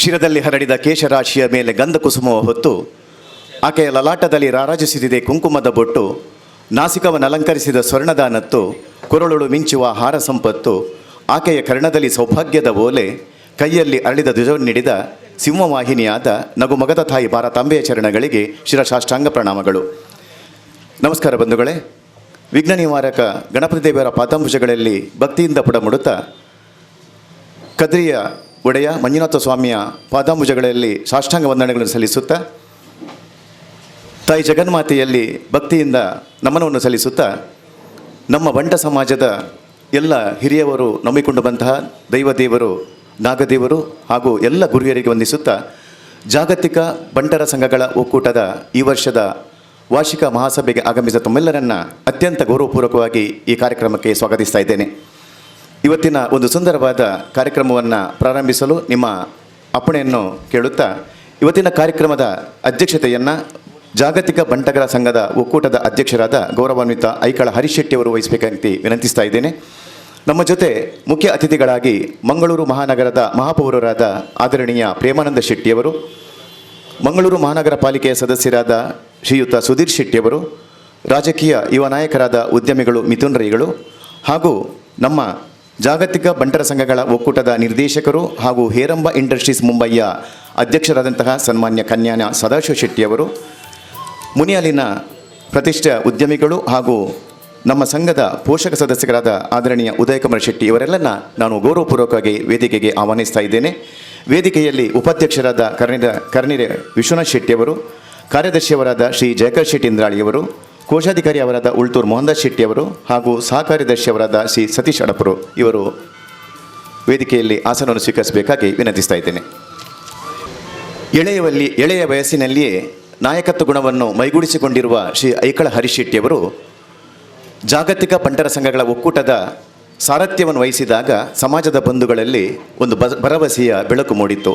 ಶಿರದಲ್ಲಿ ಹರಡಿದ ಕೇಶರಾಶಿಯ ಮೇಲೆ ಗಂಧ ಕುಸುಮವ ಹೊತ್ತು, ಆಕೆಯ ಲಲಾಟದಲ್ಲಿ ರಾರಾಜಿಸುತ್ತಿದೆ ಕುಂಕುಮದ ಬೊಟ್ಟು, ನಾಸಿಕವನ್ನು ಅಲಂಕರಿಸಿದ ಸ್ವರ್ಣದ ನತ್ತು, ಕೊರಳುಳು ಮಿಂಚುವ ಹಾರ ಸಂಪತ್ತು, ಆಕೆಯ ಕರ್ಣದಲ್ಲಿ ಸೌಭಾಗ್ಯದ ಓಲೆ, ಕೈಯಲ್ಲಿ ಅರಳಿದ ಧ್ವಜವನ್ನು ನೀಡಿದ ಸಿಂಹವಾಹಿನಿಯಾದ ನಗುಮೊಗದ ತಾಯಿ ಭಾರತಾಂಬೆಯ ಚರಣಗಳಿಗೆ ಶಿರಸಾಷ್ಟಾಂಗ ಪ್ರಣಾಮಗಳು. ನಮಸ್ಕಾರ ಬಂಧುಗಳೇ. ವಿಘ್ನ ನಿವಾರಕ ಗಣಪತಿ ದೇವರ ಪಾದಾಂಬುಜಗಳಲ್ಲಿ ಭಕ್ತಿಯಿಂದ ಪುಡಮುಡುತ್ತಾ, ಕದ್ರಿಯ ಒಡೆಯ ಮಂಜುನಾಥ ಸ್ವಾಮಿಯ ಪಾದಾಂಬುಜಗಳಲ್ಲಿ ಸಾಷ್ಟಾಂಗ ವಂದನೆಗಳನ್ನು ಸಲ್ಲಿಸುತ್ತಾ, ತಾಯಿ ಜಗನ್ಮಾತೆಯಲ್ಲಿ ಭಕ್ತಿಯಿಂದ ನಮನವನ್ನು ಸಲ್ಲಿಸುತ್ತಾ, ನಮ್ಮ ಬಂಟ ಸಮಾಜದ ಎಲ್ಲ ಹಿರಿಯವರು ನಂಬಿಕೊಂಡು ಬಂತಹ ದೈವದೇವರು, ನಾಗದೇವರು ಹಾಗೂ ಎಲ್ಲ ಗುರಿಯರಿಗೆ ವಂದಿಸುತ್ತಾ, ಜಾಗತಿಕ ಬಂಟರ ಸಂಘಗಳ ಒಕ್ಕೂಟದ ಈ ವರ್ಷದ ವಾರ್ಷಿಕ ಮಹಾಸಭೆಗೆ ಆಗಮಿಸಿದ ತಮ್ಮೆಲ್ಲರನ್ನ ಅತ್ಯಂತ ಗೌರವಪೂರ್ವಕವಾಗಿ ಈ ಕಾರ್ಯಕ್ರಮಕ್ಕೆ ಸ್ವಾಗತಿಸ್ತಾ ಇದ್ದೇನೆ. ಇವತ್ತಿನ ಒಂದು ಸುಂದರವಾದ ಕಾರ್ಯಕ್ರಮವನ್ನು ಪ್ರಾರಂಭಿಸಲು ನಿಮ್ಮ ಅಪ್ಪಣೆಯನ್ನು ಕೇಳುತ್ತಾ, ಇವತ್ತಿನ ಕಾರ್ಯಕ್ರಮದ ಅಧ್ಯಕ್ಷತೆಯನ್ನು ಜಾಗತಿಕ ಬಂಟರ ಸಂಘದ ಒಕ್ಕೂಟದ ಅಧ್ಯಕ್ಷರಾದ ಗೌರವಾನ್ವಿತ ಐಕಳ ಹರೀಶ್ ಶೆಟ್ಟಿ ಅವರು ವಹಿಸಬೇಕಂತ ವಿನಂತಿಸ್ತಾ ಇದ್ದೇನೆ. ನಮ್ಮ ಜೊತೆ ಮುಖ್ಯ ಅತಿಥಿಗಳಾಗಿ ಮಂಗಳೂರು ಮಹಾನಗರದ ಮಹಾಪೌರರಾದ ಆದರಣೀಯ ಪ್ರೇಮಾನಂದ ಶೆಟ್ಟಿಯವರು, ಮಂಗಳೂರು ಮಹಾನಗರ ಪಾಲಿಕೆಯ ಸದಸ್ಯರಾದ ಶ್ರೀಯುತ ಸುಧೀರ್ ಶೆಟ್ಟಿಯವರು, ರಾಜಕೀಯ ಯುವ ನಾಯಕರಾದ ಉದ್ಯಮಿಗಳು ಮಿಥುನ್ ರೈಗಳು ಹಾಗೂ ನಮ್ಮ ಜಾಗತಿಕ ಬಂಟರ ಸಂಘಗಳ ಒಕ್ಕೂಟದ ನಿರ್ದೇಶಕರು ಹಾಗೂ ಹೇರಂಬ ಇಂಡಸ್ಟ್ರೀಸ್ ಮುಂಬಯಿಯ ಅಧ್ಯಕ್ಷರಾದಂತಹ ಸನ್ಮಾನ್ಯ ಕನ್ಯಾನ ಸದಾಶಿವ ಶೆಟ್ಟಿಯವರು, ಮುನಿಯಾಲಿನ ಪ್ರತಿಷ್ಠಿತ ಉದ್ಯಮಿಗಳು ಹಾಗೂ ನಮ್ಮ ಸಂಘದ ಪೋಷಕ ಸದಸ್ಯರಾದ ಆದರಣೀಯ ಉದಯಕುಮಾರ್ ಶೆಟ್ಟಿ, ಇವರೆಲ್ಲನ್ನ ನಾನು ಗೌರವಪೂರ್ವಕವಾಗಿ ವೇದಿಕೆಗೆ ಆಹ್ವಾನಿಸ್ತಾ ಇದ್ದೇನೆ. ವೇದಿಕೆಯಲ್ಲಿ ಉಪಾಧ್ಯಕ್ಷರಾದ ಕರ್ನಿರೆ ವಿಶ್ವನಾಥ್ ಶೆಟ್ಟಿಯವರು, ಕಾರ್ಯದರ್ಶಿಯವರಾದ ಶ್ರೀ ಜಯಕರ್ ಶೆಟ್ಟಿ ಇಂದ್ರಾಳಿಯವರು, ಕೋಶಾಧಿಕಾರಿ ಅವರಾದ ಉಳ್ತೂರ್ ಮೋಹನ್ದಾಸ್ ಶೆಟ್ಟಿಯವರು ಹಾಗೂ ಸಹ ಕಾರ್ಯದರ್ಶಿಯವರಾದ ಶ್ರೀ ಸತೀಶ್ ಅಡಪರು, ಇವರು ವೇದಿಕೆಯಲ್ಲಿ ಆಸನವನ್ನು ಸ್ವೀಕರಿಸಬೇಕಾಗಿ ವಿನಂತಿಸ್ತಾ ಇದ್ದೇನೆ. ಎಳೆಯ ವಯಸ್ಸಿನಲ್ಲಿಯೇ ನಾಯಕತ್ವ ಗುಣವನ್ನು ಮೈಗೂಡಿಸಿಕೊಂಡಿರುವ ಶ್ರೀ ಐಕಳ ಹರೀಶ್ ಶೆಟ್ಟಿಯವರು ಜಾಗತಿಕ ಬಂಟರ ಸಂಘಗಳ ಒಕ್ಕೂಟದ ಸಾರಥ್ಯವನ್ನು ವಹಿಸಿದಾಗ ಸಮಾಜದ ಬಂಧುಗಳಲ್ಲಿ ಒಂದು ಭರವಸೆಯ ಬೆಳಕು ಮೂಡಿತು,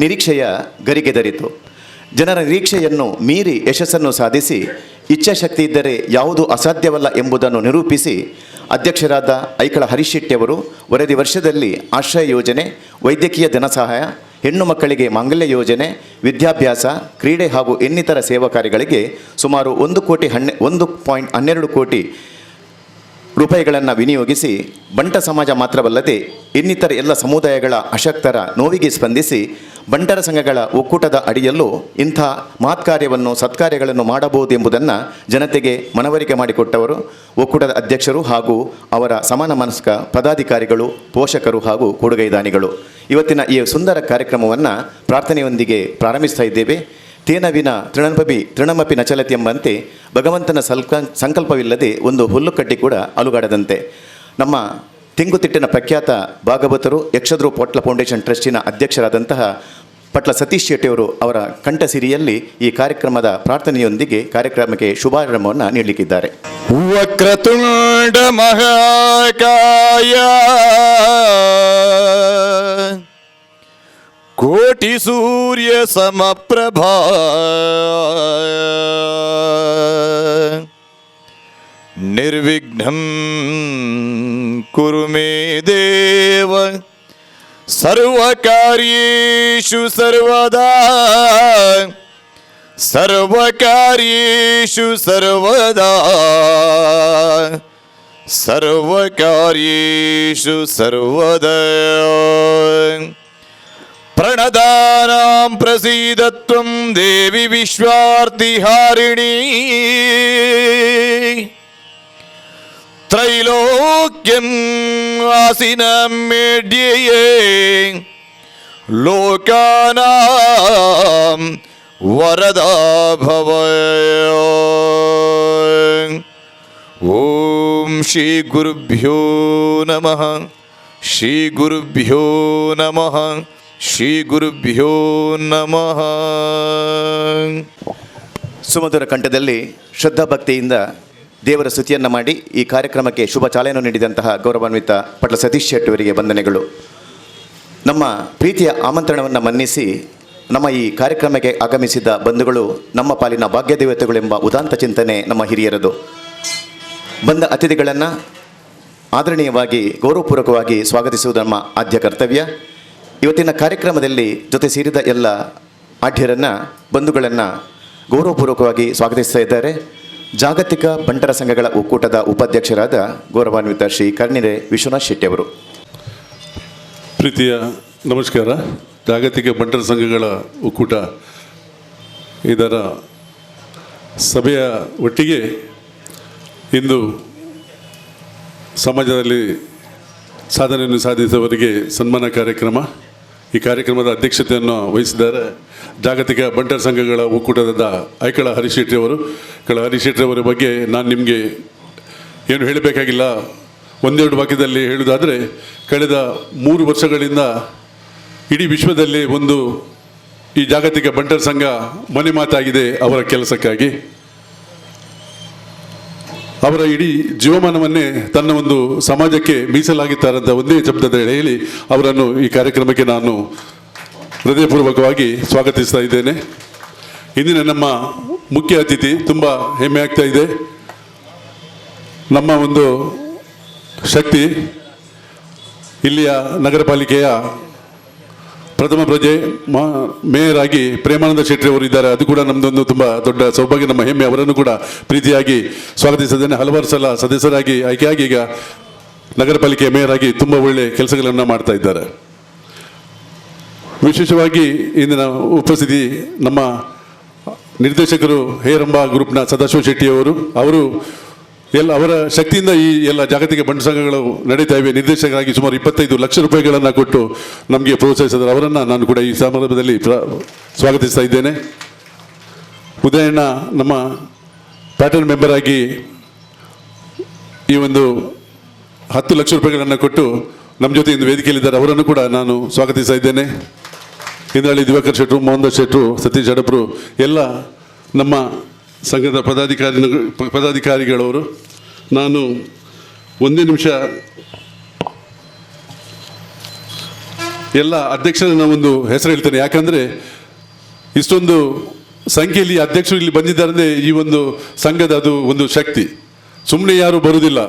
ನಿರೀಕ್ಷೆಯ ಗರಿಗೆದರಿತು. ಜನರ ನಿರೀಕ್ಷೆಯನ್ನು ಮೀರಿ ಯಶಸ್ಸನ್ನು ಸಾಧಿಸಿ, ಇಚ್ಛಾಶಕ್ತಿ ಇದ್ದರೆ ಯಾವುದೂ ಅಸಾಧ್ಯವಲ್ಲ ಎಂಬುದನ್ನು ನಿರೂಪಿಸಿ, ಅಧ್ಯಕ್ಷರಾದ ಐಕಳ ಹರೀಶ್ ಶೆಟ್ಟಿಯವರು ವರದಿ ವರ್ಷದಲ್ಲಿ ಆಶ್ರಯ ಯೋಜನೆ, ವೈದ್ಯಕೀಯ ಧನಸಹಾಯ, ಹೆಣ್ಣು ಮಕ್ಕಳಿಗೆ ಮಾಂಗಲ್ಯ ಯೋಜನೆ, ವಿದ್ಯಾಭ್ಯಾಸ, ಕ್ರೀಡೆ ಹಾಗೂ ಇನ್ನಿತರ ಸೇವಾ ಕಾರ್ಯಗಳಿಗೆ ಸುಮಾರು 1.12 ಕೋಟಿ ರೂಪಾಯಿಗಳನ್ನು ವಿನಿಯೋಗಿಸಿ, ಬಂಟ ಸಮಾಜ ಮಾತ್ರವಲ್ಲದೆ ಇನ್ನಿತರ ಎಲ್ಲ ಸಮುದಾಯಗಳ ಅಶಕ್ತರ ನೋವಿಗೆ ಸ್ಪಂದಿಸಿ, ಬಂಟರ ಸಂಘಗಳ ಒಕ್ಕೂಟದ ಅಡಿಯಲ್ಲೂ ಇಂಥ ಮಹತ್ಕಾರ್ಯವನ್ನು, ಸತ್ಕಾರ್ಯಗಳನ್ನು ಮಾಡಬಹುದು ಎಂಬುದನ್ನು ಜನತೆಗೆ ಮನವರಿಕೆ ಮಾಡಿಕೊಟ್ಟವರು ಒಕ್ಕೂಟದ ಅಧ್ಯಕ್ಷರು ಹಾಗೂ ಅವರ ಸಮಾನ ಮನಸ್ಕ ಪದಾಧಿಕಾರಿಗಳು, ಪೋಷಕರು ಹಾಗೂ ಕೊಡುಗೈದಾನಿಗಳು. ಇವತ್ತಿನ ಈ ಸುಂದರ ಕಾರ್ಯಕ್ರಮವನ್ನು ಪ್ರಾರ್ಥನೆಯೊಂದಿಗೆ ಪ್ರಾರಂಭಿಸ್ತಾ ಇದ್ದೇವೆ. ತೇನ ವಿನಾ ತೃಣಮಪಿ ತೃಣಮಪಿ ನಚಲತಿ ಎಂಬಂತೆ, ಭಗವಂತನ ಸಂಕಲ್ಪವಿಲ್ಲದೆ ಒಂದು ಹುಲ್ಲುಕಡ್ಡಿ ಕೂಡ ಅಲುಗಾಡದಂತೆ, ನಮ್ಮ ತೆಂಗುತಿಟ್ಟಿನ ಪ್ರಖ್ಯಾತ ಭಾಗವತರು, ಯಕ್ಷಧ್ರುವ ಪಟ್ಲ ಫೌಂಡೇಶನ್ ಟ್ರಸ್ಟಿನ ಅಧ್ಯಕ್ಷರಾದಂತಹ ಪಟ್ಲ ಸತೀಶ್ ಶೆಟ್ಟಿಯವರು ಅವರ ಕಂಠಸಿರಿಯಲ್ಲಿ ಈ ಕಾರ್ಯಕ್ರಮದ ಪ್ರಾರ್ಥನೆಯೊಂದಿಗೆ ಕಾರ್ಯಕ್ರಮಕ್ಕೆ ಶುಭಾರಂಭವನ್ನು ನೀಡಲಿಕ್ಕಿದ್ದಾರೆ. ವಕ್ರತುಂಡ ಮಹಾಕಾಯ, ಕೋಟಿ ಸೂರ್ಯ ಸಮಪ್ರಭಾ, ನಿರ್ವಿಘ್ನಂ ಕುರು ಮೇ ದೇವ ಸರ್ವಕಾರ್ಯೇಷು ಸರ್ವದಾ, ಸರ್ವಕಾರ್ಯೇಷು ಸರ್ವದಾ, ಸರ್ವಕಾರ್ಯೇಷು ಸರ್ವದಾ. ಪ್ರಣದಾನಾಂ ಪ್ರಸೀದತ್ವಂ ದೇವಿ ವಿಶ್ವಾರ್ತಿಹಾರಿಣೀ, ತ್ರೈಲೋಕ್ಯಂ ವಾಸಿನಂ ಮೇಢ್ಯೇ ಲೋಕಾನಾಂ ವರದಾ ಭವ. ಓಂ ಶ್ರೀ ಗುರುಭ್ಯೋ ನಮಃ. ಶ್ರೀ ಗುರುಭ್ಯೋ ನಮಃ. ಶ್ರೀ ಗುರುಭ್ಯೋ ನಮಃ. ಸುಮಧುರ ಕಂಠದಲ್ಲಿ ಶ್ರದ್ಧಾಭಕ್ತಿಯಿಂದ ದೇವರ ಸ್ತುತಿಯನ್ನು ಮಾಡಿ ಈ ಕಾರ್ಯಕ್ರಮಕ್ಕೆ ಶುಭ ಚಾಲನೆ ನೀಡಿದಂತಹ ಗೌರವಾನ್ವಿತ ಪಟ್ಲ ಸತೀಶ್ ಶೆಟ್ಟಿಯವರಿಗೆ ವಂದನೆಗಳು. ನಮ್ಮ ಪ್ರೀತಿಯ ಆಮಂತ್ರಣವನ್ನು ಮನ್ನಿಸಿ ನಮ್ಮ ಈ ಕಾರ್ಯಕ್ರಮಕ್ಕೆ ಆಗಮಿಸಿದ ಬಂಧುಗಳು ನಮ್ಮ ಪಾಲಿನ ಭಾಗ್ಯದೇವತೆಗಳೆಂಬ ಉದಾಂತ ಚಿಂತನೆ ನಮ್ಮ ಹಿರಿಯರದು. ಬಂದ ಅತಿಥಿಗಳನ್ನು ಆದರಣೀಯವಾಗಿ, ಗೌರವಪೂರ್ವಕವಾಗಿ ಸ್ವಾಗತಿಸುವುದು ನಮ್ಮ ಆದ್ಯ ಕರ್ತವ್ಯ. ಇವತ್ತಿನ ಕಾರ್ಯಕ್ರಮದಲ್ಲಿ ಜೊತೆ ಸೇರಿದ ಎಲ್ಲ ಆಢ್ಯರನ್ನು, ಬಂಧುಗಳನ್ನು ಗೌರವಪೂರ್ವಕವಾಗಿ ಸ್ವಾಗತಿಸ್ತಾ ಇದ್ದಾರೆ ಜಾಗತಿಕ ಬಂಟರ ಸಂಘಗಳ ಒಕ್ಕೂಟದ ಉಪಾಧ್ಯಕ್ಷರಾದ ಗೌರವಾನ್ವಿತ ಶ್ರೀ ಕರ್ಣಿರೆ ವಿಶ್ವನಾಥ್ ಶೆಟ್ಟಿ ಅವರು. ಪ್ರೀತಿಯ ನಮಸ್ಕಾರ. ಜಾಗತಿಕ ಬಂಟರ ಸಂಘಗಳ ಒಕ್ಕೂಟ ಇದರ ಸಭೆಯ ಒಟ್ಟಿಗೆ ಇಂದು ಸಮಾಜದಲ್ಲಿ ಸಾಧನೆಯನ್ನು ಸಾಧಿಸಿದವರಿಗೆ ಸನ್ಮಾನ ಕಾರ್ಯಕ್ರಮ. ಈ ಕಾರ್ಯಕ್ರಮದ ಅಧ್ಯಕ್ಷತೆಯನ್ನು ವಹಿಸಿದ್ದಾರೆ ಜಾಗತಿಕ ಬಂಟರ ಸಂಘಗಳ ಒಕ್ಕೂಟದ ಐಕಳ ಹರಿಶೆಟ್ಟಿಯವರು. ಐಕಳ ಹರಿಶೆಟ್ಟಿಯವರ ಬಗ್ಗೆ ನಾನು ನಿಮಗೆ ಏನು ಹೇಳಬೇಕಾಗಿಲ್ಲ. ಒಂದೆರಡು ವಾಕ್ಯದಲ್ಲಿ ಹೇಳುವುದಾದರೆ, ಕಳೆದ 3 ವರ್ಷಗಳಿಂದ ಇಡೀ ವಿಶ್ವದಲ್ಲಿ ಒಂದು ಈ ಜಾಗತಿಕ ಬಂಟರ ಸಂಘ ಮನೆ ಮಾತಾಗಿದೆ ಅವರ ಕೆಲಸಕ್ಕಾಗಿ. ಅವರ ಇಡೀ ಜೀವಮಾನವನ್ನೇ ತನ್ನ ಒಂದು ಸಮಾಜಕ್ಕೆ ಮೀಸಲಾಗಿದ್ದಾರಂತ ಒಂದೇ ಶಬ್ದದಲ್ಲಿ ಹೇಳಿ ಅವರನ್ನು ಈ ಕಾರ್ಯಕ್ರಮಕ್ಕೆ ನಾನು ಹೃದಯಪೂರ್ವಕವಾಗಿ ಸ್ವಾಗತಿಸ್ತಾ ಇದ್ದೇನೆ. ಇಂದಿನ ನಮ್ಮ ಮುಖ್ಯ ಅತಿಥಿ, ತುಂಬ ಹೆಮ್ಮೆ ಆಗ್ತಾ ಇದೆ, ನಮ್ಮ ಒಂದು ಶಕ್ತಿ, ಇಲ್ಲಿಯ ನಗರ ಪಾಲಿಕೆಯ ಪ್ರಥಮ ಪ್ರಜೆ ಮೇಯರ್ ಆಗಿ ಪ್ರೇಮಾನಂದ ಶೆಟ್ಟಿ ಅವರು ಇದ್ದಾರೆ. ಅದು ಕೂಡ ನಮ್ಮದೊಂದು ತುಂಬ ದೊಡ್ಡ ಸೌಭಾಗ್ಯ, ನಮ್ಮ ಹೆಮ್ಮೆ. ಅವರನ್ನು ಕೂಡ ಪ್ರೀತಿಯಾಗಿ ಸ್ವಾಗತಿಸಿದ್ದೇನೆ. ಹಲವಾರು ಸಲ ಸದಸ್ಯರಾಗಿ ಆಯ್ಕೆಯಾಗಿ ಈಗ ನಗರ ಪಾಲಿಕೆಯ ಮೇಯರ್ ಆಗಿ ತುಂಬ ಒಳ್ಳೆಯ ಕೆಲಸಗಳನ್ನು ಮಾಡ್ತಾ ಇದ್ದಾರೆ. ವಿಶೇಷವಾಗಿ ಇಂದಿನ ಉಪಸ್ಥಿತಿ ನಮ್ಮ ನಿರ್ದೇಶಕರು ಹೇರಂಬ ಗ್ರೂಪ್ನ ಸದಾಶಿವ ಶೆಟ್ಟಿಯವರು. ಅವರು ಎಲ್ಲ ಅವರ ಶಕ್ತಿಯಿಂದ ಈ ಎಲ್ಲ ಜಾಗತಿಕ ಬಂಟ ಸಂಘಗಳು ನಡೀತಾ ಇವೆ. ನಿರ್ದೇಶಕರಾಗಿ ಸುಮಾರು 25 ಲಕ್ಷ ರೂಪಾಯಿಗಳನ್ನು ಕೊಟ್ಟು ನಮಗೆ ಪ್ರೋತ್ಸಾಹಿಸಿದರು. ಅವರನ್ನು ನಾನು ಕೂಡ ಈ ಸಂದರ್ಭದಲ್ಲಿ ಸ್ವಾಗತಿಸ್ತಾ ಇದ್ದೇನೆ. ಉದಯಣ್ಣ ನಮ್ಮ ಪ್ಯಾಟರ್ನ್ ಮೆಂಬರ್ ಆಗಿ ಈ ಒಂದು 10 ಲಕ್ಷ ರೂಪಾಯಿಗಳನ್ನು ಕೊಟ್ಟು ನಮ್ಮ ಜೊತೆ ಇಂದು ವೇದಿಕೆಯಲ್ಲಿದ್ದಾರೆ. ಅವರನ್ನು ಕೂಡ ನಾನು ಸ್ವಾಗತಿಸ್ತಾ ಇದ್ದೇನೆ. ಇಂದ್ರಾಳಿ ದಿವಾಕರ್ ಶೆಟ್ಟರು, ಮೋಹನ್ ಶೆಟ್ಟರು, ಸತೀಶ್ ಹಡಪ್ರು, ಎಲ್ಲ ನಮ್ಮ ಸಂಘದ ಪದಾಧಿಕಾರಿಗಳವರು. ನಾನು ಒಂದೇ ನಿಮಿಷ ಎಲ್ಲ ಅಧ್ಯಕ್ಷರನ್ನ ಒಂದು ಹೆಸರು ಹೇಳ್ತೇನೆ. ಯಾಕಂದರೆ ಇಷ್ಟೊಂದು ಸಂಖ್ಯೆಯಲ್ಲಿ ಅಧ್ಯಕ್ಷರು ಇಲ್ಲಿ ಬಂದಿದ್ದಾರೆ ಅಂದರೆ ಈ ಒಂದು ಸಂಘದ ಅದು ಒಂದು ಶಕ್ತಿ. ಸುಮ್ಮನೆ ಯಾರೂ ಬರುವುದಿಲ್ಲ.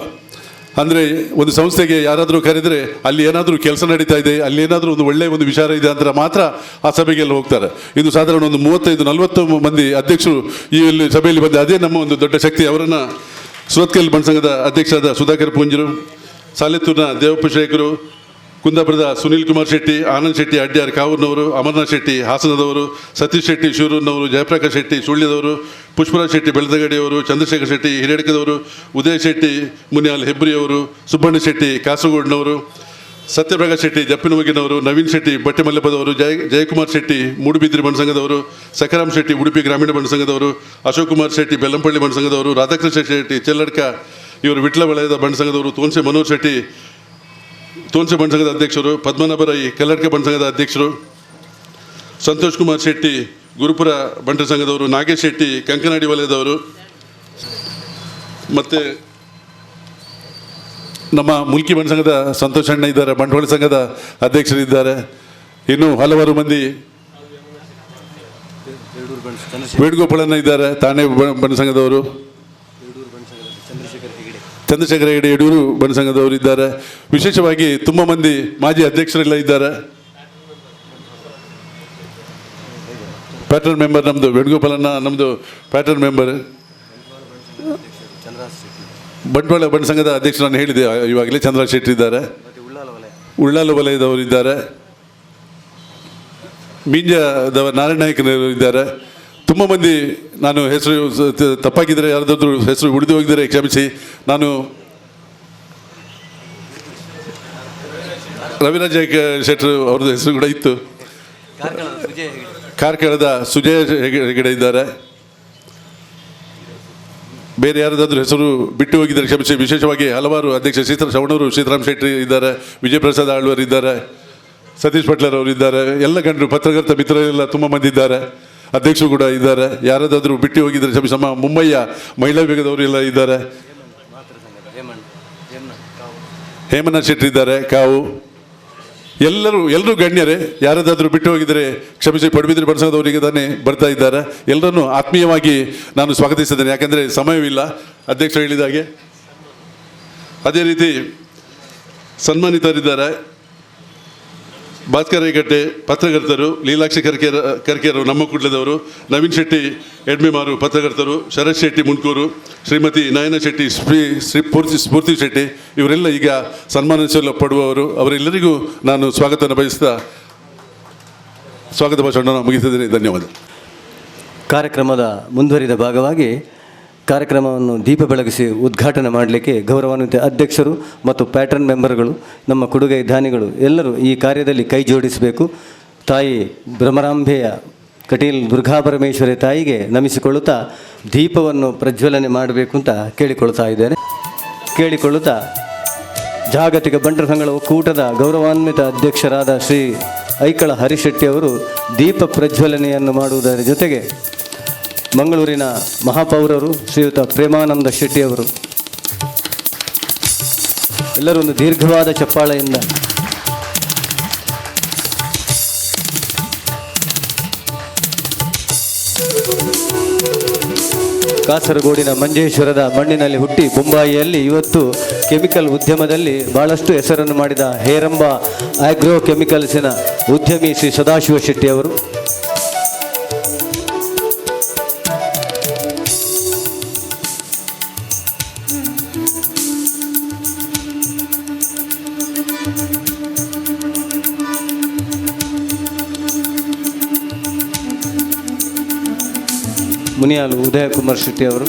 ಅಂದರೆ ಒಂದು ಸಂಸ್ಥೆಗೆ ಯಾರಾದರೂ ಕರೆದರೆ ಅಲ್ಲಿ ಏನಾದರೂ ಕೆಲಸ ನಡೀತಾ ಇದೆ, ಅಲ್ಲಿ ಏನಾದರೂ ಒಂದು ಒಳ್ಳೆಯ ಒಂದು ವಿಚಾರ ಇದೆ ಅಂದರೆ ಮಾತ್ರ ಆ ಸಭೆಗೆಲ್ಲ ಹೋಗ್ತಾರೆ. ಇದು ಸಾಧಾರಣ ಒಂದು 35-40 ಮಂದಿ ಅಧ್ಯಕ್ಷರು ಈ ಇಲ್ಲಿ ಸಭೆಯಲ್ಲಿ ಬಂದ ಅದೇ ನಮ್ಮ ಒಂದು ದೊಡ್ಡ ಶಕ್ತಿ. ಅವರನ್ನು ಸುರತ್ಕಲ್ ಬಂಟ ಸಂಘದ ಅಧ್ಯಕ್ಷರಾದ ಸುಧಾಕರ್ ಪೂಂಜರು, ಸಾಲೆತ್ತೂರಿನ ದೇವಪ್ಪ ಶೇಖರು, ಕುಂದಾಪುರದ ಸುನೀಲ್ ಕುಮಾರ್ ಶೆಟ್ಟಿ, ಆನಂದ್ ಶೆಟ್ಟಿ ಅಡ್ಯಾರ್ ಕಾವೂರಿನವರು, ಅಮರನಾಥ್ ಶೆಟ್ಟಿ ಹಾಸನದವರು, ಸತೀಶ್ ಶೆಟ್ಟಿ ಶಿರೂರಿನವರು, ಜಯಪ್ರಕಾಶ್ ಶೆಟ್ಟಿ ಸುಳ್ಯದವರು, ಪುಷ್ಪರಾಜ್ ಶೆಟ್ಟಿ ಬೆಳದಗಡಿಯವರು, ಚಂದ್ರಶೇಖರ್ ಶೆಟ್ಟಿ ಹಿರಿಯಡ್ಕದವರು, ಉದಯ ಶೆಟ್ಟಿ ಮುನಿಯಾಲ್ ಹೆಬ್ರಿಯವರು, ಸುಬ್ಬಣ್ಣ ಶೆಟ್ಟಿ ಕಾಸರಗೋಡಿನವರು, ಸತ್ಯಪ್ರಕಾಶ್ ಶೆಟ್ಟಿ ಜಪ್ಪಿನಮುಗಿನವರು, ನವೀನ್ ಶೆಟ್ಟಿ ಬಟ್ಟೆಮಲ್ಲಪ್ಪದವರು, ಜಯಕುಮಾರ್ ಶೆಟ್ಟಿ ಮೂಡುಬಿದ್ರಿ ಬಂಟ ಸಂಘದವರು, ಸಖರಾಮ್ ಶೆಟ್ಟಿ ಉಡುಪಿ ಗ್ರಾಮೀಣ ಬಂಟ ಸಂಘದವರು, ಅಶೋಕ್ ಕುಮಾರ್ ಶೆಟ್ಟಿ ಬೆಲ್ಲಂಪಳ್ಳಿ ಬಂಟ ಸಂಘದವರು, ರಾಧಾಕೃಷ್ಣ ಶೆಟ್ಟಿ ಚೆಲ್ಲಡ್ಕ ಇವರು ವಿಟ್ಲ ವಲಯದ ಬಂಟ ಸಂಘದವರು, ತೋನ್ಸೆ ಮನೋಜ್ ಶೆಟ್ಟಿ ತೋನ್ಸೆ ಬಂಟ ಸಂಘದ ಅಧ್ಯಕ್ಷರು, ಪದ್ಮನಾಭ ರೈ ಕಲ್ಲಡ್ಕ ಬಂಟ ಸಂಘದ ಅಧ್ಯಕ್ಷರು, ಸಂತೋಷ್ ಕುಮಾರ್ ಶೆಟ್ಟಿ ಗುರುಪುರ ಬಂಟ ಸಂಘದವರು, ನಾಗೇಶ್ ಶೆಟ್ಟಿ ಕಂಕನಾಡಿ ವಲಯದವರು, ಮತ್ತು ನಮ್ಮ ಮುಲ್ಕಿ ಬಂಟ ಸಂಘದ ಸಂತೋಷ್ ಅಣ್ಣ ಇದ್ದಾರೆ, ಬಂಟ್ವಾಳ ಸಂಘದ ಅಧ್ಯಕ್ಷರಿದ್ದಾರೆ, ಇನ್ನೂ ಹಲವಾರು ಮಂದಿ ವೇಣುಗೋಪಾಲಣ್ಣ ಇದ್ದಾರೆ, ತಾಣೆ ಬಂಟ ಸಂಘದವರು, ಚಂದ್ರಶೇಖರ ಹೆಗಡೆ ಯಡೂರು ಬಂಟ ಸಂಘದವರು ಇದ್ದಾರೆ. ವಿಶೇಷವಾಗಿ ತುಂಬ ಮಂದಿ ಮಾಜಿ ಅಧ್ಯಕ್ಷರೆಲ್ಲ ಇದ್ದಾರೆ. ಪ್ಯಾಟರ್ನ್ ಮೆಂಬರ್ ನಮ್ಮದು ವೇಣುಗೋಪಾಲಣ್ಣ, ನಮ್ಮದು ಪ್ಯಾಟರ್ನ್ ಮೆಂಬರ್. ಬಂಟ್ವಾಳ ಬಂಟ ಸಂಘದ ಅಧ್ಯಕ್ಷರು ನಾನು ಹೇಳಿದೆ ಇವಾಗಲೇ, ಚಂದ್ರರಾಜ್ ಶೆಟ್ಟಿ ಇದ್ದಾರೆ, ಉಳ್ಳಾಲ ವಲಯದವರು ಇದ್ದಾರೆ, ಮೀಂಜದವ ನಾರಾಯಣ ನಾಯಕನವರು ಇದ್ದಾರೆ. ತುಂಬ ಮಂದಿ, ನಾನು ಹೆಸರು ತಪ್ಪಾಗಿದ್ದರೆ, ಯಾರಾದರೂ ಹೆಸರು ಉಳಿದು ಹೋಗಿದ್ದರೆ ಕ್ಷಮಿಸಿ. ನಾನು ರವಿರಾಜ ಶೆಟ್ಟರು ಅವ್ರದ್ದು ಹೆಸರು ಕೂಡ ಇತ್ತು. ಕಾರ್ಕಳದ ಸುಜಯ ಹೆಗಡೆ ಇದ್ದಾರೆ. ಬೇರೆ ಯಾರದಾದ್ರೂ ಹೆಸರು ಬಿಟ್ಟು ಹೋಗಿದ್ದಾರೆ ಕ್ಷಮಿಸಿ. ವಿಶೇಷವಾಗಿ ಹಲವಾರು ಅಧ್ಯಕ್ಷ ಶ್ರವಣರು ಸೀತಾರಾಮ್ ಶೆಟ್ಟಿ ಇದ್ದಾರೆ, ವಿಜಯಪ್ರಸಾದ್ ಆಳ್ವರು ಇದ್ದಾರೆ, ಸತೀಶ್ ಪಟ್ಲರ್ ಅವರು ಇದ್ದಾರೆ, ಎಲ್ಲ ಗಂಡರು ಪತ್ರಕರ್ತ ಮಿತ್ರರೆಲ್ಲ ತುಂಬ ಮಂದಿ ಇದ್ದಾರೆ, ಅಧ್ಯಕ್ಷರು ಕೂಡ ಇದ್ದಾರೆ. ಯಾರದಾದ್ರೂ ಬಿಟ್ಟು ಹೋಗಿದ್ದಾರೆ ಕ್ಷಮಿಸಿ. ನಮ್ಮ ಮುಂಬೈಯ ಮಹಿಳಾ ವಿಭಾಗದವರು ಎಲ್ಲ ಇದ್ದಾರೆ, ಹೇಮನಾಥ್ ಶೆಟ್ಟಿ ಇದ್ದಾರೆ, ಕಾವು, ಎಲ್ಲರೂ ಗಣ್ಯರೇ. ಯಾರದಾದರೂ ಬಿಟ್ಟು ಹೋಗಿದ್ದರೆ ಕ್ಷಮಿಸಿ. ಪಡುಬಿದ್ರಿ ಬಡಸದವರಿಗೆ ತಾನೇ ಬರ್ತಾ ಇದ್ದಾರೆ. ಎಲ್ಲರನ್ನೂ ಆತ್ಮೀಯವಾಗಿ ನಾನು ಸ್ವಾಗತಿಸಿದ್ದೇನೆ. ಯಾಕೆಂದರೆ ಸಮಯವಿಲ್ಲ ಅಧ್ಯಕ್ಷರು ಹೇಳಿದಾಗೆ. ಅದೇ ರೀತಿ ಸನ್ಮಾನಿತರಿದ್ದಾರೆ. Bhaskar Aikatte ಪತ್ರಕರ್ತರು, ಲೀಲಾಕ್ಷಿ ಕರ್ಕೇರು ನಮ್ಮ ಕುಡ್ಲದವರು, ನವೀನ್ ಶೆಟ್ಟಿ ಎಡ್ಮೆಮಾರು ಪತ್ರಕರ್ತರು, ಶರತ್ ಶೆಟ್ಟಿ ಮುಂಡ್ಕೂರು, ಶ್ರೀಮತಿ ನಯನ ಶೆಟ್ಟಿ, ಶ್ರೀ ಶ್ರೀ ಪೂರ್ತಿ ಸ್ಫೂರ್ತಿ ಶೆಟ್ಟಿ ಇವರೆಲ್ಲ ಈಗ ಸನ್ಮಾನಿಸಲ್ಪಡುವವರು. ಅವರೆಲ್ಲರಿಗೂ ನಾನು ಸ್ವಾಗತವನ್ನು ಬಯಸ್ತಾ ಸ್ವಾಗತ ಭಾಷಣವನ್ನು ಮುಗಿಸಿದ್ದೇನೆ. ಧನ್ಯವಾದ. ಕಾರ್ಯಕ್ರಮದ ಮುಂದುವರಿದ ಭಾಗವಾಗಿ ಕಾರ್ಯಕ್ರಮವನ್ನು ದೀಪ ಬೆಳಗಿಸಿ ಉದ್ಘಾಟನೆ ಮಾಡಲಿಕ್ಕೆ ಗೌರವಾನ್ವಿತ ಅಧ್ಯಕ್ಷರು ಮತ್ತು ಪ್ಯಾಟ್ರನ್ ಮೆಂಬರ್ಗಳು, ನಮ್ಮ ಕೊಡುಗೈ ದಾನಿಗಳು ಎಲ್ಲರೂ ಈ ಕಾರ್ಯದಲ್ಲಿ ಕೈ ಜೋಡಿಸಬೇಕು. ತಾಯಿ ಭ್ರಮರಾಂಬೆಯ ಕಟೀಲ್ ದುರ್ಗಾಪರಮೇಶ್ವರಿ ತಾಯಿಗೆ ನಮಿಸಿಕೊಳ್ಳುತ್ತಾ ದೀಪವನ್ನು ಪ್ರಜ್ವಲನೆ ಮಾಡಬೇಕು ಅಂತ ಕೇಳಿಕೊಳ್ತಾ ಇದ್ದೇನೆ. ಕೇಳಿಕೊಳ್ಳುತ್ತಾ ಜಾಗತಿಕ ಬಂಟರ ಸಂಘಗಳ ಒಕ್ಕೂಟದ ಗೌರವಾನ್ವಿತ ಅಧ್ಯಕ್ಷರಾದ ಶ್ರೀ ಐಕಳ ಹರಿಶೆಟ್ಟಿ ಅವರು ದೀಪ ಪ್ರಜ್ವಲನೆಯನ್ನು ಮಾಡುವುದರ ಜೊತೆಗೆ ಮಂಗಳೂರಿನ ಮಹಾಪೌರರು ಶ್ರೀಯುತ ಪ್ರೇಮಾನಂದ ಶೆಟ್ಟಿಯವರು ಎಲ್ಲರೂ ಒಂದು ದೀರ್ಘವಾದ ಚಪ್ಪಾಳೆಯಿಂದ ಕಾಸರಗೋಡಿನ ಮಂಜೇಶ್ವರದ ಮಣ್ಣಿನಲ್ಲಿ ಹುಟ್ಟಿ ಬೊಂಬಾಯಿಯಲ್ಲಿ ಇವತ್ತು ಕೆಮಿಕಲ್ ಉದ್ಯಮದಲ್ಲಿ ಬಹಳಷ್ಟು ಹೆಸರನ್ನು ಮಾಡಿದ ಹೇರಂಬ ಆಗ್ರೋ ಕೆಮಿಕಲ್ಸಿನ ಉದ್ಯಮಿ ಶ್ರೀ ಸದಾಶಿವ ಶೆಟ್ಟಿ ಅವರು, ಮುನಿಯಾಲು ಉದಯಕುಮಾರ್ ಶೆಟ್ಟಿ ಅವರು,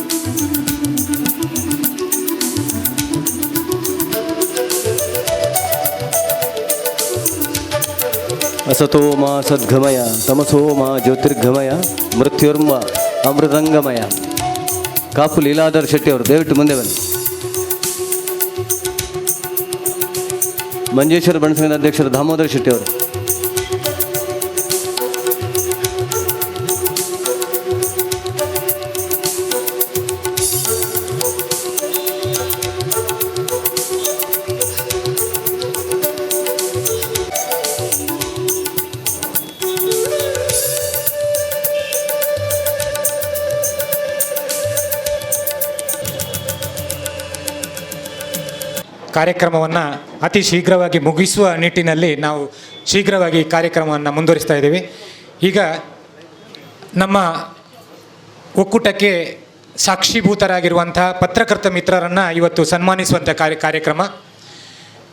ಅಸತೋ ಮಾ ಸದ್ಗಮಯ, ತಮಸೋ ಮಾ ಜ್ಯೋತಿರ್ಗಮಯ, ಮೃತ್ಯುರ್ಮ ಅಮೃತಂಗಮಯ. ಕಾಪು ಲೀಲಾಧರ್ ಶೆಟ್ಟಿ ಅವರು ದಯವಿಟ್ಟು ಮುಂದೆ ಬನ್ನಿ. ಮಂಜೇಶ್ವರ ಬಣಸಂಘದ ಅಧ್ಯಕ್ಷರು ದಾಮೋದರ ಶೆಟ್ಟಿ ಅವರು, ಕಾರ್ಯಕ್ರಮವನ್ನು ಅತಿ ಶೀಘ್ರವಾಗಿ ಮುಗಿಸುವ ನಿಟ್ಟಿನಲ್ಲಿ ನಾವು ಶೀಘ್ರವಾಗಿ ಕಾರ್ಯಕ್ರಮವನ್ನು ಮುಂದುವರಿಸ್ತಾ ಇದ್ದೀವಿ. ಈಗ ನಮ್ಮ ಒಕ್ಕೂಟಕ್ಕೆ ಸಾಕ್ಷೀಭೂತರಾಗಿರುವಂಥ ಪತ್ರಕರ್ತ ಮಿತ್ರರನ್ನು ಇವತ್ತು ಸನ್ಮಾನಿಸುವಂಥ ಕಾರ್ಯಕ್ರಮ.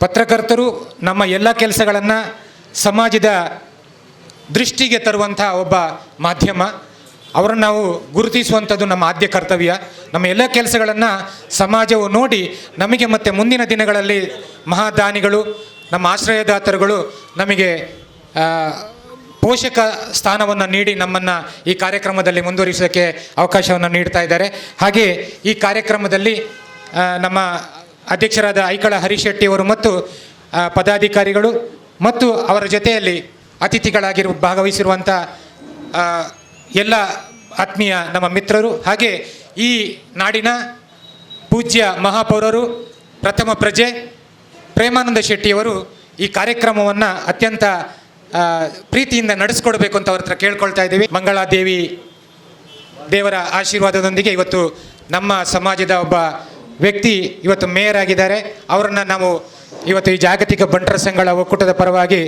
ಪತ್ರಕರ್ತರು ನಮ್ಮ ಎಲ್ಲ ಕೆಲಸಗಳನ್ನು ಸಮಾಜದ ದೃಷ್ಟಿಗೆ ತರುವಂಥ ಒಬ್ಬ ಮಾಧ್ಯಮ. ಅವರನ್ನು ನಾವು ಗುರುತಿಸುವಂಥದ್ದು ನಮ್ಮ ಆದ್ಯ ಕರ್ತವ್ಯ. ನಮ್ಮ ಎಲ್ಲ ಕೆಲಸಗಳನ್ನು ಸಮಾಜವು ನೋಡಿ ನಮಗೆ ಮತ್ತು ಮುಂದಿನ ದಿನಗಳಲ್ಲಿ ಮಹಾದಾನಿಗಳು, ನಮ್ಮ ಆಶ್ರಯದಾತರುಗಳು ನಮಗೆ ಪೋಷಕ ಸ್ಥಾನವನ್ನು ನೀಡಿ ನಮ್ಮನ್ನು ಈ ಕಾರ್ಯಕ್ರಮದಲ್ಲಿ ಮುಂದುವರಿಸೋಕ್ಕೆ ಅವಕಾಶವನ್ನು ನೀಡ್ತಾ ಇದ್ದಾರೆ. ಹಾಗೆಯೇ ಈ ಕಾರ್ಯಕ್ರಮದಲ್ಲಿ ನಮ್ಮ ಅಧ್ಯಕ್ಷರಾದ ಐಕಳ ಹರಿಶೆಟ್ಟಿಯವರು ಮತ್ತು ಪದಾಧಿಕಾರಿಗಳು ಮತ್ತು ಅವರ ಜೊತೆಯಲ್ಲಿ ಅತಿಥಿಗಳಾಗಿರುವ ಭಾಗವಹಿಸಿರುವಂಥ ಎಲ್ಲ ಆತ್ಮೀಯ ನಮ್ಮ ಮಿತ್ರರು, ಹಾಗೆ ಈ ನಾಡಿನ ಪೂಜ್ಯ ಮಹಾಪೌರರು, ಪ್ರಥಮ ಪ್ರಜೆ ಪ್ರೇಮಾನಂದ ಶೆಟ್ಟಿಯವರು ಈ ಕಾರ್ಯಕ್ರಮವನ್ನು ಅತ್ಯಂತ ಪ್ರೀತಿಯಿಂದ ನಡೆಸ್ಕೊಡ್ಬೇಕು ಅಂತ ಅವ್ರ ಹತ್ರ ಕೇಳ್ಕೊಳ್ತಾ ಇದ್ದೀವಿ. ಮಂಗಳಾದೇವಿ ದೇವರ ಆಶೀರ್ವಾದದೊಂದಿಗೆ ಇವತ್ತು ನಮ್ಮ ಸಮಾಜದ ಒಬ್ಬ ವ್ಯಕ್ತಿ ಇವತ್ತು ಮೇಯರ್ ಆಗಿದ್ದಾರೆ. ಅವರನ್ನು ನಾವು ಇವತ್ತು ಈ ಜಾಗತಿಕ ಬಂಟರ ಸಂಘಗಳ ಒಕ್ಕೂಟದ ಪರವಾಗಿ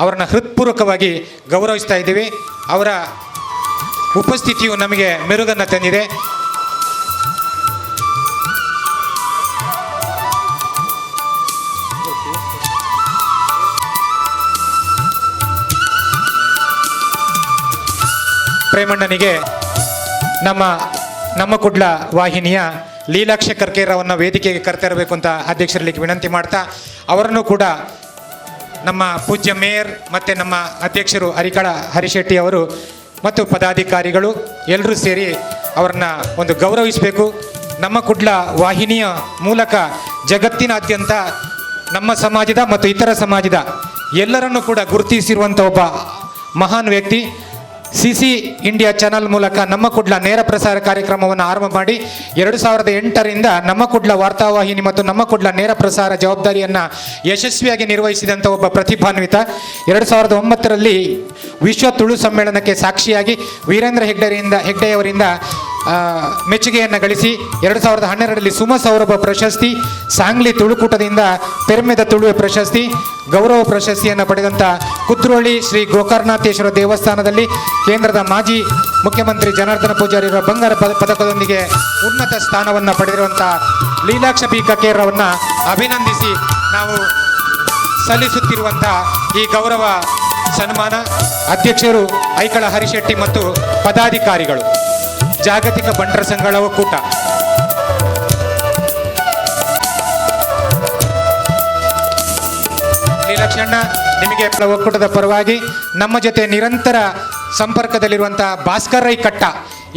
ಅವರನ್ನು ಹೃತ್ಪೂರ್ವಕವಾಗಿ ಗೌರವಿಸ್ತಾ ಇದ್ದೀವಿ. ಅವರ ಉಪಸ್ಥಿತಿಯು ನಮಗೆ ಮೆರುಗನ್ನು ತಂದಿದೆ. ಪ್ರೇಮಣ್ಣನಿಗೆ ನಮ್ಮ ನಮ್ಮ ಕುಡ್ಲ ವಾಹಿನಿಯ ಲೀಲಾಕ್ಷ ಕರ್ಕೇರವನ್ನು ವೇದಿಕೆಗೆ ಕರೆತರಬೇಕು ಅಂತ ಅಧ್ಯಕ್ಷರಲ್ಲಿ ವಿನಂತಿ ಮಾಡ್ತಾ, ಅವರನ್ನು ಕೂಡ ನಮ್ಮ ಪೂಜ್ಯ ಮೇಯರ್ ಮತ್ತು ನಮ್ಮ ಅಧ್ಯಕ್ಷರು ಹರಿಕಳ ಹರಿಶೆಟ್ಟಿ ಅವರು ಮತ್ತು ಪದಾಧಿಕಾರಿಗಳು ಎಲ್ಲರೂ ಸೇರಿ ಅವರನ್ನು ಒಂದು ಗೌರವಿಸಬೇಕು. ನಮ್ಮ ಕುಡ್ಲ ವಾಹಿನಿಯ ಮೂಲಕ ಜಗತ್ತಿನಾದ್ಯಂತ ನಮ್ಮ ಸಮಾಜದ ಮತ್ತು ಇತರ ಸಮಾಜದ ಎಲ್ಲರನ್ನೂ ಕೂಡ ಗುರುತಿಸಿರುವಂಥ ಒಬ್ಬ ಮಹಾನ್ ವ್ಯಕ್ತಿ. CC India channel ಮೂಲಕ ನಮ್ಮ ಕುಡ್ಲ ನೇರ ಪ್ರಸಾರ ಕಾರ್ಯಕ್ರಮವನ್ನು ಆರಂಭ ಮಾಡಿ 2008ರಿಂದ ನಮ್ಮ ಕುಡ್ಲ ವಾರ್ತಾವಾಹಿನಿ ಮತ್ತು ನಮ್ಮ ಕುಡ್ಲ ನೇರ ಪ್ರಸಾರ ಜವಾಬ್ದಾರಿಯನ್ನು ಯಶಸ್ವಿಯಾಗಿ ನಿರ್ವಹಿಸಿದಂಥ ಒಬ್ಬ ಪ್ರತಿಭಾನ್ವಿತ. 2009ರಲ್ಲಿ ವಿಶ್ವ ತುಳು ಸಮ್ಮೇಳನಕ್ಕೆ ಸಾಕ್ಷಿಯಾಗಿ ವೀರೇಂದ್ರ ಹೆಗ್ಡೆಯವರಿಂದ ಮೆಚ್ಚುಗೆಯನ್ನು ಗಳಿಸಿ 2012ರಲ್ಲಿ ಸುಮ ಸೌರಭ ಪ್ರಶಸ್ತಿ, ಸಾಂಗ್ಲಿ ತುಳುಕೂಟದಿಂದ ಪೆರ್ಮೆದ ತುಳುವೆ ಪ್ರಶಸ್ತಿ, ಗೌರವ ಪ್ರಶಸ್ತಿಯನ್ನು ಪಡೆದಂಥ ಕುದ್ರೋಳಿ ಶ್ರೀ ಗೋಕರ್ಣನಾಥೇಶ್ವರ ದೇವಸ್ಥಾನದಲ್ಲಿ ಕೇಂದ್ರದ ಮಾಜಿ ಮುಖ್ಯಮಂತ್ರಿ ಜನಾರ್ದನ ಪೂಜಾರಿಯವರ ಬಂಗಾರ ಪದಕದೊಂದಿಗೆ ಉನ್ನತ ಸ್ಥಾನವನ್ನು ಪಡೆದಿರುವಂಥ ಲೀಲಾಕ್ಷ ಬಿ ಕಕೇರವನ್ನು ಅಭಿನಂದಿಸಿ ನಾವು ಸಲ್ಲಿಸುತ್ತಿರುವಂಥ ಈ ಗೌರವ ಸನ್ಮಾನ. ಅಧ್ಯಕ್ಷರು ಐಕಳ ಹರಿಶೆಟ್ಟಿ ಮತ್ತು ಪದಾಧಿಕಾರಿಗಳು, ಜಾಗತಿಕ ಬಂಟರ ಸಂಘಗಳ ಒಕ್ಕೂಟ. ಲೀಲಾಕ್ಷಣ್ಣ, ನಿಮಗೆ ಒಕ್ಕೂಟದ ಪರವಾಗಿ ನಮ್ಮ ಜೊತೆ ನಿರಂತರ ಸಂಪರ್ಕದಲ್ಲಿರುವಂಥ ಭಾಸ್ಕರ್ ರೈ ಕಟ್ಟ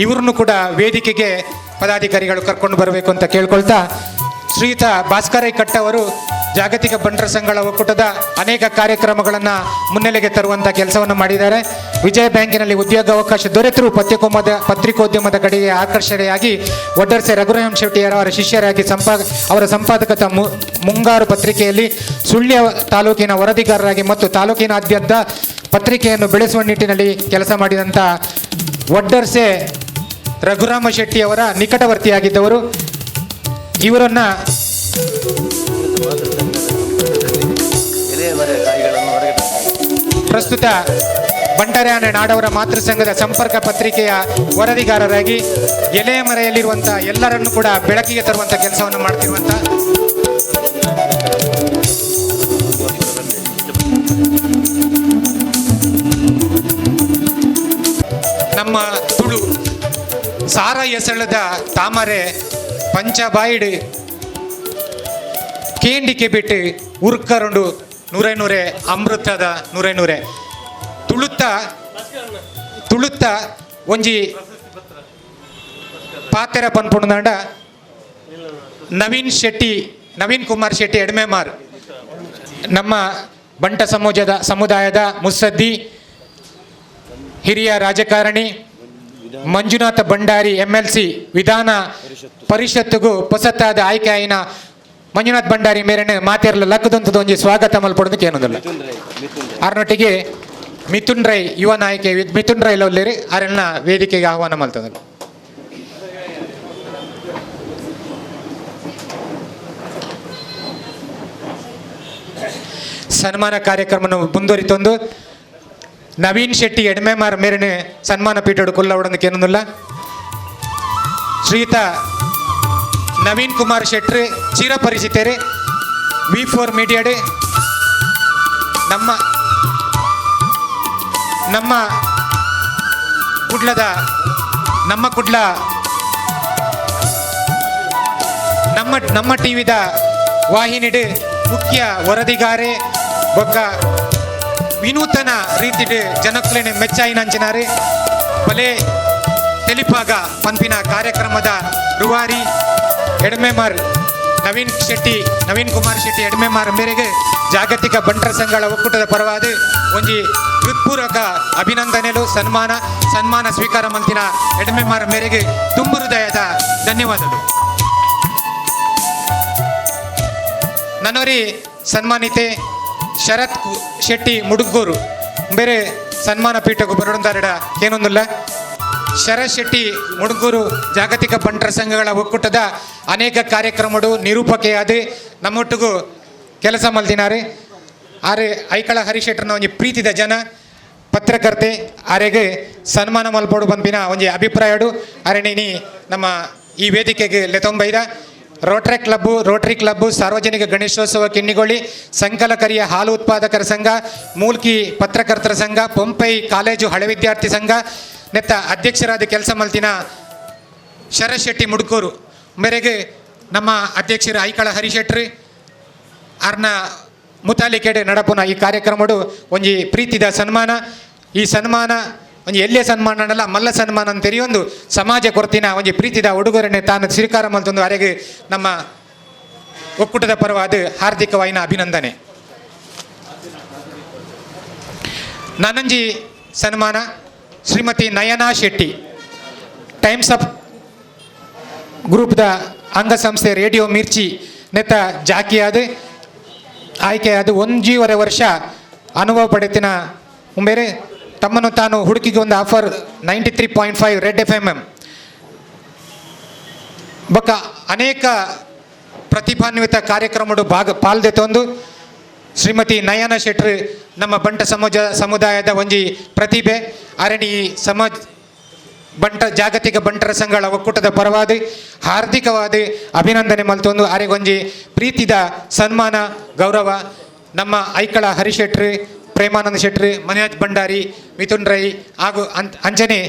ಇವರನ್ನು ಕೂಡ ವೇದಿಕೆಗೆ ಪದಾಧಿಕಾರಿಗಳು ಕರ್ಕೊಂಡು ಬರಬೇಕು ಅಂತ ಕೇಳ್ಕೊಳ್ತಾ, ಶ್ರೀಯುತ ಭಾಸ್ಕರ್ ರೈ ಕಟ್ಟ ಅವರು ಜಾಗತಿಕ ಬಂಟರ ಸಂಘಗಳ ಒಕ್ಕೂಟದ ಅನೇಕ ಕಾರ್ಯಕ್ರಮಗಳನ್ನು ಮುನ್ನೆಲೆಗೆ ತರುವಂಥ ಕೆಲಸವನ್ನು ಮಾಡಿದ್ದಾರೆ. ವಿಜಯ ಬ್ಯಾಂಕಿನಲ್ಲಿ ಉದ್ಯೋಗಾವಕಾಶ ದೊರೆತರೂ ಪತ್ರಿಕೋದ್ಯಮದ ಕಡೆಗೆ ಆಕರ್ಷಣೆಯಾಗಿ ಒಡ್ಡರ್ಸೆ ರಘುರಾಮ್ ಶೆಟ್ಟಿಯವರ ಶಿಷ್ಯರಾಗಿ ಅವರ ಸಂಪಾದಕತ ಮುಂಗಾರು ಪತ್ರಿಕೆಯಲ್ಲಿ ಸುಳ್ಯ ತಾಲೂಕಿನ ವರದಿಗಾರರಾಗಿ ಮತ್ತು ತಾಲೂಕಿನಾದ್ಯಂತ ಪತ್ರಿಕೆಯನ್ನು ಬೆಳೆಸುವ ನಿಟ್ಟಿನಲ್ಲಿ ಕೆಲಸ ಮಾಡಿದಂಥ ಒಡ್ಡರ್ಸೆ ರಘುರಾಮ ಶೆಟ್ಟಿಯವರ ನಿಕಟವರ್ತಿಯಾಗಿದ್ದವರು. ಇವರನ್ನು ಪ್ರಸ್ತುತ ಬಂಟರ್ಯಾನೆ ನಾಡವರ ಮಾತೃ ಸಂಘದ ಸಂಪರ್ಕ ಪತ್ರಿಕೆಯ ವರದಿಗಾರರಾಗಿ ಎಲೆಮರೆಯಲ್ಲಿರುವಂಥ ಎಲ್ಲರನ್ನು ಕೂಡ ಬೆಳಕಿಗೆ ತರುವಂಥ ಕೆಲಸವನ್ನು ಮಾಡ್ತಿರುವಂಥ ನಮ್ಮ ತುಳು ಸಾರ ಎಸಳದ ತಾಮರೆ ಪಂಚಬಾಯಿಡು ಕೇಂಡಿಕೆ ಬಿಟ್ಟು ಉರ್ಕರುಂಡು ನೂರೇ ನೂರೇ ಅಮೃತದ ನೂರೇ ನೂರೇ ತುಳುತ್ತ ತುಳುತ್ತ ಒಂಜಿ ಪಾತೆರ ಪನ್ಪುಣದಾಂಡ ನವೀನ್ ಶೆಟ್ಟಿ, ನವೀನ್ ಕುಮಾರ್ ಶೆಟ್ಟಿ ಎಡ್ಮೆಮಾರ್, ನಮ್ಮ ಬಂಟ ಸಮುದಾಯದ ಮುತ್ಸದ್ದಿ, ಹಿರಿಯ ರಾಜಕಾರಣಿ ಮಂಜುನಾಥ ಭಂಡಾರಿ MLC ವಿಧಾನ ಪರಿಷತ್ತಿಗೂ ಹೊಸತಾದ ಆಯ್ಕೆಯಾಯಿನ ಮಂಜುನಾಥ್ ಭಂಡಾರಿ ಮೇರೆನೆ ಮಾತೇರ್ಲ ಲಕ್ಕದಂತದ ಒಂಜಿ ಸ್ವಾಗತ ಮಲ್ಪಡೋದಕ್ಕೆ ಏನೊಂದಿಲ್ಲ. ಆರ್ನೊಟ್ಟಿಗೆ ಮಿಥುನ್ ರೈ, ಯುವ ನಾಯಕಿ ಮಿಥುನ್ ರೈ ಲವ್ಲೇರಿ ಆರೆಲ್ಲ ವೇದಿಕೆಗೆ ಆಹ್ವಾನ ಮಲ್ತದಲ್ಲ. ಸನ್ಮಾನ ಕಾರ್ಯಕ್ರಮವನ್ನು ಮುಂದುವರಿತೊಂದು ನವೀನ್ ಶೆಟ್ಟಿ ಎಡ್ಮೆಮಾರ್ ಮೇರೆನೆ ಸನ್ಮಾನ ಪೀಠೋಡು ಕೊಲ್ಲವಡೋದಕ್ಕೆ ಏನೊಂದಿಲ್ಲ. ಶ್ರೀಯುತ ನವೀನ್ ಕುಮಾರ್ ಶೆಟ್ರು ಚಿರಪರಿಚಿತರೆ, V4 ಮೀಡಿಯಾಡೆ ನಮ್ಮ ನಮ್ಮ ಕುಡ್ಲದ ನಮ್ಮ ಕುಡ್ಲ ನಮ್ಮ ನಮ್ಮ ಟಿ ವಿದ ವಾಹಿನಿಡು ಮುಖ್ಯ ವರದಿಗಾರೆ ಬೊಕ್ಕ ವಿನೂತನ ರೀತಿಡು ಜನಕ್ಲೆನೆ ಮೆಚ್ಚಾಯಿನಂಚಿನಾರೆ ಬಲೆ ತೆಲಿಪಾಗ ಪಂಪಿನ ಕಾರ್ಯಕ್ರಮದ ರೂವಾರಿ ಎಡ್ಮೆಮಾರ್ ನವೀನ್ ಶೆಟ್ಟಿ, ನವೀನ್ ಕುಮಾರ್ ಶೆಟ್ಟಿ ಎಡ್ಮೆಮಾರ್ ಮೇರೆಗೆ ಜಾಗತಿಕ ಬಂಟರ ಸಂಘಗಳ ಒಕ್ಕೂಟದ ಪರವಾದ ಒಂಜಿ ಹೃತ್ಪೂರ್ವಕ ಅಭಿನಂದನೆಲು ಸನ್ಮಾನ ಸನ್ಮಾನ ಸ್ವೀಕಾರ ಮಂತಿನ ಎಡ್ಮೆಮಾರ್ ಮೇರೆಗೆ ತುಂಬು ಹೃದಯದ ಧನ್ಯವಾದಗಳು. ನನ್ನೋರಿ ಸನ್ಮಾನಿತೆ ಶರತ್ ಶೆಟ್ಟಿ ಮುಡುಗೂರು ಬೇರೆ ಸನ್ಮಾನ ಪೀಠಕ್ಕೂ ಬರೋಡಂದಾರಡ ಏನೊಂದಿಲ್ಲ. ಶರತ್ ಶೆಟ್ಟಿ ಮುಡುಗೂರು ಜಾಗತಿಕ ಬಂಟರ ಸಂಘಗಳ ಒಕ್ಕೂಟದ ಅನೇಕ ಕಾರ್ಯಕ್ರಮಗಳು ನಿರೂಪಕೆಯಾದ ನಮ್ಮೊಟ್ಟಿಗೂ ಕೆಲಸ ಮಲ್ದಿನಾರೆ. ಆರೆ ಐಕಳ ಹರಿಶೆಟ್ಟರ್ನ ಒಂಜಿ ಪ್ರೀತಿದ ಜನ ಪತ್ರಕರ್ತೆ ಆರೆಗೆ ಸನ್ಮಾನ ಮಲ್ಪೋಡು ಬಂಪಿನ ಒಂಜಿ ಅಭಿಪ್ರಾಯಡು ಅರೆ ನೀ ನಮ್ಮ ಈ ವೇದಿಕೆಗೆ ಲೆತೊಂಬೈದ. Rotary club, Rotary club, ಸಾರ್ವಜನಿಕ ಗಣೇಶೋತ್ಸವ ಕಿನ್ನಿಗೋಳಿ, ಸಂಕಲಕರಿಯ ಹಾಲು ಉತ್ಪಾದಕರ ಸಂಘ, ಮೂಲ್ಕಿ ಪತ್ರಕರ್ತರ ಸಂಘ, ಪೊಂಪೈ ಕಾಲೇಜು ಹಳೆ ವಿದ್ಯಾರ್ಥಿ ಸಂಘ ನೆತ್ತ ಅಧ್ಯಕ್ಷರಾದ ಕೆಲಸ ಮಲ್ತಿನ ಶರತ್ ಶೆಟ್ಟಿ ಮುಡ್ಕೂರು ಮೇರೆಗೆ ನಮ್ಮ ಅಧ್ಯಕ್ಷರು ಐಕಳ ಹರಿಶೆಟ್ರಿ ಅರ್ನ ಮುತಾಲಿಕೆಡೆ ನಡಪುನ ಈ ಕಾರ್ಯಕ್ರಮಡು ಒಂಜಿ ಪ್ರೀತಿದ ಸನ್ಮಾನ. ಈ ಸನ್ಮಾನ ಒಂಜಿ ಎಲ್ಲೇ ಸನ್ಮಾನ ಅಲ್ಲ ಮಲ್ಲ ಸನ್ಮಾನ ಅಂತ ಒಂದು ಸಮಾಜ ಕೊರತಿನ ಒಂಜಿ ಪ್ರೀತಿದ ಉಡುಗೊರೆನೆ ತಾನು ಸ್ವೀಕಾರ ಮಲ್ತೊಂದು ಅರೆಗೆ ನಮ್ಮ ಒಕ್ಕೂಟದ ಪರವಾದ ಹಾರ್ದಿಕವಾಯಿನ ಅಭಿನಂದನೆ. ನಾನಂಜಿ ಸನ್ಮಾನ ಶ್ರೀಮತಿ ನಯನಾ ಶೆಟ್ಟಿ, ಟೈಮ್ಸ್ ಆಫ್ ಗ್ರೂಪ್ದ ಅಂಗಸಂಸ್ಥೆ ರೇಡಿಯೋ ಮಿರ್ಚಿ ನೆತ್ತ ಜಾಕಿಯಾದ ಆಯ್ಕೆಯಾದ 1.5 ವರ್ಷ ಅನುಭವ ಪಡೆತಿನ ಬೇರೆ ತಮ್ಮನ್ನು ತಾನು ಹುಡುಕಿಗೆ ಒಂದು offer 93.5 red F M M ಬೊಕ್ಕ ಅನೇಕ ಪ್ರತಿಭಾನ್ವಿತ ಕಾರ್ಯಕ್ರಮಡು ಭಾಗ ಪಾಲ್ದೆತೊಂದು ಶ್ರೀಮತಿ ನಯನ ಶೆಟ್ರು ನಮ್ಮ ಬಂಟ ಸಮುದಾಯದ ಒಂಜಿ ಪ್ರತಿಭೆ ಅರಣಿ ಸಮಾಜ ಬಂಟ ಜಾಗತಿಕ ಬಂಟರ ಸಂಘಗಳ ಒಕ್ಕೂಟದ ಪರವಾದ ಹಾರ್ದಿಕವಾದ ಅಭಿನಂದನೆ ಮಲ್ತೊಂದು ಆರೆಗೊಂಜಿ ಪ್ರೀತಿದ ಸನ್ಮಾನ ಗೌರವ ನಮ್ಮ ಐಕಳ ಹರಿಶೆಟ್ರು, ಪ್ರೇಮಾನಂದ ಶೆಟ್ರು, ಮನೋಜ್ ಭಂಡಾರಿ, ಮಿಥುನ್ ರೈ ಹಾಗೂ ಅಂಜನೆ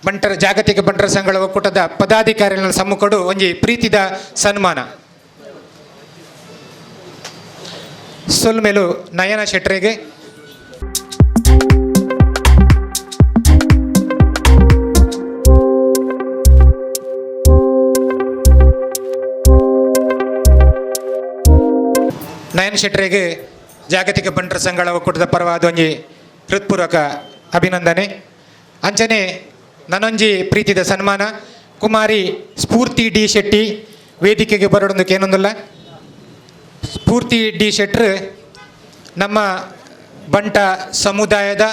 ಬಂಟರ ಜಾಗತಿಕ ಬಂಟರ ಸಂಘಗಳ ಒಕ್ಕೂಟದ ಪದಾಧಿಕಾರಿಗಳ ಸಮ್ಮುಖಡು ಒಂಜಿ ಪ್ರೀತಿದ ಸನ್ಮಾನ. ಸೊಲ್ಮೆಲು ನಯನ ಶೆಟ್ರಿಗೆ. ನಯನ್ ಶೆಟ್ರಿಗೆ ಜಾಗತಿಕ ಬಂಟರ ಸಂಘಗಳ ಒಕ್ಕೂಟದ ಪರವಾದ ಒಂಜಿ ಹೃತ್ಪೂರ್ವಕ ಅಭಿನಂದನೆ. ಅಂಚನೆ ನನೊಂಜಿ ಪ್ರೀತಿದ ಸನ್ಮಾನ ಕುಮಾರಿ ಸ್ಫೂರ್ತಿ ಡಿ ಶೆಟ್ಟಿ ವೇದಿಕೆಗೆ ಬರೋಡೊಂದಕ್ಕೆ ಏನೊಂದಿಲ್ಲ. ಸ್ಫೂರ್ತಿ ಡಿ ಶೆಟ್ರು ನಮ್ಮ ಬಂಟ ಸಮುದಾಯದ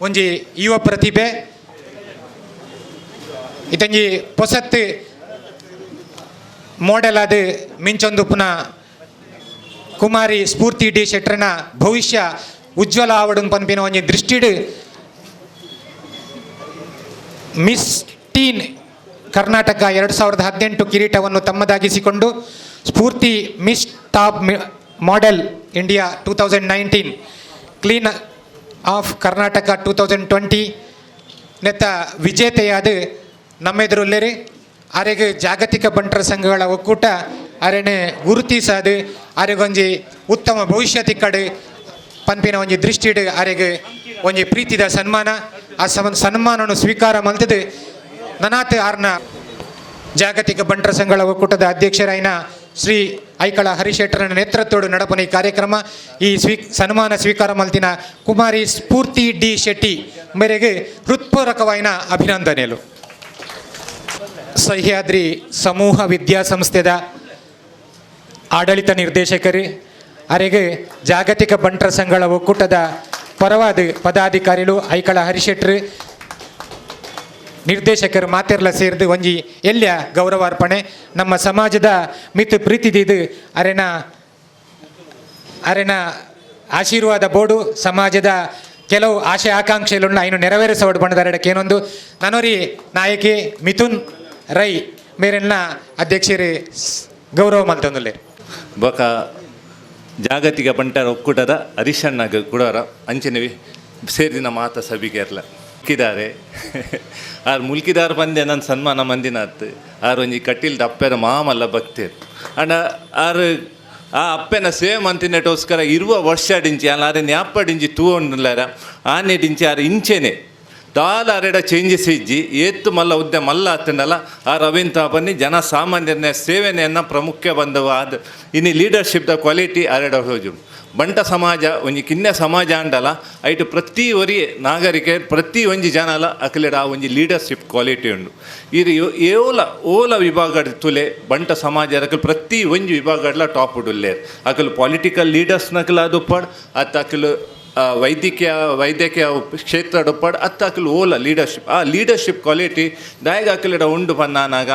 ಒಂಜಿ ಯುವ ಪ್ರತಿಭೆ. ಇತಂಜಿ ಪೊಸತ್ತು ಮೋಡೆಲ್ ಆದ ಮಿಂಚೊಂದು ಪುನಃ ಕುಮಾರಿ ಸ್ಫೂರ್ತಿ ಡಿ ಶೆಟ್ರನ ಭವಿಷ್ಯ ಉಜ್ವಲ ಆವಡನ್ ಪನ್ಪಿನ ಒಂಜಿ ದೃಷ್ಟಿಡ್ ಮಿಸ್ ಟೀನ್ ಕರ್ನಾಟಕ 2018 ಕಿರೀಟವನ್ನು ತಮ್ಮದಾಗಿಸಿಕೊಂಡು Spoorthi miss top model India 2019 clean of Karnataka 2020 ನೆತ್ತ ವಿಜೇತೆಯಾದ ನಮ್ಮೆದುರುಲ್ಲೇರಿ. ಆರೆಗ್ ಜಾಗತಿಕ ಬಂಟರ ಸಂಘಗಳ ಒಕ್ಕೂಟ ಅರೆನೆ ಗುರುತಿಸಾದು ಆರೆಗೊಂಜಿ ಉತ್ತಮ ಭವಿಷ್ಯ ತಿಕ್ಕಡು ಪನ್ಪಿನ ಒಂಜಿ ದೃಷ್ಟಿಡ್ ಆರೆಗ್ ಒಂಜಿ ಪ್ರೀತಿದ ಸನ್ಮಾನ. ಆ ಸನ್ಮಾನವನ್ನು ಸ್ವೀಕಾರ ಮಲ್ತದು ನನಾತ್ ಆರ್ನ ಜಾಗತಿಕ ಬಂಟರ ಸಂಘಗಳ ಒಕ್ಕೂಟದ ಅಧ್ಯಕ್ಷರಾಯಿನ ಶ್ರೀ ಐಕಳ ಹರಿಶೆಟ್ಟರನ ನೇತೃತ್ವದ ನಡಪನ ಈ ಕಾರ್ಯಕ್ರಮ ಈ ಸನ್ಮಾನ ಸ್ವೀಕಾರ ಮಲ್ತಿನ ಕುಮಾರಿ ಸ್ಫೂರ್ತಿ ಡಿ ಶೆಟ್ಟಿ ಮೇರೆಗೆ ಹೃತ್ಪೂರ್ವಕವಾಯಿನ ಅಭಿನಂದನೆಗಳು. ಸಹ್ಯಾದ್ರಿ ಸಮೂಹ ವಿದ್ಯಾಸಂಸ್ಥೆದ ಆಡಳಿತ ನಿರ್ದೇಶಕರು ಅರೆಗೆ ಜಾಗತಿಕ ಬಂಟರ ಸಂಘಗಳ ಒಕ್ಕೂಟದ ಪರವಾದ ಪದಾಧಿಕಾರಿಗಳು ಐಕಳ ಹರಿಶೆಟ್ರು ನಿರ್ದೇಶಕರು ಮಾತೆರ್ಲ ಸೇರಿದು ಒಂಜಿ ಎಲ್ಯ ಗೌರವಾರ್ಪಣೆ. ನಮ್ಮ ಸಮಾಜದ ಮಿತ್ ಪ್ರೀತಿದಿದು ಅರೆನ ಅರೆನ ಆಶೀರ್ವಾದ ಬೋಡು ಸಮಾಜದ ಕೆಲವು ಆಶೆ ಆಕಾಂಕ್ಷೆಗಳನ್ನು ಐನು ನೆರವೇರಿಸೋಡು ಬಂದರೆಡಕ್ಕೆ ಏನೊಂದು ನನೋರಿ ನಾಯಕಿ ಮಿಥುನ್ ರೈ ಮೇರೆಲ್ಲ ಅಧ್ಯಕ್ಷರು ಗೌರವ ಮಲ್ತೊಂದುಲ್ಲೆ. ಬೊಕ ಜಾಗತಿಕ ಬಂಟರ ಒಕ್ಕೂಟದ ಹರಿಶಣ್ಣಗ್ ಕುಡೋರ ಅಂಚನೆ ಸೇರಿನ ಮಾತ ಸಭಿಗೆರ್ಲ ಮುಲ್ಕಿದಾರೆ ಆರ್ ಮುಲ್ಕಿದಾರ್ ಬಂದೆ ನನ್ನ ಸನ್ಮಾನ ಮಂದಿನಾತ್ ಆರ್ ಒಂಜಿ ಕಟೀಲ್ದ ಅಪ್ಪೆನ ಮಾಮಲ್ಲ ಭಕ್ತೇರ್ ಅಂಡ ಆರ್ ಆ ಅಪ್ಪೆನ ಸೇವೆ ಮಂತಿನೆಟೋಸ್ಕರ ಇರುವ ವರ್ಷ ಡಿಂಚಿ ಅಲ್ಲ ಆರೆ ನ್ಯಾಪ ಡಿಂಚಿ ತೂವೊಂಡುಲ್ಲಾರ ಆನೆ ಡಿಂಚಿ ಆರ್ ಇಂಚೆನೆ ದಾಲ ಅರೆಡ ಚೇಂಜಸ್ ಇಜ್ಜಿ ಏತ್ತು ಮಲ್ಲ ಉದ್ದೆ ಮಲ್ಲ ಆತಂಡಲ್ಲ ಆ ರವೀಂದ್ರ ಬನ್ನಿ ಜನ ಸಾಮಾನ್ಯರನ್ನ ಸೇವೆನೆಯನ್ನು ಪ್ರಮುಖ ಬಂದವ ಆದ ಇನ್ನು leadership the quality ಅರೆಡ ಹೋಜು. ಬಂಟ ಸಮಾಜ ಒಂಜಿ ಕಿನ್ನೆ ಸಮಾಜ ಅಂಡಲ ಐಟು ಪ್ರತಿ ಒರಿ ನಾಗರಿಕ ಪ್ರತಿ ಒಂಜಿ ಜನಲ ಅಕಲೆಡ ಆ ಒಂಜಿ ಲೀಡರ್ಶಿಪ್ ಕ್ವಾಲಿಟಿ ಉಂಡು. ಇರು ಏಲ ಓಲ ವಿಭಾಗ ತುಲೆ ಬಂಟ ಸಮಾಜ ಅಕಲ್ ಪ್ರತಿ ಒಂಜಿ ವಿಭಾಗಡ್ಲ ಟಾಪ್ ಉಡುಲ್ಲೇರ್ ಅಕಲ್ ಪೊಲಿಟಿಕಲ್ ಲೀಡರ್ಸ್ ನಕಲ್ ಅದು ಪಡ್ ಅತ್ತ ಅಕಲ್ ವೈದ್ಯಕೀಯ ಕ್ಷೇತ್ರ ಉಪ್ಪಾಡ್ ಅತ್ತ ಅಕಲ್ ಓಲ ಲೀಡರ್ಶಿಪ್ ಆ ಲೀಡರ್ಶಿಪ್ ಕ್ವಾಲಿಟಿ ದಾಯಗ ಅಕಲೆಡ ಉಂಡು ಪನ್ನಾನಾಗ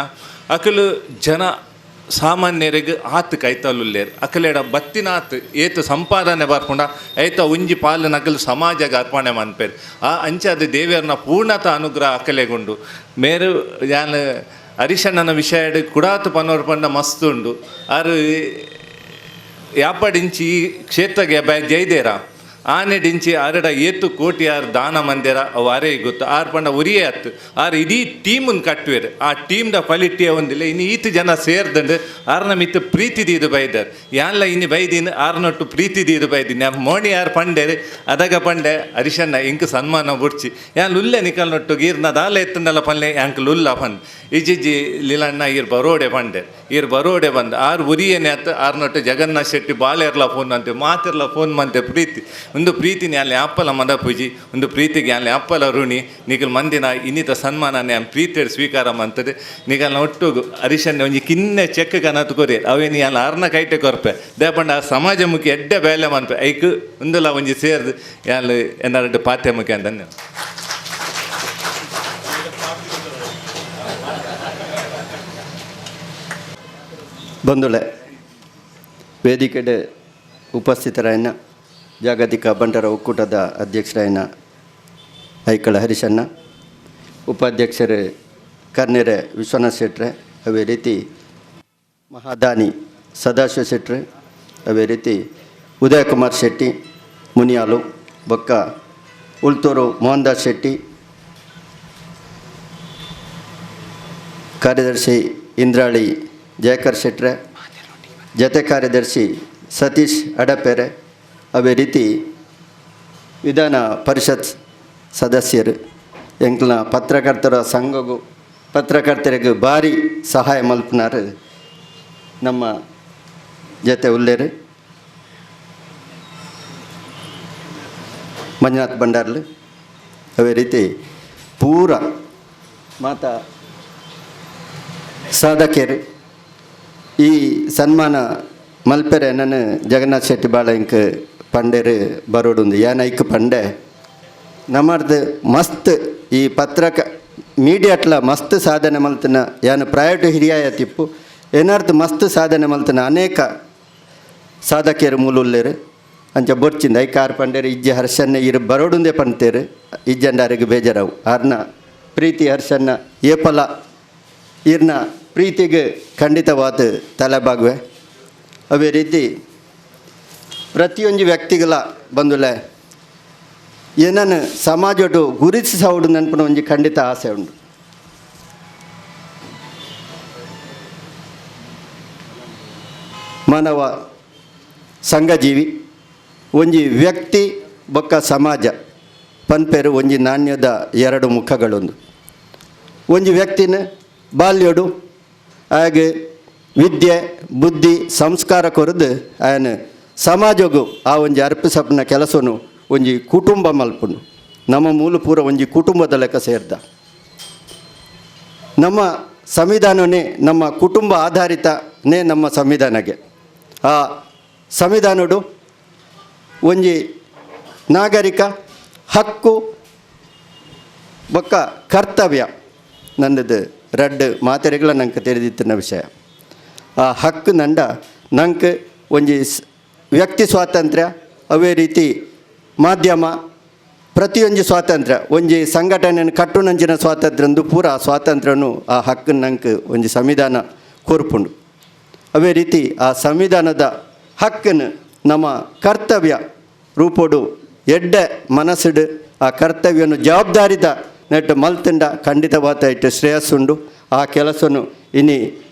ಅಕಲು ಜನ ಸಾಮಾನ್ಯರಿಗೆ ಆತು ಕೈತಲ್ಲುಲ್ಲೇರು ಅಕಲೆಡ ಬತ್ತಿನಾತ್ ಏತು ಸಂಪಾದನೆ ಬರ್ಪುಂಡ ಐತ ಒಂಜಿ ಪಾಲು ನಕಲು ಸಮಾಜಗೆ ಅರ್ಪಣೆ ಮನ್ಪೇರು ಆ ಅಂಚಾದ ದೇವಿಯರ್ನ ಪೂರ್ಣತ ಅನುಗ್ರಹ ಅಕಲೆಗುಂಡು. ಮೇರು ಯಾನ್ ಹರಿಶಣ್ಣನ ವಿಷಯ ಕುಡಾತು ಪನ್ನೋರು ಪಂಡ ಮಸ್ತ್ ಉಂಡು ಆರು ಯಾಪಡಿಂಚಿ ಈ ಕ್ಷೇತ್ರಗೆ ಬೈ ಜೈದೇರ ಆನೆ ಡಿಂಚಿ ಆರಡ ಏತು ಕೋಟಿ ಆರು ದಾನ ಮಂದಿರ ಅವು ಅರೆ ಗೊತ್ತು ಆರು ಪಂಡ ಉರಿಯೇ ಅತ್ತು ಆರು ಇಡೀ ಟೀಮನ್ನು ಕಟ್ಟುವೇರು ಆ ಟೀಮ್ದ ಕ್ವಾಲಿಟಿಯ ಒಂದಿಲ್ಲ ಇನ್ನು ಈತು ಜನ ಸೇರ್ದಂಡು ಆರ್ನ ಮಿತ್ತು ಪ್ರೀತಿ ದೀದು ಬೈದಾರ್ ಯಾನ್ಲ ಇನ್ನು ಬೈದಿನ ಆರ್ನೊಟ್ಟು ಪ್ರೀತಿ ದೀದು ಬೈದಿನಿ ಮೋಣಿ ಯಾರು ಪಂಡೇರು ಅದಾಗ ಪಂಡೆ ಹರಿಶಣ್ಣ ಇಂಕ್ ಸನ್ಮಾನ ಬುಡ್ಚಿ ಯಾನ್ ಲುಲ್ಲೆ ನಿಕಲ್ ನೊಟ್ಟು ಗೀರ್ನ ದಾಲ ಎತ್ತಂಡಲ್ಲ ಪಲ್ಲೆ ಯಾಂಕ್ ಲುಲ್ಲ ಪಂದ್ ಇಜ್ಜಿಜ್ಜಿ ಲೀಲಣ್ಣ ಈರ್ ಬರೋಡೆ ಪಂಡೆ ಈರ್ ಬರೋಡೆ ಬಂದು ಆರು ಉರಿಯೇನೆ ಅತ್ತ ಆರ್ನೊಟ್ಟು ಜಗನ್ನಾಥ್ ಶೆಟ್ಟಿ ಬಾಳೆರ್ಲ ಫೋನ್ ಅಂತೆ ಮಾತಿರ್ಲ ಫೋನ್ ಮಂತೆ ಪ್ರೀತಿ ಒಂದು ಪ್ರೀತಿನಿ ಅಲ್ಲಿ ಅಪ್ಪಲ ಮದ ಪೂಜಿ ಒಂದು ಪ್ರೀತಿಗೆ ಅಲ್ಲಿ ಅಪ್ಪಲ ಋಣಿ ನಿಗಲ್ ಮಂದಿನ ಇನ್ನಿತ ಸನ್ಮಾನನೆ ಆನ್ ಪ್ರೀತಿಯಡ್ ಸ್ವೀಕಾರ ಮಂತದೆ ನಿಗಲ್ನ ಒಟ್ಟು ಹರಿಶನ್ನೆ ಒಂಜಿ ಕಿನ್ನೆ ಚೆಕ್ ಕನತ್ ಕೊರಿ ಅವೇನಿ ಅಲ್ಲಿ ಆರ್ನ ಕೈಟೆ ಕೊರ್ಪೆ ದೇಪಂಡ ಆ ಸಮಾಜಮುಖಿ ಎಡ್ಡೆ ಬೇಲೆ ಮನ್ಪೆ ಐಕ್ ಒಂದುಲ ಒಂಜಿ ಸೇರ್ದು ಯಾಲ್ ಏನಾರು ಪಾತ್ಯ ಮುಖ್ಯ ಅಂತ. ಬಂಧುಳೆ ವೇದಿಕೆಡೆ ಉಪಸ್ಥಿತರಾಯನ ಜಾಗತಿಕ ಬಂಟರ ಒಕ್ಕೂಟದ ಅಧ್ಯಕ್ಷರಾಯನ ಐಕಳ ಹರಿಶಣ್ಣ, ಉಪಾಧ್ಯಕ್ಷರು ಕರ್ನೆರೆ ವಿಶ್ವನಾಥ್ ಶೆಟ್ರೆ, ಅದೇ ರೀತಿ ಮಹಾದಾನಿ ಸದಾಶಿವ ಶೆಟ್ರೆ, ಅದೇ ರೀತಿ ಉದಯಕುಮಾರ್ ಶೆಟ್ಟಿ ಮುನಿಯಾಲು, ಬೊಕ್ಕ ಉಳ್ತೂರು ಮೋಹನ್ ದಾಸ್ ಶೆಟ್ಟಿ, ಕಾರ್ಯದರ್ಶಿ ಇಂದ್ರಾಳಿ ಜಯಕರ್ ಶೆಟ್ರೆ, ಜತೆ ಕಾರ್ಯದರ್ಶಿ ಸತೀಶ್ ಅಡಪೆರೆ, ಅದೇ ರೀತಿ ವಿಧಾನ ಪರಿಷತ್ ಸದಸ್ಯರು, ಎಂಕ್ಲ ಪತ್ರಕರ್ತರ ಸಂಘಗೂ ಪತ್ರಕರ್ತರಿಗೆ ಭಾರಿ ಸಹಾಯ ಮಲ್ಪನಾರು ನಮ್ಮ ಜೊತೆ ಉಲ್ಲೇರು ಮಂಜುನಾಥ್ ಭಂಡಾರ್ಲು, ಅದೇ ರೀತಿ ಪೂರ ಮಾತಾ ಸಾಧಕಿಯರು ಈ ಸನ್ಮಾನ ಮಲ್ಪೆರೆ ನಾನು ಜಗನ್ನಾಥ್ ಶೆಟ್ಟಿ ಬಾಳ ಇಂಕ್ ಪಂಡೇರು ಬರೋಡುಂದು ಯಾನ ಐಕ್ ಪಂಡೆ ನಮ್ಮರ್ದು ಮಸ್ತ್ ಈ ಪತ್ರಕ ಮೀಡಿಯಾಟ್ಲ ಮಸ್ತ್ ಸಾಧನೆ ಮಲ್ತನ ಯಾನ ಪ್ರೈವೇಟ್ ಹಿರಿಯಾಯ ತಿಪ್ಪು ಏನಾರ್ದು ಮಸ್ತ್ ಸಾಧನೆ ಮಲ್ತನ ಅನೇಕ ಸಾಧಕಿಯರು ಮೂಲುಲ್ಲೇರು ಅಂಚ ಬೊರ್ಚಿಂದ ಐಕಾರ್ ಪಂಡೇರು ಇಜ್ಜೆ ಹರ್ಷನ್ನ ಇರು ಬರೋಡುಂದೇ ಪಂತೇರು ಇಜ್ಜಂಡಾರಿಗೆ ಬೇಜಾರಾವು ಆರ್ನ ಪ್ರೀತಿ ಹರ್ಷನ್ನ ಏಪಲ ಇರ್ನ ಪ್ರೀತಿಗೆ ಖಂಡಿತವಾದ ತಲೆಬಾಗುವೆ. ಅದೇ ರೀತಿ ಪ್ರತಿಯೊಂದು ವ್ಯಕ್ತಿಗಳ ಬಂದುಲೆ ಏನನ್ನು ಸಮಾಜಡು ಗುರುತಿಸೋಡು ನೆನಪಿನ ಒಂಜಿ ಖಂಡಿತ ಆಸೆ ಉಂಟು. ಮಾನವ ಸಂಘಜೀವಿ ಒಂಜಿ ವ್ಯಕ್ತಿ ಬೊಕ್ಕ ಸಮಾಜ ಪನ್ಪೇರು ಒಂಜಿ ನಾಣ್ಯದ ಎರಡು ಮುಖಗಳೊಂದು. ಒಂಜಿ ವ್ಯಕ್ತಿನ ಬಾಲ್ಯಡು ಹಾಗೆ ವಿದ್ಯೆ ಬುದ್ಧಿ ಸಂಸ್ಕಾರ ಕೊರದು ಆಯನ ಸಮಾಜಗೂ ಆ ಒಂಜಿ ಅರ್ಪಿಸಪ್ನ ಕೆಲಸನು ಒಂಜಿ ಕುಟುಂಬ ಮಲ್ಪುನು. ನಮ್ಮ ಮೂಲ ಪೂರ ಒಂಜಿ ಕುಟುಂಬದ ಲೆಕ್ಕ ಸೇರ್ದ ನಮ್ಮ ಸಂವಿಧಾನವೇ ನಮ್ಮ ಕುಟುಂಬ ಆಧಾರಿತನೇ ನಮ್ಮ ಸಂವಿಧಾನಕ್ಕೆ. ಆ ಸಂವಿಧಾನಡು ಒಂಜಿ ನಾಗರಿಕ ಹಕ್ಕು ಬೊಕ್ಕ ಕರ್ತವ್ಯ ನನ್ನದು ರಡ್ಡ್ ಮಾತೆರೆಗಳ ನಂಗೆ ತಿಳಿದಿತ್ತಿನ ವಿಷಯ. ಆ ಹಕ್ಕು ನಂಡ ನಂಗೆ ಒಂಜಿ ವ್ಯಕ್ತಿ ಸ್ವಾತಂತ್ರ್ಯ, ಅವೇ ರೀತಿ ಮಾಧ್ಯಮ ಪ್ರತಿಯೊಂಜಿ ಸ್ವಾತಂತ್ರ್ಯ ಒಂಜಿ ಸಂಘಟನೆಯನ್ನು ಕಟ್ಟುನಂಚಿನ ಸ್ವಾತಂತ್ರ್ಯ ಅಂದು ಪೂರ ಆ ಸ್ವಾತಂತ್ರ್ಯನು ಆ ಹಕ್ಕು ನಂಗೆ ಒಂಜಿ ಸಂವಿಧಾನ ಕೋರ್ಪುಂಡು. ಅವೇ ರೀತಿ ಆ ಸಂವಿಧಾನದ ಹಕ್ಕನ್ನು ನಮ್ಮ ಕರ್ತವ್ಯ ರೂಪೋಡು ಎಡ್ಡೆ ಮನಸ್ಸುಡು ಆ ಕರ್ತವ್ಯನು ಜವಾಬ್ದಾರಿದ ನೆಟ್ಟು ಮಲ್ತುಂಡ ಖಂಡಿತವಾದ ಇಟ್ಟು ಶ್ರೇಯಸ್ಸುಂಡು. ಆ ಕೆಲಸನು ಇನಿ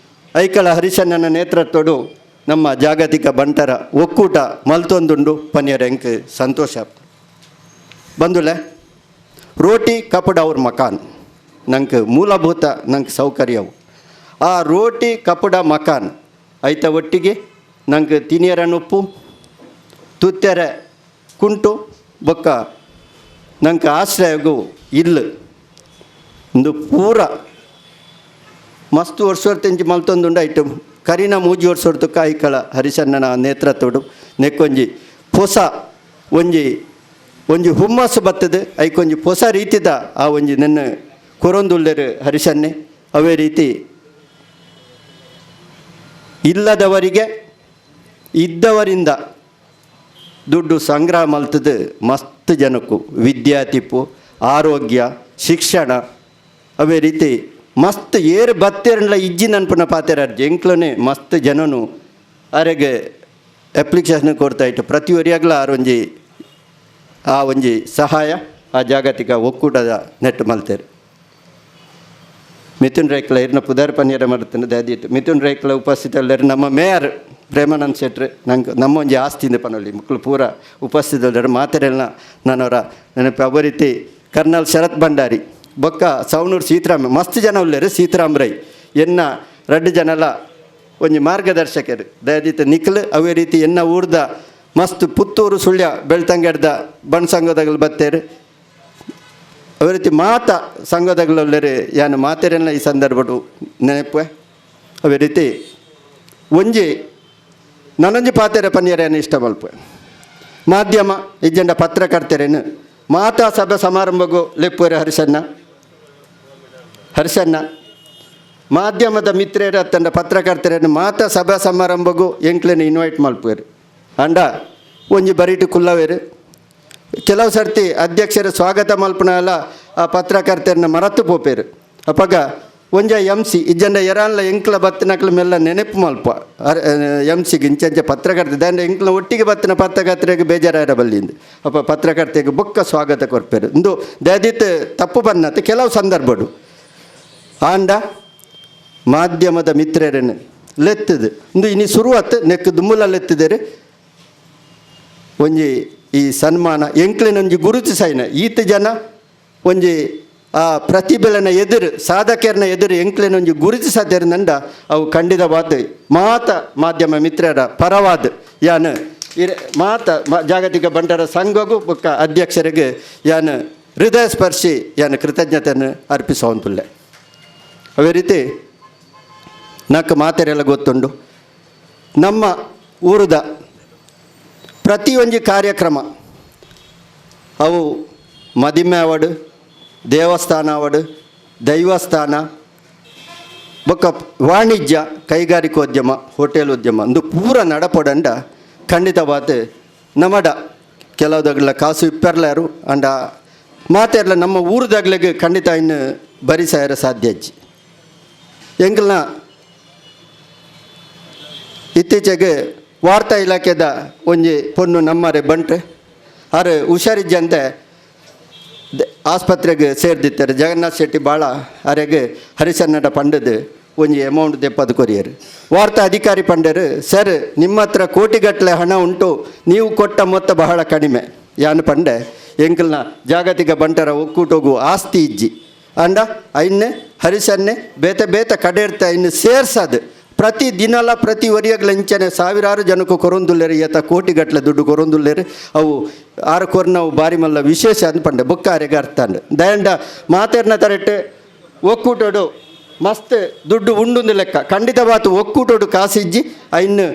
ಐಕಳ ಹರಿಶಣ್ಣನ ನೇತೃತ್ವಡು ನಮ್ಮ ಜಾಗತಿಕ ಬಂಟರ ಒಕ್ಕೂಟ ಮಲ್ತೊಂದುಂಡು ಪನ್ಯರ್ ಎಂಕ್ ಸಂತೋಷ. ಬಂದುಲೆ ರೋಟಿ ಕಪಡ ಅವ್ರ ಮಕಾನ್ ನಂಗೆ ಮೂಲಭೂತ ನಂಗೆ ಸೌಕರ್ಯವು. ಆ ರೋಟಿ ಕಪಡ ಮಕಾನ್ ಐತ ಒಟ್ಟಿಗೆ ನಂಗೆ ತಿನಿಯರ ಉಪ್ಪು ತುತ್ತೆರೆ ಕುಂಟು ಬೊಕ್ಕ ನಂಗೆ ಆಶ್ರಯಗೂ ಇಲ್ಲ ಇಂದು ಪೂರ ಮಸ್ತ್ ವರ್ಷ ಮಲ್ತೊಂದುಂಡು ಐಟು ಕರಿನ ಮೂಜಿ ವರ್ಷ ಐಕಳ ಹರಿಶಣ್ಣನ ನೇತೃತ್ವಡು ನೆಕ್ಕೊಂಜಿ ಪೊಸ ಒಂಜಿ ಒಂಜಿ ಹುಮ್ಮಸ್ಸು ಬತ್ತದು ಐಕೊಂಜಿ ಹೊಸ ರೀತಿದ ಆ ಒಂಜಿ ನನ್ನ ಕೊರೊಂದುಲ್ಲೆರು ಹರಿಶನ್ನೆ. ಅವೇ ರೀತಿ ಇಲ್ಲದವರಿಗೆ ಇದ್ದವರಿಂದ ದುಡ್ಡು ಸಂಗ್ರಹ ಮಲ್ತದು ಮಸ್ತ್ ಜನಕ್ಕೂ ವಿದ್ಯಾತಿಪ್ಪು ಆರೋಗ್ಯ ಶಿಕ್ಷಣ ಅವೇ ರೀತಿ ಮಸ್ತ್ ಏರು ಬತ್ತೇರಲ್ಲ ಇಜ್ಜಿ ನನ್ಪುನ ಪಾತೆರ ಎಂಕ್ಲನೆ ಮಸ್ತ್ ಜನನು ಅರೆಗೆ ಅಪ್ಲಿಕೇಶನ್ ಕೊಡ್ತಾ ಇಟ್ಟು ಪ್ರತಿಯೊರಿಯಾಗಲ ಆರೊಂಜಿ ಆ ಒಂಜಿ ಸಹಾಯ ಆ ಜಾಗತಿಕ ಒಕ್ಕೂಟದ ನೆಟ್ಟು ಮಲ್ತೇರು. ಮಿಥುನ್ ರೈಕ್ಲ ಇರ್ನ ಪುದಾರ್ ಪನ್ನೀರ ಮಾಡ್ತಾನೆ ದಾದಿಟ್ಟು ಮಿಥುನ್ ರೈಕ್ಲ ಉಪಸ್ಥಿತಲ್ಲರು ನಮ್ಮ ಮೇಯರ್ ಪ್ರೇಮಾನಂದ್ ಶೆಟ್ರು ನಂಗೆ ನಮ್ಮ ಒಂಜಿ ಆಸ್ತಿಯಿಂದ ಪನೊಲಿ ಮಕ್ಕಳು ಪೂರ ಉಪಸ್ಥಿತಲ್ಲರು ಮಾತೆರೆಲ್ಲ ನಾನವರ ನೆನಪು. ಅವ ರೀತಿ ಕರ್ನಲ್ ಶರತ್ ಭಂಡಾರಿ ಬೊಕ್ಕ ಸವಣೂರು ಸೀತಾರಾಮ ಮಸ್ತ್ ಜನ ಉಲ್ಲೇರು ಸೀತಾರಾಮ್ ರೈ ಎನ್ನ ರಡ್ಡು ಜನಲ ಒಂಜಿ ಮಾರ್ಗದರ್ಶಕರು ದಯದಿತ್ತ ನಿಖಲ್. ಅವೇ ರೀತಿ ಎನ್ನ ಊರ್ದ ಮಸ್ತ್ ಪುತ್ತೂರು ಸುಳ್ಯ ಬೆಳ್ತಂಗಡ್ದ ಬಣ್ಣ ಸಂಘದಗಳು ಬತ್ತೇರು. ಅವೇ ರೀತಿ ಮಾತ ಸಂಘದಗಳುಳ್ಳೇರು ಯಾನು ಮಾತೆರೆಲ್ಲ ಈ ಸಂದರ್ಭಡು ನೆನಪು. ಅವೇ ರೀತಿ ಒಂಜಿ ನನೊಂಜಿ ಪಾತೆರೆ ಪನ್ಯರೇನು ಇಷ್ಟ ಮಲ್ಪ ಮಾಧ್ಯಮ ಇಜ್ಜಂಡ ಪತ್ರಕರ್ತರೇನು ಮಾತಾ ಸಭೆ ಸಮಾರಂಭಗೂ ಲೆಪ್ಪುವರೆ ಹರಿಶಣ್ಣ ಹರಿಶಣ್ಣ ಮಾಧ್ಯಮದ ಮಿತ್ರರ ತಂಡ ಪತ್ರಕರ್ತರನ್ನು ಮಾತ ಸಭಾ ಸಮಾರಂಭಗೂ ಎಂಕ್ಲೆನ ಇನ್ವೈಟ್ ಮಲ್ಪುವೆರು. ಅಂಡ ಒಂಜಿ ಬರೀಟು ಕುಲ್ಲವೇರು. ಕೆಲವು ಸರ್ತಿ ಅಧ್ಯಕ್ಷರ ಸ್ವಾಗತ ಮಲ್ಪನಲ್ಲ ಆ ಪತ್ರಕರ್ತರನ್ನ ಮರತು ಪೋಪೇರು. ಅಪಗ ಒಂಜ ಎಮ್ ಸಿ ಇಜ್ಜಂಡ ಎರಾನ್ಲ ಎಂಕ್ಲ ಬತ್ತಿನಕ್ಲ ಮೆಲ್ಲ ನೆನಪು ಮಲ್ಪ ಎಮ್ ಸಿಗೆ ಇಂಚಂಚ ಪತ್ರಕರ್ತೆ ದಂಡ ಎಂಕ್ಲ ಒಟ್ಟಿಗೆ ಬತ್ತಿನ ಪತ್ರಕರ್ತರಿಗೆ ಬೇಜಾರಾರ ಬಲ್ಲಿಂದು ಅಪ್ಪ ಪತ್ರಕರ್ತೆಗೆ ಬೊಕ್ಕ ಸ್ವಾಗತ ಕೊರ್ಪೇರು. ಇಂದು ದಯದಿತ್ತು ತಪ್ಪು ಬನ್ನತ್ತೆ ಕೆಲವು ಸಂದರ್ಭಡು. ಆಂಡ ಮಾಧ್ಯಮದ ಮಿತ್ರರನ್ನು ಲೆತ್ತದು ಇಂದು ಇನಿ ಶುರುವಾತ್ ನೆಕ್ ದುಮ್ಮುಲ ಲೆತ್ತಿದರೆ ಒಂಜಿ ಈ ಸನ್ಮಾನ ಎಂಕ್ಲೆನೊಂಜಿ ಗುರುತಿಸೈನ ಈತ ಜನ ಒಂಜಿ ಆ ಪ್ರತಿಭೆಲನ ಎದುರು ಸಾಧಕರನ ಎದುರು ಎಂಕ್ಲೆನೊಂಜಿ ಗುರುತಿಸದೆರ್ನಂಡ ಅವು ಖಂಡಿತವಾದ ಮಾತ ಮಾಧ್ಯಮ ಮಿತ್ರರ ಪರವಾದ ಯಾನ್ ಇರ ಮಾತ ಜಾಗತಿಕ ಬಂಟರ ಸಂಘಗೂ ಬೊಕ್ಕ ಅಧ್ಯಕ್ಷರಿಗೆ ಯಾನ್ ಹೃದಯ ಸ್ಪರ್ಶಿ ಯಾನ್ ಕೃತಜ್ಞತೆಯನ್ನು ಅರ್ಪಿಸುವಂತುಲ್ಲೆ. ಅದೇ ರೀತಿ ನಾಲ್ಕು ಮಾತೆರೆಲ್ಲ ಗೊತ್ತುಂಡು ನಮ್ಮ ಊರದ ಪ್ರತಿಯೊಂದು ಕಾರ್ಯಕ್ರಮ ಅವು ಮದಿಮೆ ಅವಡು, ದೇವಸ್ಥಾನ ಅವಡು, ದೈವಸ್ಥಾನ ಬೊಕ್ಕ ವಾಣಿಜ್ಯ ಕೈಗಾರಿಕೋದ್ಯಮ ಹೋಟೆಲ್ ಉದ್ಯಮ ಒಂದು ಪೂರ ನಡಪೊಡಂಡ ಖಂಡಿತವಾದ ನಮಡ ಕೆಲವುದಗ್ಲ ಕಾಸು ಇಪ್ಪರ್ಲಾರು ಅಂಡ ಮಾತೆರ್ಲ ನಮ್ಮ ಊರುದಾಗ್ಲಿಗೆ ಖಂಡಿತ ಇನ್ನು ಬರಿಸಾಯರ ಸಾಧ್ಯ ಅಜ್ಜಿ. ಎಂಕಲ್ನ ಇತ್ತೀಚೆಗೆ ವಾರ್ತಾ ಇಲಾಖೆದ ಒಂಜಿ ಪೊಣ್ಣು ನಮ್ಮರೆ ಬಂಟ್ರೆ ಆರು ಹುಷಾರಿಜ್ಜಂತೆ ಆಸ್ಪತ್ರೆಗೆ ಸೇರ್ದಿತ್ತಾರೆ. ಜಗನ್ನಾಥ್ ಶೆಟ್ಟಿ ಭಾಳ ಅರೆಗೆ ಹರಿಸನ್ನಡ ಪಂಡದು ಒಂಜಿ ಅಮೌಂಟ್ ದೆಪ್ಪದು ಕೊರಿಯರು. ವಾರ್ತಾ ಅಧಿಕಾರಿ ಪಂಡರು, ಸರ್ ನಿಮ್ಮ ಹತ್ರ ಕೋಟಿಗಟ್ಟಲೆ ಹಣ ಉಂಟು, ನೀವು ಕೊಟ್ಟ ಮೊತ್ತ ಬಹಳ ಕಡಿಮೆ. ಯಾನು ಪಂಡೆ ಎಂಕಲ್ನ ಜಾಗತಿಕ ಬಂಟರ ಒಕ್ಕೂಟೋಗು ಆಸ್ತಿ ಇಜ್ಜಿ ಅಂಡ ಐನ್ ಹರಿಸನ್ನೆ ಬೇತೆ ಬೇತೆ ಕಡೆರ್ತ ಇನ್ನು ಸೇರ್ಸದು ಪ್ರತಿ ದಿನಲ ಪ್ರತಿ ವರಿಯಗ್ಲ ಇಂಚನೆ ಸಾವಿರಾರು ಜನಕ್ಕೂ ಕೊರೊಂದುಲ್ಲೇರು, ಏತ ಕೋಟಿಗಟ್ಟಲೆ ದುಡ್ಡು ಕೊರೊಂದುಲ್ಲೇರು, ಅವು ಆರು ಕೊರ್ನವು ಬಾರಿ ಮಲ್ಲ ವಿಶೇಷ ಅಂದ್ಪಂಡೆ ಬೊಕ್ಕ ಆರೆಗೆ ಅರ್ಥಂಡು ದಯಂಡ ಮಾತೆರ್ನ ತರೆಟ್ ಒಕ್ಕೂಟೋಡು ಮಸ್ತ್ ದುಡ್ಡು ಉಂಡುಂದು ಲೆಕ್ಕ ಖಂಡಿತವಾತು ಒಕ್ಕೂಟೋಡು ಕಾಸಿಜ್ಜಿ ಐನ್ನು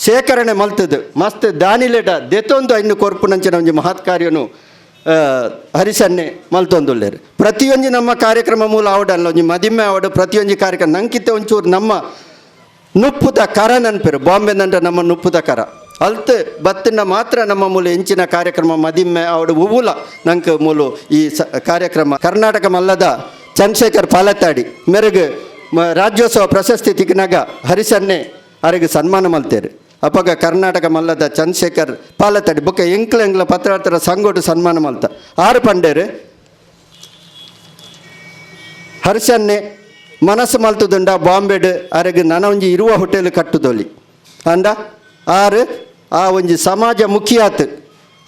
ಶೇಖರಣೆ ಮಲ್ತದು ಮಸ್ತ್ ದಾನಿಲೆಟ ದೆತೊಂದು ಐನ್ನು ಕೊರ್ಪುನಂಚಿನ ಒಂಜಿ ಮಹತ್ ಕಾರ್ಯನು ಹರಿಸನ್ನೆ ಮಲ್ತೊಂದುಲ್ಲೇರು. ಪ್ರತಿಯೊಂಜಿ ನಮ್ಮ ಕಾರ್ಯಕ್ರಮ ಮೂಲ ಆವಡಲ್ಲ ಒಂಜಿ ಮದಿಮೆ ಆವಡು ಪ್ರತಿಯೊಂಜಿ ಕಾರ್ಯಕ್ರಮ ನಂಕಿತ್ತೆ ಒಂಚೂರು ನಮ್ಮ ನುಪ್ಪುದ ಕರ ನನ್ಪೇರು ಬಾಂಬೆ ನಂಟ ನಮ್ಮ ನುಪ್ಪುದ ಕರ ಅಲ್ತ್ ಬತ್ತಿನ ಮಾತ್ರ ನಮ್ಮ ಮೂಲ ಎಂಚಿನ ಕಾರ್ಯಕ್ರಮ ಮದಿಮ್ಮೆ ಅವಡು ಉವುಲ ನಂಗೆ ಮೂಲು ಈ ಕಾರ್ಯಕ್ರಮ. ಕರ್ನಾಟಕ ಮಲ್ಲದ ಚಂದ್ರಶೇಖರ್ ಪಾಲತ್ತಾಡಿ ಮೆರಗು ರಾಜ್ಯೋತ್ಸವ ಪ್ರಶಸ್ತಿ ತಿಕ್ಕಿನಾಗ ಹರಿಸನ್ನೆ ಅರೆಗೆ ಸನ್ಮಾನ ಮಲ್ತೇರು. ಅಪಗ ಕರ್ನಾಟಕ ಮಲ್ಲದ ಚಂದ್ರಶೇಖರ್ ಪಾಲತ್ತಾಡಿ ಬೊಕ್ಕ ಎಂಕ್ಲ ಎಂಕ್ಲ ಪತ್ರಕರ್ತರ ಸಂಗೋಟು ಸನ್ಮಾನ ಮಲ್ತ ಆರು ಪಂಡೇರು ಹರಿಸನ್ನೆ ಮನಸ್ಸು ಮಲ್ತದುಂಡ ಬಾಂಬೆಡ್ ಅರೆಗೆ ನನ ಒಂಜಿ ಇರುವ ಹೋಟೆಲ್ ಕಟ್ಟುದೊಲಿ ಅಂಡ ಆರು ಆ ಒಂಜಿ ಸಮಾಜ ಮುಖಿಯಾತ್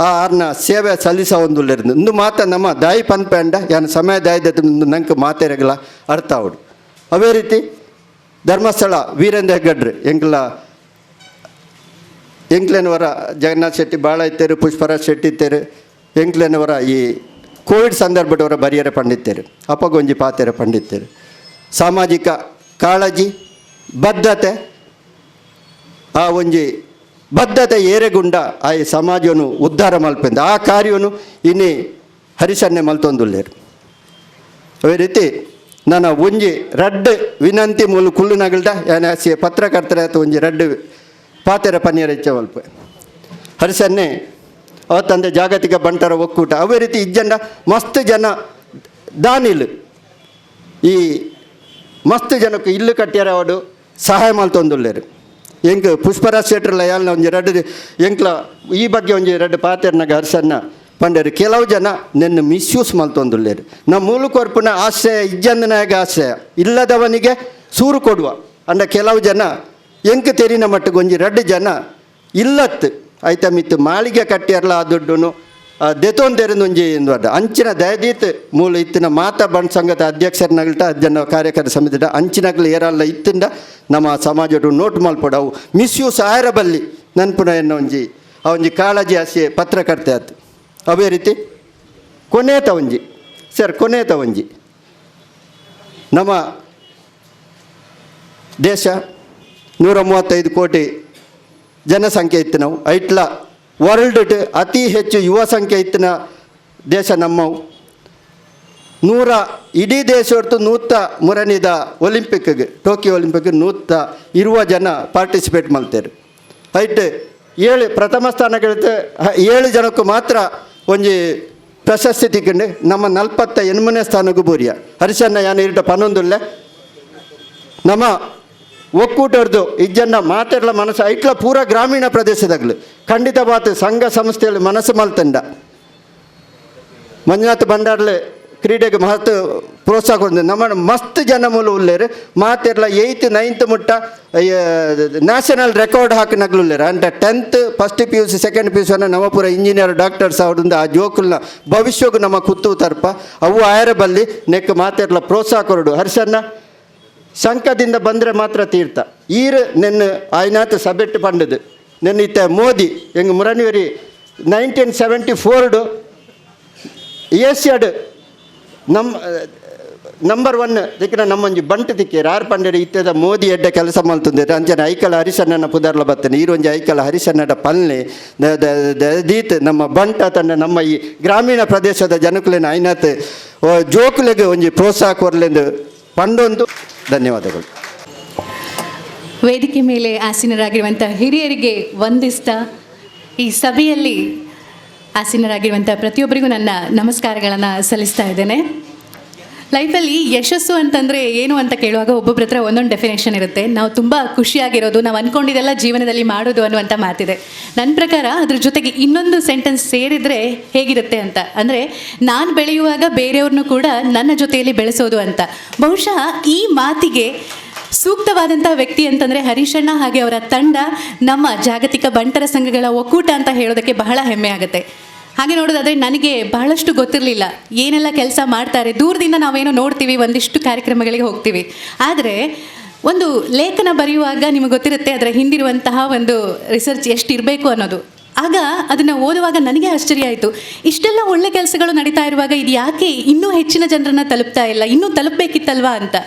ಆ ಆರ್ನ ಸೇವೆ ಸಲ್ಲಿಸ ಒಂದುಲ್ಲೆರ್ದು ಇಂದು ಮಾತ ನಮ್ಮ ದಾಯಿ ಪನ್ಪೆಂಡ ಯಾನ್ ಸಮಯ ದಾಯಿದ ನಂಗೆ ಮಾತೆರೆಗಲ ಅರ್ಥ ಆವಡು. ಅವೇ ರೀತಿ ಧರ್ಮಸ್ಥಳ ವೀರೇಂದ್ರ ಹೆಗ್ಗಡ್ರು ಎಂಕ್ಲ ಎಂಕ್ಲೆನವರ ಜಗನ್ನಾಥ್ ಶೆಟ್ಟಿ ಭಾಳ ಇತ್ತೇರು, ಪುಷ್ಪರಾಜ್ ಶೆಟ್ಟಿ ಇತ್ತೇರು, ಎಂಕ್ಲೆನವರ ಈ ಕೋವಿಡ್ ಸಂದರ್ಭದವರ ಬರಿಯರೆ ಪಂಡಿತ್ತೇರು, ಅಪ್ಪಗೊಂಜಿ ಪಾತೆರೆ ಪಂಡಿತ್ತೇರು. ಸಾಮಾಜಿಕ ಕಾಳಜಿ ಬದ್ಧತೆ ಆ ಒಂಜಿ ಬದ್ಧತೆ ಏರೆಗುಂಡ ಆ ಈ ಸಮಾಜವನ್ನು ಉದ್ಧಾರ ಮಲ್ಪೆಂದು ಆ ಕಾರ್ಯವನ್ನು ಇನ್ನಿ ಹರಿಸನ್ನೆ ಮಲ್ತೊಂದುಲ್ಲೇರು. ಅದೇ ರೀತಿ ನನ್ನ ಒಂಜಿ ರಡ್ಡು ವಿನಂತಿ ಮೂಲು ಕುಳ್ಳುನಗಲ್ದ ಯಾನಾಸಿ ಪತ್ರಕರ್ತರ ಒಂಜಿ ರಡ್ಡು ಪಾತೆರ ಪನ್ನೀರ ಇಚ್ಛೆ ಮಲ್ಪ ಹರಿಸನ್ನೆ ಅವತ್ತಂದೆ ಜಾಗತಿಕ ಬಂಟರ ಒಕ್ಕೂಟ. ಅವೇ ರೀತಿ ಇಜ್ಜಂಡ ಮಸ್ತ್ ಜನ ದಾನಿಲ್ ಈ ಮಸ್ತ್ ಜನಕ್ಕೆ ಇಲ್ಲು ಕಟ್ಟಿಯಾರ ಅವಡು ಸಹಾಯ ಮಲ್ತೊಂದುಲ್ಲೇರು. ಎಂಕ್ ಪುಷ್ಪರಾಜ್ ಶೆಟ್ರಲ್ಲ ಯಾಲ್ನ ಒಂಜಿ ರಡ್ಡು ಎಂಕ್ಲ ಈ ಬಗ್ಗೆ ಒಂಜಿ ರಡ್ಡು ಪಾತೆರ್ನಾಗ ಹರ್ಸನ್ನ ಪಂಡರು ಕೆಲವು ಜನ ನೆನ್ನು ಮಿಸ್ಯೂಸ್ ಮಲ್ತೊಂದುಲ್ಲೇರು. ನಮ್ಮ ಮೂಲಕೊರ್ಪುನ ಆಶ್ರಯ ಇಜ್ಜಂದನಾಗ ಆಶ್ರಯ ಇಲ್ಲದವನಿಗೆ ಸೂರು ಕೊಡುವ ಅಂಡ ಕೆಲವು ಜನ ಎಂಕ್ ತೆರಿನ ಮಟ್ಟಿಗೆ ಒಂಜಿ ರಡ್ಡು ಜನ ಇಲ್ಲತ್ತು ಐತ ಮಿತ್ತು ಮಾಳಿಗೆ ಕಟ್ಟಿಯರ್ಲ ಆ ದುಡ್ಡುನು ದೆತೊಂದೆರಂದು ಒಂಜಿ ಇಂದು ಅಂಚಿನ ದಯದೀತ್ ಮೂಲ ಇತ್ತಿನ ಮಾತಾ ಬಂಡ್ ಸಂಘದ ಅಧ್ಯಕ್ಷರನಗಲ್ಟ ಜನ ಕಾರ್ಯಕಾರಿ ಸಮಿತಿ ಅಂಚಿನಗಲು ಏರಲ್ಲ ಇತ್ತಿಂದ ನಮ್ಮ ಸಮಾಜಡು ನೋಟ್ ಮಲ್ಪಡವು ಮಿಸ್ಯೂಸ್ ಆಯರ ಬಲ್ಲಿ ನನ್ಪುನ ಎನ್ನ ಒಂಜಿ ಆ ಒಂಜಿ ಕಾಳಜಿ ಆಸೆ ಪತ್ರಕರ್ತೆ ಆತು. ಅವೇ ರೀತಿ ಕೊನೆತ ಒಂಜಿ ಸರ್ ಕೊನೆತ ಒಂಜಿ ನಮ್ಮ ದೇಶ 135 ಕೋಟಿ ಜನಸಂಖ್ಯೆ ಇತ್ತು ನಾವು ಐಟ್ಲ ವರ್ಲ್ಡ್ ಅತಿ ಹೆಚ್ಚು ಯುವ ಸಂಖ್ಯೆ ಇತ್ತಿನ ದೇಶ ನಮ್ಮವು. 100 ಇಡೀ ದೇಶೊಡ್ತು 103ನೇದ ಒಲಿಂಪಿಕ್ಗೆ ಟೋಕಿಯೋ ಒಲಿಂಪಿಕ್ 120 ಜನ ಪಾರ್ಟಿಸಿಪೇಟ್ ಮಾಡ್ತಾರೆ. ಐಟ್ 7 ಪ್ರಥಮ ಸ್ಥಾನಗಳಿತ್ತು 7 ಜನಕ್ಕೂ ಮಾತ್ರ ಒಂಜಿ ಪ್ರಶಸ್ತಿ ತಿಕ್ಕಂಡು ನಮ್ಮ 48ನೇ ಸ್ಥಾನಕ್ಕೂ ಬೂರಿಯ ಹರಿಶಣ್ಣ ಯಾನು ಇರಟ ಪನ್ನೊಂದುಲ್ಲೆ ನಮ್ಮ ಒಕ್ಕೂಟರ್ದು ಇಜ್ಜನ್ನ ಮಾತೆರ್ಲ ಮನಸ್ಸು ಐಟ್ಲ ಪೂರ ಗ್ರಾಮೀಣ ಪ್ರದೇಶದಾಗಲು ಖಂಡಿತ ಬಾತು ಸಂಘ ಸಂಸ್ಥೆಯಲ್ಲಿ ಮನಸ್ಸು ಮಲ್ತಂಡ ಮಂಜುನಾಥ್ ಭಂಡಾರ್ಲೆ ಕ್ರೀಡೆಗೆ ಮಹತ್ವ ಪ್ರೋತ್ಸಾಹ ಕೊಡ್ತದೆ. ನಮ್ಮ ಮಸ್ತ್ ಜನ ಮೂಲ ಉಲ್ಲೇರು ಮಾತೆರ್ಲ 8th 9th ಮುಟ್ಟ ನ್ಯಾಷನಲ್ ರೆಕಾರ್ಡ್ ಹಾಕಿ ನಗ್ಲುಲ್ಲೇರು ಅಂಟ 10th first PUC second PUC ಅನ್ನ ನಮ್ಮ ಪೂರ ಇಂಜಿನಿಯರ್ ಡಾಕ್ಟರ್ಸ್ ಅವರಿಂದ ಆ ಜೋಕುಲ್ನ ಭವಿಷ್ಯಕ್ಕೂ ನಮ್ಮ ಕುತ್ತು ತರ್ಪ ಅವು ಆಯರ ಬಲ್ಲಿ ನೆಕ್ ಮಾತೆರ್ಲ ಪ್ರೋತ್ಸಾಹ ಕೊರಡು. ಹರ್ಷಣ್ಣ ಶಂಕದಿಂದ ಬಂದರೆ ಮಾತ್ರ ತೀರ್ಥ ಈರು ನೆನ್ನ ಆಯ್ನಾಥ ಸಬೆಟ್ಟು ಪಂಡದು ನೆನ್ನ ಇತ್ತ ಮೋದಿ ಎಂಗ್ ಮುರಣಿವರಿ 1974 ಏಷ್ಯಾಡ್ ನಮ್ಮ ನಂಬರ್ 1 ದಿಕ್ಕಿನ ನಮ್ಮೊಂಜಿ ಬಂಟು ತಿಕ್ಕೇರು ಆರು ಪಂಡೆಡ್ ಇತ್ತದ ಮೋದಿ ಎಡ್ಡೆ ಕೆಲಸ ಮಲ್ತುಂದೆ ಅಂಚನೆ ಐಕಳ ಹರಿಸಣ್ಣನ ಪುದರ್ಲ ಬತ್ತನೆ ಈರೊಂಜಿ ಐಕಳ ಹರಿಸಣ್ಣಡ ಪಲ್ನೆ ದೀತ್ ನಮ್ಮ ಬಂಟ ತಂಡ ನಮ್ಮ ಈ ಗ್ರಾಮೀಣ ಪ್ರದೇಶದ ಜನಕುಲೆನ ಐನಾತ್ ಜೋಕುಲೆಗೆ ಒಂಜಿ ಪ್ರೋತ್ಸಾಹ ಕೊರ್ಲೆಂದು ಪಂಡೊಂದು ಧನ್ಯವಾದಗಳು. ವೇದಿಕೆ ಮೇಲೆ ಆಸೀನರಾಗಿರುವಂಥ ಹಿರಿಯರಿಗೆ ವಂದಿಸ್ತಾ ಈ ಸಭೆಯಲ್ಲಿ ಆಸೀನರಾಗಿರುವಂಥ ಪ್ರತಿಯೊಬ್ಬರಿಗೂ ನನ್ನ ನಮಸ್ಕಾರಗಳನ್ನು ಸಲ್ಲಿಸ್ತಾ ಇದ್ದೇನೆ. ಲೈಫಲ್ಲಿ ಯಶಸ್ಸು ಅಂತಂದರೆ ಏನು ಅಂತ ಕೇಳುವಾಗ ಒಬ್ಬೊಬ್ಬರ ಹತ್ರ ಒಂದೊಂದು ಡೆಫಿನೇಷನ್ ಇರುತ್ತೆ. ನಾವು ತುಂಬ ಖುಷಿಯಾಗಿರೋದು, ನಾವು ಅಂದ್ಕೊಂಡಿದ್ದೆಲ್ಲ ಜೀವನದಲ್ಲಿ ಮಾಡೋದು ಅನ್ನುವಂಥ ಮಾತಿದೆ. ನನ್ನ ಪ್ರಕಾರ ಅದ್ರ ಜೊತೆಗೆ ಇನ್ನೊಂದು ಸೆಂಟೆನ್ಸ್ ಸೇರಿದರೆ ಹೇಗಿರುತ್ತೆ ಅಂತ ಅಂದರೆ, ನಾನು ಬೆಳೆಯುವಾಗ ಬೇರೆಯವ್ರನ್ನೂ ಕೂಡ ನನ್ನ ಜೊತೆಯಲ್ಲಿ ಬೆಳೆಸೋದು ಅಂತ. ಬಹುಶಃ ಈ ಮಾತಿಗೆ ಸೂಕ್ತವಾದಂಥ ವ್ಯಕ್ತಿ ಅಂತಂದರೆ ಹರೀಶಣ್ಣ ಹಾಗೆ ಅವರ ತಂಡ, ನಮ್ಮ ಜಾಗತಿಕ ಬಂಟರ ಸಂಘಗಳ ಒಕ್ಕೂಟ ಅಂತ ಹೇಳೋದಕ್ಕೆ ಬಹಳ ಹೆಮ್ಮೆ ಆಗುತ್ತೆ. ಹಾಗೆ ನೋಡೋದಾದರೆ ನನಗೆ ಬಹಳಷ್ಟು ಗೊತ್ತಿರಲಿಲ್ಲ ಏನೆಲ್ಲ ಕೆಲಸ ಮಾಡ್ತಾರೆ. ದೂರದಿಂದ ನಾವೇನೋ ನೋಡ್ತೀವಿ, ಒಂದಿಷ್ಟು ಕಾರ್ಯಕ್ರಮಗಳಿಗೆ ಹೋಗ್ತೀವಿ. ಆದರೆ ಒಂದು ಲೇಖನ ಬರೆಯುವಾಗ ನಿಮಗೆ ಗೊತ್ತಿರುತ್ತೆ ಅದರ ಹಿಂದಿರುವಂತಹ ಒಂದು ರಿಸರ್ಚ್ ಎಷ್ಟಿರಬೇಕು ಅನ್ನೋದು. ಆಗ ಅದನ್ನು ಓದುವಾಗ ನನಗೆ ಆಶ್ಚರ್ಯ ಆಯಿತು, ಇಷ್ಟೆಲ್ಲ ಒಳ್ಳೆ ಕೆಲಸಗಳು ನಡೀತಾ ಇರುವಾಗ ಇದು ಯಾಕೆ ಇನ್ನೂ ಹೆಚ್ಚಿನ ಜನರನ್ನು ತಲುಪ್ತಾ ಇಲ್ಲ, ಇನ್ನೂ ತಲುಪಬೇಕಿತ್ತಲ್ವಾ ಅಂತ.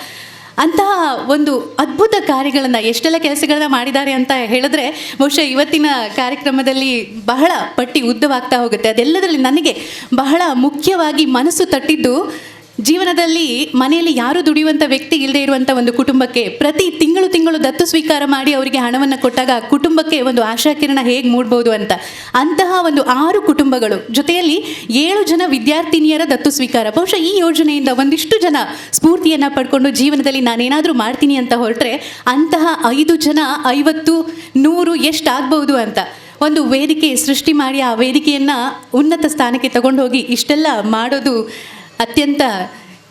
ಅಂತಹ ಒಂದು ಅದ್ಭುತ ಕಾರ್ಯಗಳನ್ನು, ಎಷ್ಟೆಲ್ಲ ಕೆಲಸಗಳನ್ನ ಮಾಡಿದ್ದಾರೆ ಅಂತ ಹೇಳಿದ್ರೆ ಬಹುಶಃ ಇವತ್ತಿನ ಕಾರ್ಯಕ್ರಮದಲ್ಲಿ ಬಹಳ ಪಟ್ಟಿ ಉದ್ದವಾಗ್ತಾ ಹೋಗುತ್ತೆ. ಅದೆಲ್ಲದರಲ್ಲಿ ನನಗೆ ಬಹಳ ಮುಖ್ಯವಾಗಿ ಮನಸ್ಸು ತಟ್ಟಿದ್ದು, ಜೀವನದಲ್ಲಿ ಮನೆಯಲ್ಲಿ ಯಾರೂ ದುಡಿಯುವಂಥ ವ್ಯಕ್ತಿ ಇಲ್ಲದೆ ಇರುವಂಥ ಒಂದು ಕುಟುಂಬಕ್ಕೆ ಪ್ರತಿ ತಿಂಗಳು ತಿಂಗಳು ದತ್ತು ಸ್ವೀಕಾರ ಮಾಡಿ ಅವರಿಗೆ ಹಣವನ್ನು ಕೊಟ್ಟಾಗ ಆ ಕುಟುಂಬಕ್ಕೆ ಒಂದು ಆಶಾಕಿರಣ ಹೇಗೆ ಮೂಡ್ಬೋದು ಅಂತ. ಅಂತಹ ಒಂದು 6 ಕುಟುಂಬಗಳು ಜೊತೆಯಲ್ಲಿ 7 ಜನ ವಿದ್ಯಾರ್ಥಿನಿಯರ ದತ್ತು ಸ್ವೀಕಾರ. ಬಹುಶಃ ಈ ಯೋಜನೆಯಿಂದ ಒಂದಿಷ್ಟು ಜನ ಸ್ಫೂರ್ತಿಯನ್ನು ಪಡ್ಕೊಂಡು ಜೀವನದಲ್ಲಿ ನಾನೇನಾದರೂ ಮಾಡ್ತೀನಿ ಅಂತ ಹೊರಟ್ರೆ ಅಂತಹ 5 ಜನ 50 100 ಎಷ್ಟಾಗ್ಬೋದು ಅಂತ ಒಂದು ವೇದಿಕೆ ಸೃಷ್ಟಿ ಮಾಡಿ ಆ ವೇದಿಕೆಯನ್ನು ಉನ್ನತ ಸ್ಥಾನಕ್ಕೆ ತಗೊಂಡು ಹೋಗಿ ಇಷ್ಟೆಲ್ಲ ಮಾಡೋದು ಅತ್ಯಂತ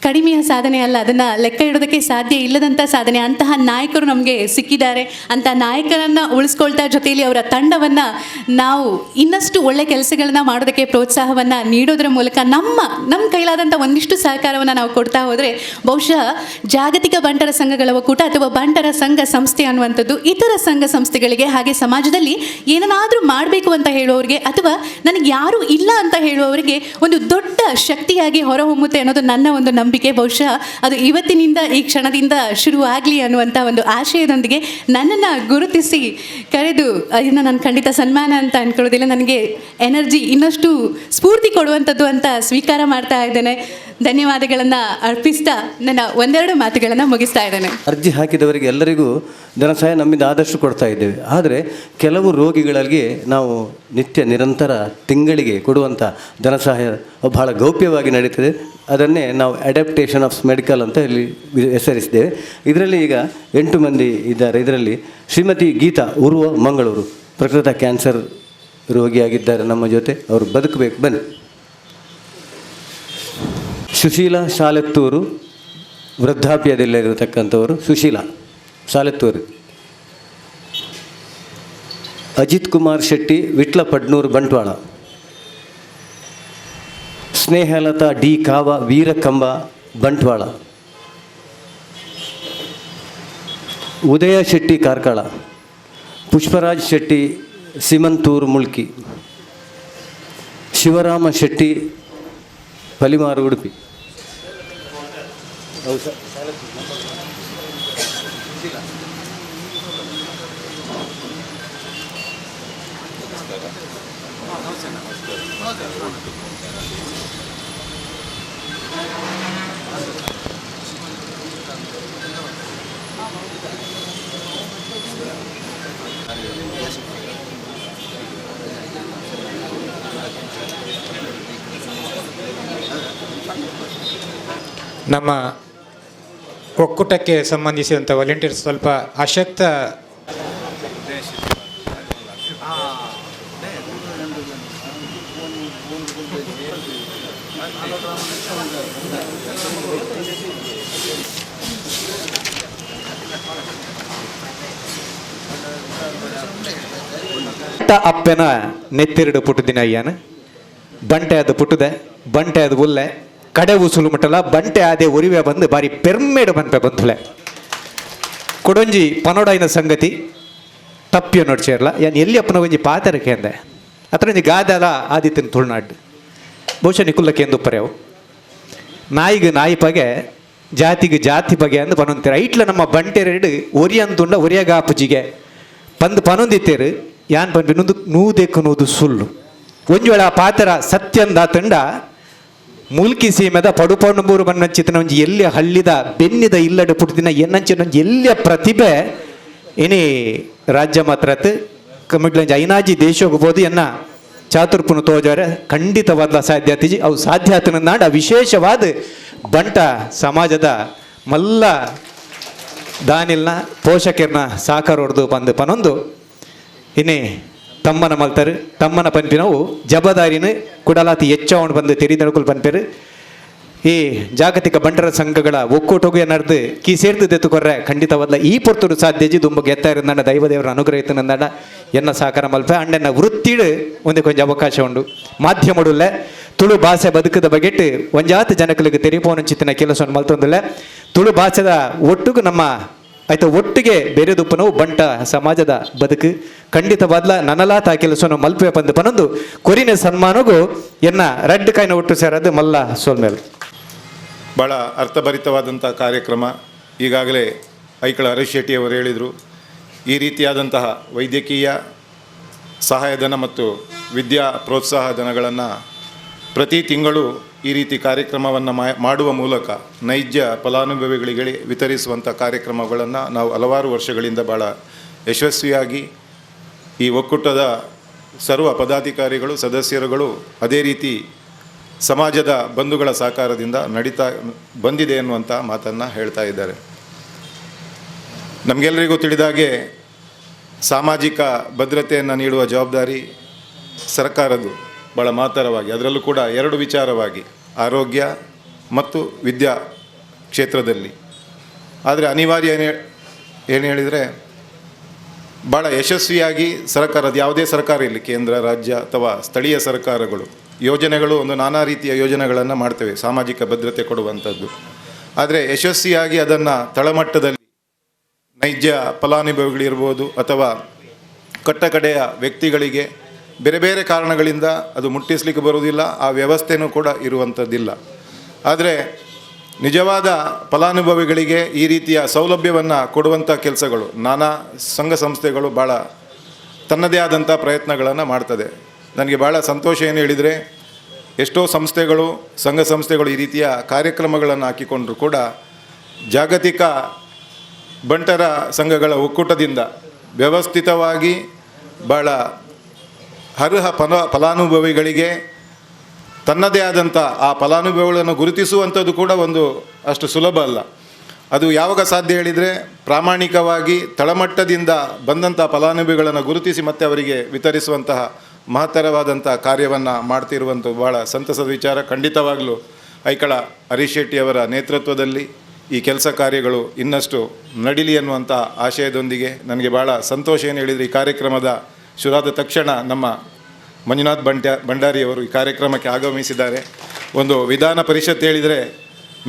ಕಡಿಮೆಯ ಸಾಧನೆ ಅಲ್ಲ, ಅದನ್ನು ಲೆಕ್ಕ ಇಡೋದಕ್ಕೆ ಸಾಧ್ಯ ಇಲ್ಲದಂಥ ಸಾಧನೆ. ಅಂತಹ ನಾಯಕರು ನಮಗೆ ಸಿಕ್ಕಿದ್ದಾರೆ. ಅಂಥ ನಾಯಕರನ್ನು ಉಳಿಸ್ಕೊಳ್ತಾ ಜೊತೆಯಲ್ಲಿ ಅವರ ತಂಡವನ್ನು ನಾವು ಇನ್ನಷ್ಟು ಒಳ್ಳೆ ಕೆಲಸಗಳನ್ನ ಮಾಡೋದಕ್ಕೆ ಪ್ರೋತ್ಸಾಹವನ್ನು ನೀಡೋದ್ರ ಮೂಲಕ ನಮ್ಮ ಕೈಲಾದಂಥ ಒಂದಿಷ್ಟು ಸಹಕಾರವನ್ನು ನಾವು ಕೊಡ್ತಾ ಹೋದರೆ ಬಹುಶಃ ಜಾಗತಿಕ ಬಂಟರ ಸಂಘಗಳ ಒಕ್ಕೂಟ ಅಥವಾ ಬಂಟರ ಸಂಘ ಸಂಸ್ಥೆ ಅನ್ನುವಂಥದ್ದು ಇತರ ಸಂಘ ಸಂಸ್ಥೆಗಳಿಗೆ ಹಾಗೆ ಸಮಾಜದಲ್ಲಿ ಏನನ್ನಾದರೂ ಮಾಡಬೇಕು ಅಂತ ಹೇಳುವವರಿಗೆ ಅಥವಾ ನನಗೆ ಯಾರೂ ಇಲ್ಲ ಅಂತ ಹೇಳುವವರಿಗೆ ಒಂದು ದೊಡ್ಡ ಶಕ್ತಿಯಾಗಿ ಹೊರಹೊಮ್ಮುತ್ತೆ ಅನ್ನೋದು ನನ್ನ ಒಂದು ನಂಬಿಕೆ. ಬಹುಶಃ ಅದು ಇವತ್ತಿನಿಂದ ಈ ಕ್ಷಣದಿಂದ ಶುರುವಾಗಲಿ ಅನ್ನುವಂಥ ಒಂದು ಆಶಯದೊಂದಿಗೆ ನನ್ನನ್ನು ಗುರುತಿಸಿ ಕರೆದು ಇದನ್ನು ನಾನು ಖಂಡಿತ ಸನ್ಮಾನ ಅಂತ ಅಂದ್ಕೊಳ್ಳೋದಿಲ್ಲ, ನನಗೆ ಎನರ್ಜಿ ಇನ್ನಷ್ಟು ಸ್ಫೂರ್ತಿ ಕೊಡುವಂಥದ್ದು ಅಂತ ಸ್ವೀಕಾರ ಮಾಡ್ತಾ ಇದ್ದೇನೆ. ಧನ್ಯವಾದಗಳನ್ನು ಅರ್ಪಿಸ್ತಾ ನನ್ನ ಒಂದೆರಡು ಮಾತುಗಳನ್ನು ಮುಗಿಸ್ತಾ ಇದ್ದೇನೆ. ಅರ್ಜಿ ಹಾಕಿದವರಿಗೆ ಎಲ್ಲರಿಗೂ ಧನಸಹಾಯ ನಮ್ಮಿಂದ ಆದಷ್ಟು ಕೊಡ್ತಾ ಇದ್ದೇವೆ. ಆದರೆ ಕೆಲವು ರೋಗಿಗಳಿಗೆ ನಾವು ನಿತ್ಯ ನಿರಂತರ ತಿಂಗಳಿಗೆ ಕೊಡುವಂಥ ಧನಸಹಾಯ ಬಹಳ ಗೌಪ್ಯವಾಗಿ ನಡೀತದೆ. ಅದನ್ನೇ ನಾವು ಅಡ್ಯಾಪ್ಟೇಷನ್ ಆಫ್ ಮೆಡಿಕಲ್ ಅಂತ ಇಲ್ಲಿ ಹೆಸರಿಸಿದ್ದೇವೆ. ಇದರಲ್ಲಿ ಈಗ 8 ಮಂದಿ ಇದ್ದಾರೆ. ಇದರಲ್ಲಿ ಶ್ರೀಮತಿ ಗೀತಾ ಉರ್ವ ಮಂಗಳೂರು, ಪ್ರಕೃತ ಕ್ಯಾನ್ಸರ್ ರೋಗಿಯಾಗಿದ್ದಾರೆ ನಮ್ಮ ಜೊತೆ, ಅವರು ಬದುಕಬೇಕು, ಬನ್ನಿ. ಸುಶೀಲಾ ಶಾಲೆತ್ತೂರು, ವೃದ್ಧಾಪ್ಯದಲ್ಲಿರತಕ್ಕಂಥವರು ಸುಶೀಲಾ ಶಾಲೆತ್ತೂರು. ಅಜಿತ್ ಕುಮಾರ್ ಶೆಟ್ಟಿ, ವಿಟ್ಲ ಪಡ್ನೂರು, ಬಂಟ್ವಾಳ. ಸ್ನೇಹಲತಾ ಡಿ ಕಾವ, ವೀರಕಂಬ, ಬಂಟ್ವಾಳ. ಉದಯ ಶೆಟ್ಟಿ, ಕಾರ್ಕಳ. ಪುಷ್ಪರಾಜ್ ಶೆಟ್ಟಿ, ಸಿಮಂತೂರು, ಮುಲ್ಕಿ. ಶಿವರಾಮ ಶೆಟ್ಟಿ, ಪಲಿಮಾರು, ಉಡುಪಿ. ನಮ್ಮ ಒಕ್ಕೂಟಕ್ಕೆ ಸಂಬಂಧಿಸಿದಂಥ ವಾಲಂಟಿಯರ್ಸ್ ಸ್ವಲ್ಪ ಅಶಕ್ತ ಅಪ್ಪನ ನೆತ್ತಿರಡು ಪುಟ್ಟುದಿನ ಅಯ್ಯಾನ ಬಂಟೆ ಅದು ಪುಟ್ಟುದೆ, ಬಂಟೆ ಅದು ಉಲ್ಲೆ ಕಡೆ ಉಸುಲು ಮುಟ್ಟಲ ಬಂಟೆ ಆದೆ ಒರಿವೆ ಬಂದು ಬಾರಿ ಪೆರ್ಮೇಡು ಬನ್ಪೆ ಬಂಧುಲೆ. ಕೊಡೊಂಜಿ ಪನೋಡೈನ ಸಂಗತಿ ತಪ್ಪಿಯೋ ನೋಡ್ಚೇರ್ಲ ಯಾನ್ ಎಲ್ಲಿ ಅಪ್ಪನ ಒಂಜಿ ಪಾತರಕ್ಕೆ ಅಂದೆ ಅತ್ರ ಒಂಜಿ ಗಾದೆಲ ಆದಿತ್ಯನ ತುಳುನಾಡು ಬಹುಶಃ ನಿಕುಲ್ಲಕ್ಕೆ ಎಂದುಪ್ಪರೆವು ನಾಯಿಗೆ ನಾಯಿ ಪಗೆ ಜಾತಿಗೆ ಜಾತಿ ಬಗೆ ಅಂದು ಪನೊಂತೀರ ಐಟ್ಲ ನಮ್ಮ ಬಂಟೆರೆಡು ಒರಿ ಅಂತುಂಡ ಒರಿಯಗಾಪುಜಿಗೆ ಪಂದು ಪನೊಂದಿತ್ತೇರು ಯಾನ್ ಪನ್ಪಿ ನುಂದು ನೂದೆಕ್ಕು ನೂದು ಸುಳ್ಳು. ಒಂಜಿ ವೇಳೆ ಆ ಪಾತ್ರ ಸತ್ಯಂದ ತಂಡ ಮುಲ್ಕಿ ಸೀಮೆದ ಪಡುಪಣ್ಣಬೂರು ಬನ್ನಂಚಿತನ ಒಂಜಿ ಎಲ್ಲಿಯ ಹಳ್ಳಿದ ಬೆನ್ನಿದ ಇಲ್ಲಡೆ ಪುಟ್ಟಿದಿನ ಎನ್ನಂಚಿನ ಒಂಜಿ ಎಲ್ಲಿಯ ಪ್ರತಿಭೆ ಇನಿ ರಾಜ್ಯ ಮಾತ್ರ ಕಮಿಟ್ಲಂಜಿ ಐನಾಜಿ ದೇಶೋಗಬಹುದು ಎನ್ನ ಚಾತುರ್ಪುನ ತೋಜಾರೆ ಖಂಡಿತವಾದ ಸಾಧ್ಯ ಆತಿಜಿ. ಅವು ಸಾಧ್ಯ ಆತನ ವಿಶೇಷವಾದ ಬಂಟ ಸಮಾಜದ ಮಲ್ಲ ದಾನಿಲ್ನ ಪೋಷಕರ್ನ ಸಾಕಾರೋಡ್ದು ಬಂದು ಪನೊಂದು ಇನ್ನೇ ತಮ್ಮನ ಮಲ್ತರು ತಮ್ಮನ ಪನ್ಪಿನವು ಜಬದಾರಿನ ಕುಡಲಾತಿ ಹೆಚ್ಚವನು ಬಂದು ತೆರಿದಣಕುಲ್ ಪನ್ಪೇರು. ಈ ಜಾಗತಿಕ ಬಂಟರ ಸಂಘಗಳ ಒಕ್ಕೂಟಗೂ ಏನಾರ್ದು ಕೀ ಸೇರ್ದು ದೆತ್ತುಕೊರ್ರೆ ಖಂಡಿತವಾದ ಈ ಪೊರ್ತುಡು ಸಾಧ್ಯಜಿ ದುಂಬ ಗೆತ್ತಾರ ದೈವದೇವರ ಅನುಗ್ರಹ ಇತ್ತು ಎನ್ನ ಸಹಕಾರ ಮಲ್ಪೆ ಅಣ್ಣನ ವೃತ್ತಿಡು ಒಂದು ಕೊಂಚ ಅವಕಾಶ ಉಂಡು ಮಾಧ್ಯಮಡುಲ್ಲೆ ತುಳು ಭಾಷೆ ಬದುಕದ ಬಗೆಟ್ ಒಂಜಾತ ಜನಕಲಿಗೆ ತೆರಿಪೋನಂಚಿತ್ತಿನ ಕೆಲಸವನ್ನು ಮಲ್ತೊಂದುಲ್ಲೆ ತುಳು ಭಾಷೆದ ಒಟ್ಟುಗು ನಮ್ಮ ಆಯ್ತಾ ಒಟ್ಟಿಗೆ ಬೇರೆ ದುಪ್ಪನವು ಬಂಟ ಸಮಾಜದ ಬದುಕು ಖಂಡಿತವಾದ್ಲ ನನಲಾತ ಕೆಲಸವನ್ನು ಮಲ್ಪೆ ಪಂದು ಪನೊಂದು ಕೊರಿನ ಸನ್ಮಾನಗೂ ಎನ್ನ ರಡ್ಡು ಕಾಯಿನ ಒಟ್ಟು ಸೇರದು ಮಲ್ಲ ಸೋಲ್ಮೇಲೆ. ಭಾಳ ಅರ್ಥಭರಿತವಾದಂಥ ಕಾರ್ಯಕ್ರಮ. ಈಗಾಗಲೇ ಐಕಳ ಹರೀಶ್ ಶೆಟ್ಟಿಯವರು ಹೇಳಿದರು, ಈ ರೀತಿಯಾದಂತಹ ವೈದ್ಯಕೀಯ ಸಹಾಯಧನ ಮತ್ತು ವಿದ್ಯಾ ಪ್ರೋತ್ಸಾಹಧನಗಳನ್ನು ಪ್ರತಿ ತಿಂಗಳು ಈ ರೀತಿ ಕಾರ್ಯಕ್ರಮವನ್ನು ಮಾಡುವ ಮೂಲಕ ನೈಜ ಫಲಾನುಭವಿಗಳಿಗೆ ವಿತರಿಸುವಂಥ ಕಾರ್ಯಕ್ರಮಗಳನ್ನು ನಾವು ಹಲವಾರು ವರ್ಷಗಳಿಂದ ಭಾಳ ಯಶಸ್ವಿಯಾಗಿ ಈ ಒಕ್ಕೂಟದ ಸರ್ವ ಪದಾಧಿಕಾರಿಗಳು ಸದಸ್ಯರುಗಳು ಅದೇ ರೀತಿ ಸಮಾಜದ ಬಂಧುಗಳ ಸಹಕಾರದಿಂದ ನಡೀತಾ ಬಂದಿದೆ ಎನ್ನುವಂಥ ಮಾತನ್ನು ಹೇಳ್ತಾ ಇದ್ದಾರೆ. ನಮಗೆಲ್ಲರಿಗೂ ತಿಳಿದಾಗೆ ಸಾಮಾಜಿಕ ಭದ್ರತೆಯನ್ನು ನೀಡುವ ಜವಾಬ್ದಾರಿ ಸರ್ಕಾರದ್ದು ಭಾಳ ಮಹತ್ತರವಾಗಿ, ಅದರಲ್ಲೂ ಕೂಡ ಎರಡು ವಿಚಾರವಾಗಿ ಆರೋಗ್ಯ ಮತ್ತು ವಿದ್ಯಾ ಕ್ಷೇತ್ರದಲ್ಲಿ. ಆದರೆ ಅನಿವಾರ್ಯ ಏನು ಹೇಳಿದರೆ ಭಾಳ ಯಶಸ್ವಿಯಾಗಿ ಸರ್ಕಾರದ ಯಾವುದೇ ಸರ್ಕಾರ ಇರಲಿ, ಕೇಂದ್ರ ರಾಜ್ಯ ಅಥವಾ ಸ್ಥಳೀಯ ಸರ್ಕಾರಗಳು ಯೋಜನೆಗಳು ಒಂದು ನಾನಾ ರೀತಿಯ ಯೋಜನೆಗಳನ್ನು ಮಾಡ್ತೇವೆ ಸಾಮಾಜಿಕ ಭದ್ರತೆ ಕೊಡುವಂಥದ್ದು. ಆದರೆ ಯಶಸ್ವಿಯಾಗಿ ಅದನ್ನು ತಳಮಟ್ಟದಲ್ಲಿ ನೈಜ ಫಲಾನುಭವಿಗಳಿರ್ಬೋದು ಅಥವಾ ಕಟ್ಟಕಡೆಯ ವ್ಯಕ್ತಿಗಳಿಗೆ ಬೇರೆ ಬೇರೆ ಕಾರಣಗಳಿಂದ ಅದು ಮುಟ್ಟಿಸಲಿಕ್ಕೆ ಬರುವುದಿಲ್ಲ, ಆ ವ್ಯವಸ್ಥೆಯೂ ಕೂಡ ಇರುವಂಥದ್ದಿಲ್ಲ. ಆದರೆ ನಿಜವಾದ ಫಲಾನುಭವಿಗಳಿಗೆ ಈ ರೀತಿಯ ಸೌಲಭ್ಯವನ್ನು ಕೊಡುವಂಥ ಕೆಲಸಗಳು ನಾನಾ ಸಂಘ ಸಂಸ್ಥೆಗಳು ಭಾಳ ತನ್ನದೇ ಆದಂಥ ಪ್ರಯತ್ನಗಳನ್ನು ಮಾಡ್ತದೆ. ನನಗೆ ಭಾಳ ಸಂತೋಷ ಏನು ಹೇಳಿದರೆ, ಎಷ್ಟೋ ಸಂಸ್ಥೆಗಳು ಸಂಘ ಸಂಸ್ಥೆಗಳು ಈ ರೀತಿಯ ಕಾರ್ಯಕ್ರಮಗಳನ್ನು ಹಾಕಿಕೊಂಡ್ರೂ ಕೂಡ ಜಾಗತಿಕ ಬಂಟರ ಸಂಘಗಳ ಒಕ್ಕೂಟದಿಂದ ವ್ಯವಸ್ಥಿತವಾಗಿ ಭಾಳ ಅರ್ಹ ಫಲಾನುಭವಿಗಳಿಗೆ ತನ್ನದೇ ಆದಂಥ ಆ ಫಲಾನುಭವಿಗಳನ್ನು ಗುರುತಿಸುವಂಥದ್ದು ಕೂಡ ಒಂದು ಅಷ್ಟು ಸುಲಭ ಅಲ್ಲ. ಅದು ಯಾವಾಗ ಸಾಧ್ಯ ಹೇಳಿದರೆ ಪ್ರಾಮಾಣಿಕವಾಗಿ ತಳಮಟ್ಟದಿಂದ ಬಂದಂಥ ಫಲಾನುಭವಿಗಳನ್ನು ಗುರುತಿಸಿ ಮತ್ತೆ ಅವರಿಗೆ ವಿತರಿಸುವಂತಹ ಮಹತ್ತರವಾದಂಥ ಕಾರ್ಯವನ್ನು ಮಾಡ್ತಿರುವಂಥ ಭಾಳ ಸಂತಸದ ವಿಚಾರ. ಖಂಡಿತವಾಗಲೂ ಐಕಳ ಹರೀಶ್ ಶೆಟ್ಟಿಯವರ ನೇತೃತ್ವದಲ್ಲಿ ಈ ಕೆಲಸ ಕಾರ್ಯಗಳು ಇನ್ನಷ್ಟು ನಡಿಲಿ ಅನ್ನುವಂಥ ಆಶಯದೊಂದಿಗೆ ನನಗೆ ಭಾಳ ಸಂತೋಷ ಏನು ಹೇಳಿದರೆ, ಈ ಕಾರ್ಯಕ್ರಮದ ಶುರುವಾದ ತಕ್ಷಣ ನಮ್ಮ ಮಂಜುನಾಥ್ ಭಂಡಾರಿಯವರು ಈ ಕಾರ್ಯಕ್ರಮಕ್ಕೆ ಆಗಮಿಸಿದ್ದಾರೆ. ಒಂದು ವಿಧಾನ ಪರಿಷತ್ ಹೇಳಿದರೆ,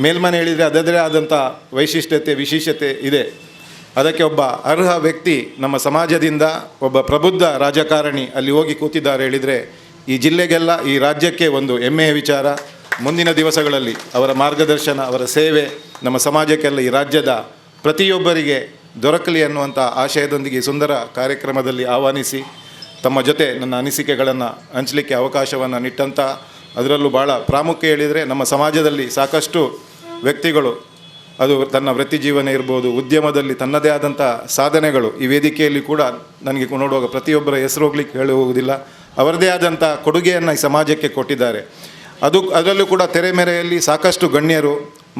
ಮೇಲ್ಮನೆ ಹೇಳಿದರೆ ಅದರದೇ ಆದಂಥ ವೈಶಿಷ್ಟ್ಯತೆ ವಿಶೇಷತೆ ಇದೆ. ಅದಕ್ಕೆ ಒಬ್ಬ ಅರ್ಹ ವ್ಯಕ್ತಿ ನಮ್ಮ ಸಮಾಜದಿಂದ ಒಬ್ಬ ಪ್ರಬುದ್ಧ ರಾಜಕಾರಣಿ ಅಲ್ಲಿ ಹೋಗಿ ಕೂತಿದ್ದಾರೆ ಹೇಳಿದರೆ ಈ ಜಿಲ್ಲೆಗೆಲ್ಲ ಈ ರಾಜ್ಯಕ್ಕೆ ಒಂದು ಹೆಮ್ಮೆಯ ವಿಚಾರ. ಮುಂದಿನ ದಿವಸಗಳಲ್ಲಿ ಅವರ ಮಾರ್ಗದರ್ಶನ ಅವರ ಸೇವೆ ನಮ್ಮ ಸಮಾಜಕ್ಕೆಲ್ಲ ಈ ರಾಜ್ಯದ ಪ್ರತಿಯೊಬ್ಬರಿಗೆ ದೊರಕಲಿ ಅನ್ನುವಂಥ ಆಶಯದೊಂದಿಗೆ ಸುಂದರ ಕಾರ್ಯಕ್ರಮದಲ್ಲಿ ಆಹ್ವಾನಿಸಿ ತಮ್ಮ ಜೊತೆ ನನ್ನ ಅನಿಸಿಕೆಗಳನ್ನು ಹಂಚಲಿಕ್ಕೆ ಅವಕಾಶವನ್ನು ನಿಟ್ಟಂಥ, ಅದರಲ್ಲೂ ಭಾಳ ಪ್ರಾಮುಖ್ಯ ಹೇಳಿದರೆ ನಮ್ಮ ಸಮಾಜದಲ್ಲಿ ಸಾಕಷ್ಟು ವ್ಯಕ್ತಿಗಳು, ಅದು ತನ್ನ ವೃತ್ತಿ ಜೀವನ ಇರ್ಬೋದು, ಉದ್ಯಮದಲ್ಲಿ ತನ್ನದೇ ಆದಂಥ ಸಾಧನೆಗಳು. ಈ ವೇದಿಕೆಯಲ್ಲಿ ಕೂಡ ನನಗೆ ನೋಡುವಾಗ ಪ್ರತಿಯೊಬ್ಬರ ಹೆಸರು ಹೋಗ್ಲಿಕ್ಕೆ ಹೇಳಿ ಹೋಗುವುದಿಲ್ಲ, ಅವರದೇ ಆದಂಥ ಕೊಡುಗೆಯನ್ನು ಈ ಸಮಾಜಕ್ಕೆ ಕೊಟ್ಟಿದ್ದಾರೆ. ಅದರಲ್ಲೂ ಕೂಡ ತೆರೆಮೆರೆಯಲ್ಲಿ ಸಾಕಷ್ಟು ಗಣ್ಯರು,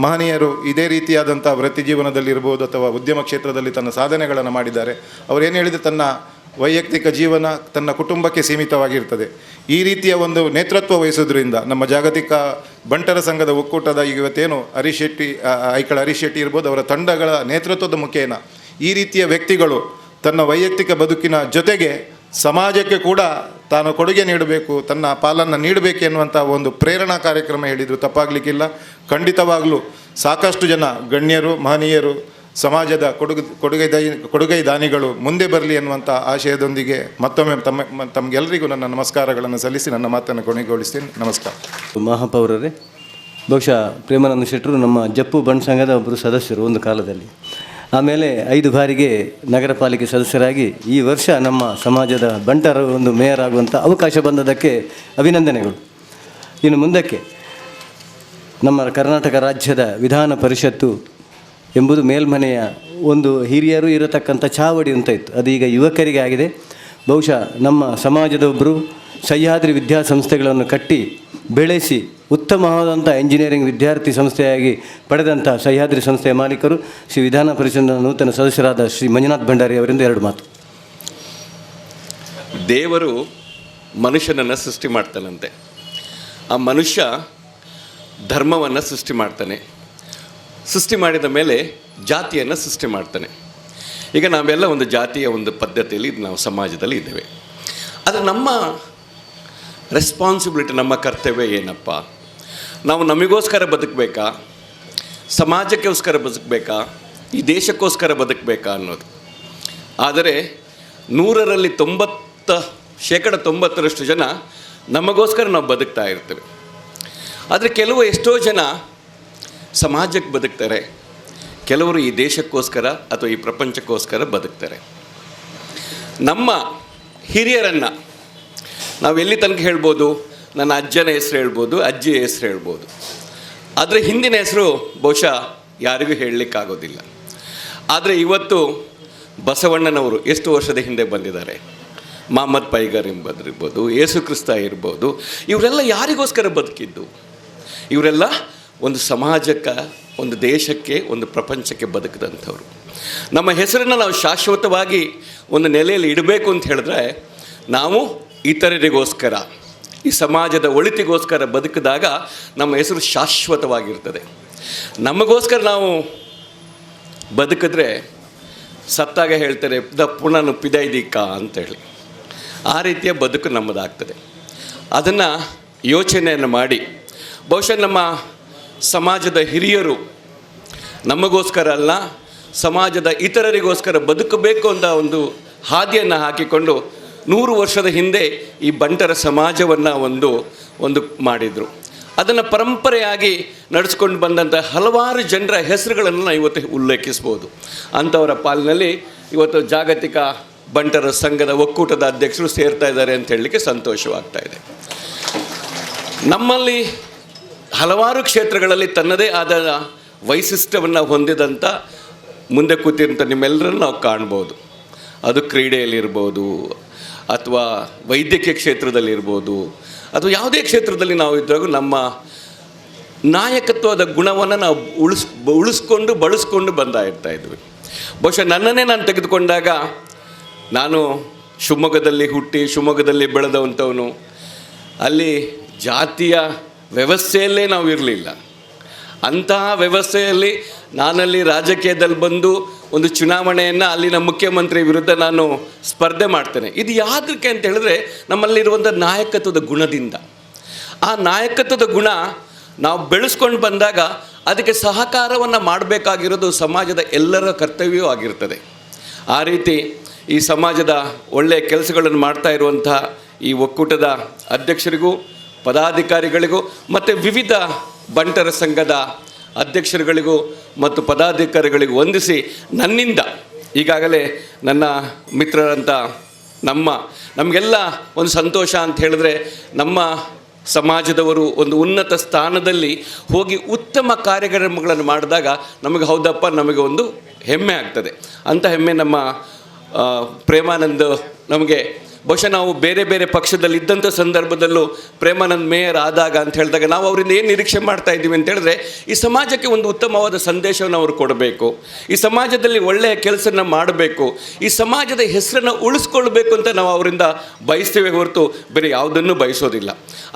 ಮಹನೀಯರು ಇದೇ ರೀತಿಯಾದಂಥ ವೃತ್ತಿ ಜೀವನದಲ್ಲಿರ್ಬೋದು ಅಥವಾ ಉದ್ಯಮ ಕ್ಷೇತ್ರದಲ್ಲಿ ತನ್ನ ಸಾಧನೆಗಳನ್ನು ಮಾಡಿದ್ದಾರೆ. ಅವರೇನು ಹೇಳಿದರೆ ತನ್ನ ವೈಯಕ್ತಿಕ ಜೀವನ ತನ್ನ ಕುಟುಂಬಕ್ಕೆ ಸೀಮಿತವಾಗಿರ್ತದೆ. ಈ ರೀತಿಯ ಒಂದು ನೇತೃತ್ವ ವಹಿಸೋದ್ರಿಂದ ನಮ್ಮ ಜಾಗತಿಕ ಬಂಟರ ಸಂಘದ ಒಕ್ಕೂಟದ ಈಗ ಇವತ್ತೇನು ಹರೀಶ್ ಶೆಟ್ಟಿ, ಐಕಳ ಹರೀಶ್ ಶೆಟ್ಟಿ ಇರ್ಬೋದು, ಅವರ ತಂಡಗಳ ನೇತೃತ್ವದ ಮುಖೇನ ಈ ರೀತಿಯ ವ್ಯಕ್ತಿಗಳು ತನ್ನ ವೈಯಕ್ತಿಕ ಬದುಕಿನ ಜೊತೆಗೆ ಸಮಾಜಕ್ಕೆ ಕೂಡ ತಾನು ಕೊಡುಗೆ ನೀಡಬೇಕು, ತನ್ನ ಪಾಲನ್ನು ನೀಡಬೇಕು ಎನ್ನುವಂಥ ಒಂದು ಪ್ರೇರಣಾ ಕಾರ್ಯಕ್ರಮ ಹೇಳಿದರು ತಪ್ಪಾಗಲಿಕ್ಕಿಲ್ಲ. ಖಂಡಿತವಾಗಲೂ ಸಾಕಷ್ಟು ಜನ ಗಣ್ಯರು, ಮಹನೀಯರು, ಸಮಾಜದ ಕೊಡುಗೈ ದಾನಿಗಳು ಮುಂದೆ ಬರಲಿ ಎನ್ನುವಂಥ ಆಶಯದೊಂದಿಗೆ ಮತ್ತೊಮ್ಮೆ ತಮಗೆಲ್ಲರಿಗೂ ನನ್ನ ನಮಸ್ಕಾರಗಳನ್ನು ಸಲ್ಲಿಸಿ ನನ್ನ ಮಾತನ್ನು ಕೊನೆಗೊಳಿಸ್ತೀನಿ. ನಮಸ್ಕಾರ. ಮಹಾಪೌರರೇ, ಬಹುಶಃ ಪ್ರೇಮಾನಂದ ಶೆಟ್ಟರು ನಮ್ಮ ಜಪ್ಪು ಬಂಟ್ ಸಂಘದ ಒಬ್ಬರು ಸದಸ್ಯರು ಒಂದು ಕಾಲದಲ್ಲಿ. ಆಮೇಲೆ 5 ಬಾರಿಗೆ ನಗರ ಪಾಲಿಕೆ ಸದಸ್ಯರಾಗಿ ಈ ವರ್ಷ ನಮ್ಮ ಸಮಾಜದ ಬಂಟರ ಒಂದು ಮೇಯರ್ ಆಗುವಂಥ ಅವಕಾಶ ಬಂದದಕ್ಕೆ ಅಭಿನಂದನೆಗಳು. ಇನ್ನು ಮುಂದಕ್ಕೆ ನಮ್ಮ ಕರ್ನಾಟಕ ರಾಜ್ಯದ ವಿಧಾನ ಪರಿಷತ್ತು ಎಂಬುದು ಮೇಲ್ಮನೆಯ ಒಂದು ಹಿರಿಯರು ಇರತಕ್ಕಂಥ ಚಾವಡಿ ಅಂತ ಇತ್ತು, ಅದೀಗ ಯುವಕರಿಗೆ ಆಗಿದೆ. ಬಹುಶಃ ನಮ್ಮ ಸಮಾಜದ ಒಬ್ಬರು ಸಹ್ಯಾದ್ರಿ ವಿದ್ಯಾಸಂಸ್ಥೆಗಳನ್ನು ಕಟ್ಟಿ ಬೆಳೆಸಿ ಉತ್ತಮವಾದಂಥ ಎಂಜಿನಿಯರಿಂಗ್ ವಿದ್ಯಾರ್ಥಿ ಸಂಸ್ಥೆಯಾಗಿ ಪಡೆದಂಥ ಸಹ್ಯಾದ್ರಿ ಸಂಸ್ಥೆಯ ಮಾಲೀಕರು ಶ್ರೀ ವಿಧಾನ ಪರಿಷತ್ತಿನ ನೂತನ ಸದಸ್ಯರಾದ ಶ್ರೀ ಮಂಜುನಾಥ್ ಭಂಡಾರಿ ಅವರಿಂದ 2 ಮಾತು. ದೇವರು ಮನುಷ್ಯನನ್ನು ಸೃಷ್ಟಿ ಮಾಡ್ತಾನಂತೆ. ಆ ಮನುಷ್ಯ ಧರ್ಮವನ್ನು ಸೃಷ್ಟಿ ಮಾಡ್ತಾನೆ. ಸೃಷ್ಟಿ ಮಾಡಿದ ಮೇಲೆ ಜಾತಿಯನ್ನು ಸೃಷ್ಟಿ ಮಾಡ್ತಾನೆ. ಈಗ ನಾವೆಲ್ಲ ಒಂದು ಜಾತಿಯ ಒಂದು ಪದ್ಧತಿಯಲ್ಲಿ ನಾವು ಸಮಾಜದಲ್ಲಿ ಇದ್ದೇವೆ. ಆದರೆ ನಮ್ಮ ರೆಸ್ಪಾನ್ಸಿಬಿಲಿಟಿ, ನಮ್ಮ ಕರ್ತವ್ಯ ಏನಪ್ಪ? ನಾವು ನಮಗೋಸ್ಕರ ಬದುಕಬೇಕಾ, ಸಮಾಜಕ್ಕೋಸ್ಕರ ಬದುಕಬೇಕಾ, ಈ ದೇಶಕ್ಕೋಸ್ಕರ ಬದುಕಬೇಕಾ ಅನ್ನೋದು. ಆದರೆ 100ರಲ್ಲಿ 90% ಜನ ನಮಗೋಸ್ಕರ ನಾವು ಬದುಕ್ತಾ ಇರ್ತೇವೆ. ಆದರೆ ಕೆಲವು ಎಷ್ಟೋ ಜನ ಸಮಾಜಕ್ಕೆ ಬದುಕ್ತಾರೆ, ಕೆಲವರು ಈ ದೇಶಕ್ಕೋಸ್ಕರ ಅಥವಾ ಈ ಪ್ರಪಂಚಕ್ಕೋಸ್ಕರ ಬದುಕ್ತಾರೆ. ನಮ್ಮ ಹಿರಿಯರನ್ನು ನಾವು ಎಲ್ಲಿ ತನಕ ಹೇಳ್ಬೋದು? ನನ್ನ ಅಜ್ಜನ ಹೆಸರು ಹೇಳ್ಬೋದು, ಅಜ್ಜಿಯ ಹೆಸರು ಹೇಳ್ಬೋದು. ಆದರೆ ಹಿಂದಿನ ಹೆಸರು ಬಹುಶಃ ಯಾರಿಗೂ ಹೇಳಲಿಕ್ಕಾಗೋದಿಲ್ಲ. ಆದರೆ ಇವತ್ತು ಬಸವಣ್ಣನವರು ಎಷ್ಟು ವರ್ಷದ ಹಿಂದೆ ಬಂದಿದ್ದಾರೆ, ಮಹಮ್ಮದ್ ಪೈಗರ್ ಎಂಬುದಿರ್ಬೋದು, ಯೇಸು ಕ್ರಿಸ್ತ ಇರ್ಬೋದು, ಇವರೆಲ್ಲ ಯಾರಿಗೋಸ್ಕರ ಬದುಕಿದ್ದು? ಇವರೆಲ್ಲ ಒಂದು ಸಮಾಜಕ್ಕೆ, ಒಂದು ದೇಶಕ್ಕೆ, ಒಂದು ಪ್ರಪಂಚಕ್ಕೆ ಬದುಕಿದಂಥವ್ರು. ನಮ್ಮ ಹೆಸರನ್ನು ನಾವು ಶಾಶ್ವತವಾಗಿ ಒಂದು ನೆಲೆಯಲ್ಲಿ ಇಡಬೇಕು ಅಂತ ಹೇಳಿದ್ರೆ ನಾವು ಇತರರಿಗೋಸ್ಕರ, ಈ ಸಮಾಜದ ಒಳಿತಿಗೋಸ್ಕರ ಬದುಕಿದಾಗ ನಮ್ಮ ಹೆಸರು ಶಾಶ್ವತವಾಗಿರ್ತದೆ. ನಮಗೋಸ್ಕರ ನಾವು ಬದುಕಿದ್ರೆ ಸತ್ತಾಗ ಹೇಳ್ತಾರೆ the ಪುಣನು ಪಿದೈದಿಕ್ಕ ಅಂತೇಳಿ. ಆ ರೀತಿಯ ಬದುಕು ನಮ್ಮದಾಗ್ತದೆ. ಅದನ್ನು ಯೋಚನೆಯನ್ನು ಮಾಡಿ ಬಹುಶಃ ನಮ್ಮ ಸಮಾಜದ ಹಿರಿಯರು ನಮಗೋಸ್ಕರ ಅಲ್ಲ, ಸಮಾಜದ ಇತರರಿಗೋಸ್ಕರ ಬದುಕಬೇಕು ಅಂತ ಒಂದು ಹಾದಿಯನ್ನು ಹಾಕಿಕೊಂಡು 100 ವರ್ಷದ ಹಿಂದೆ ಈ ಬಂಟರ ಸಮಾಜವನ್ನು ಒಂದು ಮಾಡಿದರು. ಅದನ್ನು ಪರಂಪರೆಯಾಗಿ ನಡೆಸ್ಕೊಂಡು ಬಂದಂಥ ಹಲವಾರು ಜನರ ಹೆಸರುಗಳನ್ನು ನಾವು ಇವತ್ತು ಉಲ್ಲೇಖಿಸ್ಬೋದು. ಅಂಥವರ ಪಾಲಿನಲ್ಲಿ ಇವತ್ತು ಜಾಗತಿಕ ಬಂಟರ ಸಂಘದ ಒಕ್ಕೂಟದ ಅಧ್ಯಕ್ಷರು ಸೇರ್ತಾ ಇದ್ದಾರೆ ಅಂತ ಹೇಳಲಿಕ್ಕೆ ಸಂತೋಷವಾಗ್ತಾ ಇದೆ. ನಮ್ಮಲ್ಲಿ ಹಲವಾರು ಕ್ಷೇತ್ರಗಳಲ್ಲಿ ತನ್ನದೇ ಆದ ವೈಶಿಷ್ಟ್ಯವನ್ನು ಹೊಂದಿದಂಥ ಮುಂದೆ ಕೂತಿರೋಂಥ ನಿಮ್ಮೆಲ್ಲರನ್ನು ನಾವು ಕಾಣ್ಬೋದು. ಅದು ಕ್ರೀಡೆಯಲ್ಲಿರ್ಬೋದು, ಅಥವಾ ವೈದ್ಯಕೀಯ ಕ್ಷೇತ್ರದಲ್ಲಿರ್ಬೋದು, ಅಥವಾ ಯಾವುದೇ ಕ್ಷೇತ್ರದಲ್ಲಿ ನಾವು ಇದ್ದಾಗ ನಮ್ಮ ನಾಯಕತ್ವದ ಗುಣವನ್ನು ನಾವು ಉಳಿಸ್ಕೊಂಡು ಬಳಸ್ಕೊಂಡು ಬಂದಾ ಇರ್ತಾ ಇದ್ವಿ. ಬಹುಶಃ ನನ್ನನ್ನೇ ನಾನು ತೆಗೆದುಕೊಂಡಾಗ ನಾನು ಶಿವಮೊಗ್ಗದಲ್ಲಿ ಹುಟ್ಟಿ ಶಿವಮೊಗ್ಗದಲ್ಲಿ ಬೆಳೆದವಂಥವನು. ಅಲ್ಲಿ ಜಾತಿಯ ವ್ಯವಸ್ಥೆಯಲ್ಲೇ ನಾವು ಇರಲಿಲ್ಲ. ಅಂತಹ ವ್ಯವಸ್ಥೆಯಲ್ಲಿ ನಾನಲ್ಲಿ ರಾಜಕೀಯದಲ್ಲಿ ಬಂದು ಒಂದು ಚುನಾವಣೆಯನ್ನು ಅಲ್ಲಿನ ಮುಖ್ಯಮಂತ್ರಿ ವಿರುದ್ಧ ನಾನು ಸ್ಪರ್ಧೆ ಮಾಡ್ತೇನೆ. ಇದು ಯಾತಕ್ಕೆ ಅಂತ ಹೇಳಿದ್ರೆ ನಮ್ಮಲ್ಲಿರುವಂಥ ನಾಯಕತ್ವದ ಗುಣದಿಂದ. ಆ ನಾಯಕತ್ವದ ಗುಣ ನಾವು ಬೆಳೆಸ್ಕೊಂಡು ಬಂದಾಗ ಅದಕ್ಕೆ ಸಹಕಾರವನ್ನು ಮಾಡಬೇಕಾಗಿರೋದು ಸಮಾಜದ ಎಲ್ಲರ ಕರ್ತವ್ಯವೂ ಆಗಿರ್ತದೆ. ಆ ರೀತಿ ಈ ಸಮಾಜದ ಒಳ್ಳೆಯ ಕೆಲಸಗಳನ್ನು ಮಾಡ್ತಾ ಇರುವಂಥ ಈ ಒಕ್ಕೂಟದ ಅಧ್ಯಕ್ಷರಿಗೂ, ಪದಾಧಿಕಾರಿಗಳಿಗೂ, ಮತ್ತು ವಿವಿಧ ಬಂಟರ ಸಂಘದ ಅಧ್ಯಕ್ಷರುಗಳಿಗೂ ಮತ್ತು ಪದಾಧಿಕಾರಿಗಳಿಗೂ ವಂದಿಸಿ ನನ್ನಿಂದ ಈಗಾಗಲೇ ನನ್ನ ಮಿತ್ರರಂಥ ನಮಗೆಲ್ಲ ಒಂದು ಸಂತೋಷ ಅಂತ ಹೇಳಿದ್ರೆ ನಮ್ಮ ಸಮಾಜದವರು ಒಂದು ಉನ್ನತ ಸ್ಥಾನದಲ್ಲಿ ಹೋಗಿ ಉತ್ತಮ ಕಾರ್ಯಕ್ರಮಗಳನ್ನು ಮಾಡಿದಾಗ ನಮಗೆ ಹೌದಪ್ಪ, ನಮಗೆ ಒಂದು ಹೆಮ್ಮೆ ಆಗ್ತದೆ. ಅಂಥ ಹೆಮ್ಮೆ ನಮ್ಮ ಪ್ರೇಮಾನಂದ್ ನಮಗೆ. ಬಹುಶಃ ನಾವು ಬೇರೆ ಬೇರೆ ಪಕ್ಷದಲ್ಲಿ ಇದ್ದಂಥ ಸಂದರ್ಭದಲ್ಲೂ ಪ್ರೇಮಾನಂದ್ ಮೇಯರ್ ಆದಾಗ ಅಂತ ಹೇಳಿದಾಗ ನಾವು ಅವರಿಂದ ಏನು ನಿರೀಕ್ಷೆ ಮಾಡ್ತಾ ಇದ್ದೀವಿ ಅಂತ ಹೇಳಿದ್ರೆ, ಈ ಸಮಾಜಕ್ಕೆ ಒಂದು ಉತ್ತಮವಾದ ಸಂದೇಶವನ್ನು ಅವರು ಕೊಡಬೇಕು, ಈ ಸಮಾಜದಲ್ಲಿ ಒಳ್ಳೆಯ ಕೆಲಸನ ಮಾಡಬೇಕು, ಈ ಸಮಾಜದ ಹೆಸರನ್ನು ಉಳಿಸ್ಕೊಳ್ಬೇಕು ಅಂತ ನಾವು ಅವರಿಂದ ಬಯಸ್ತೇವೆ ಹೊರತು ಬೇರೆ ಯಾವುದನ್ನು ಬಯಸೋದಿಲ್ಲ.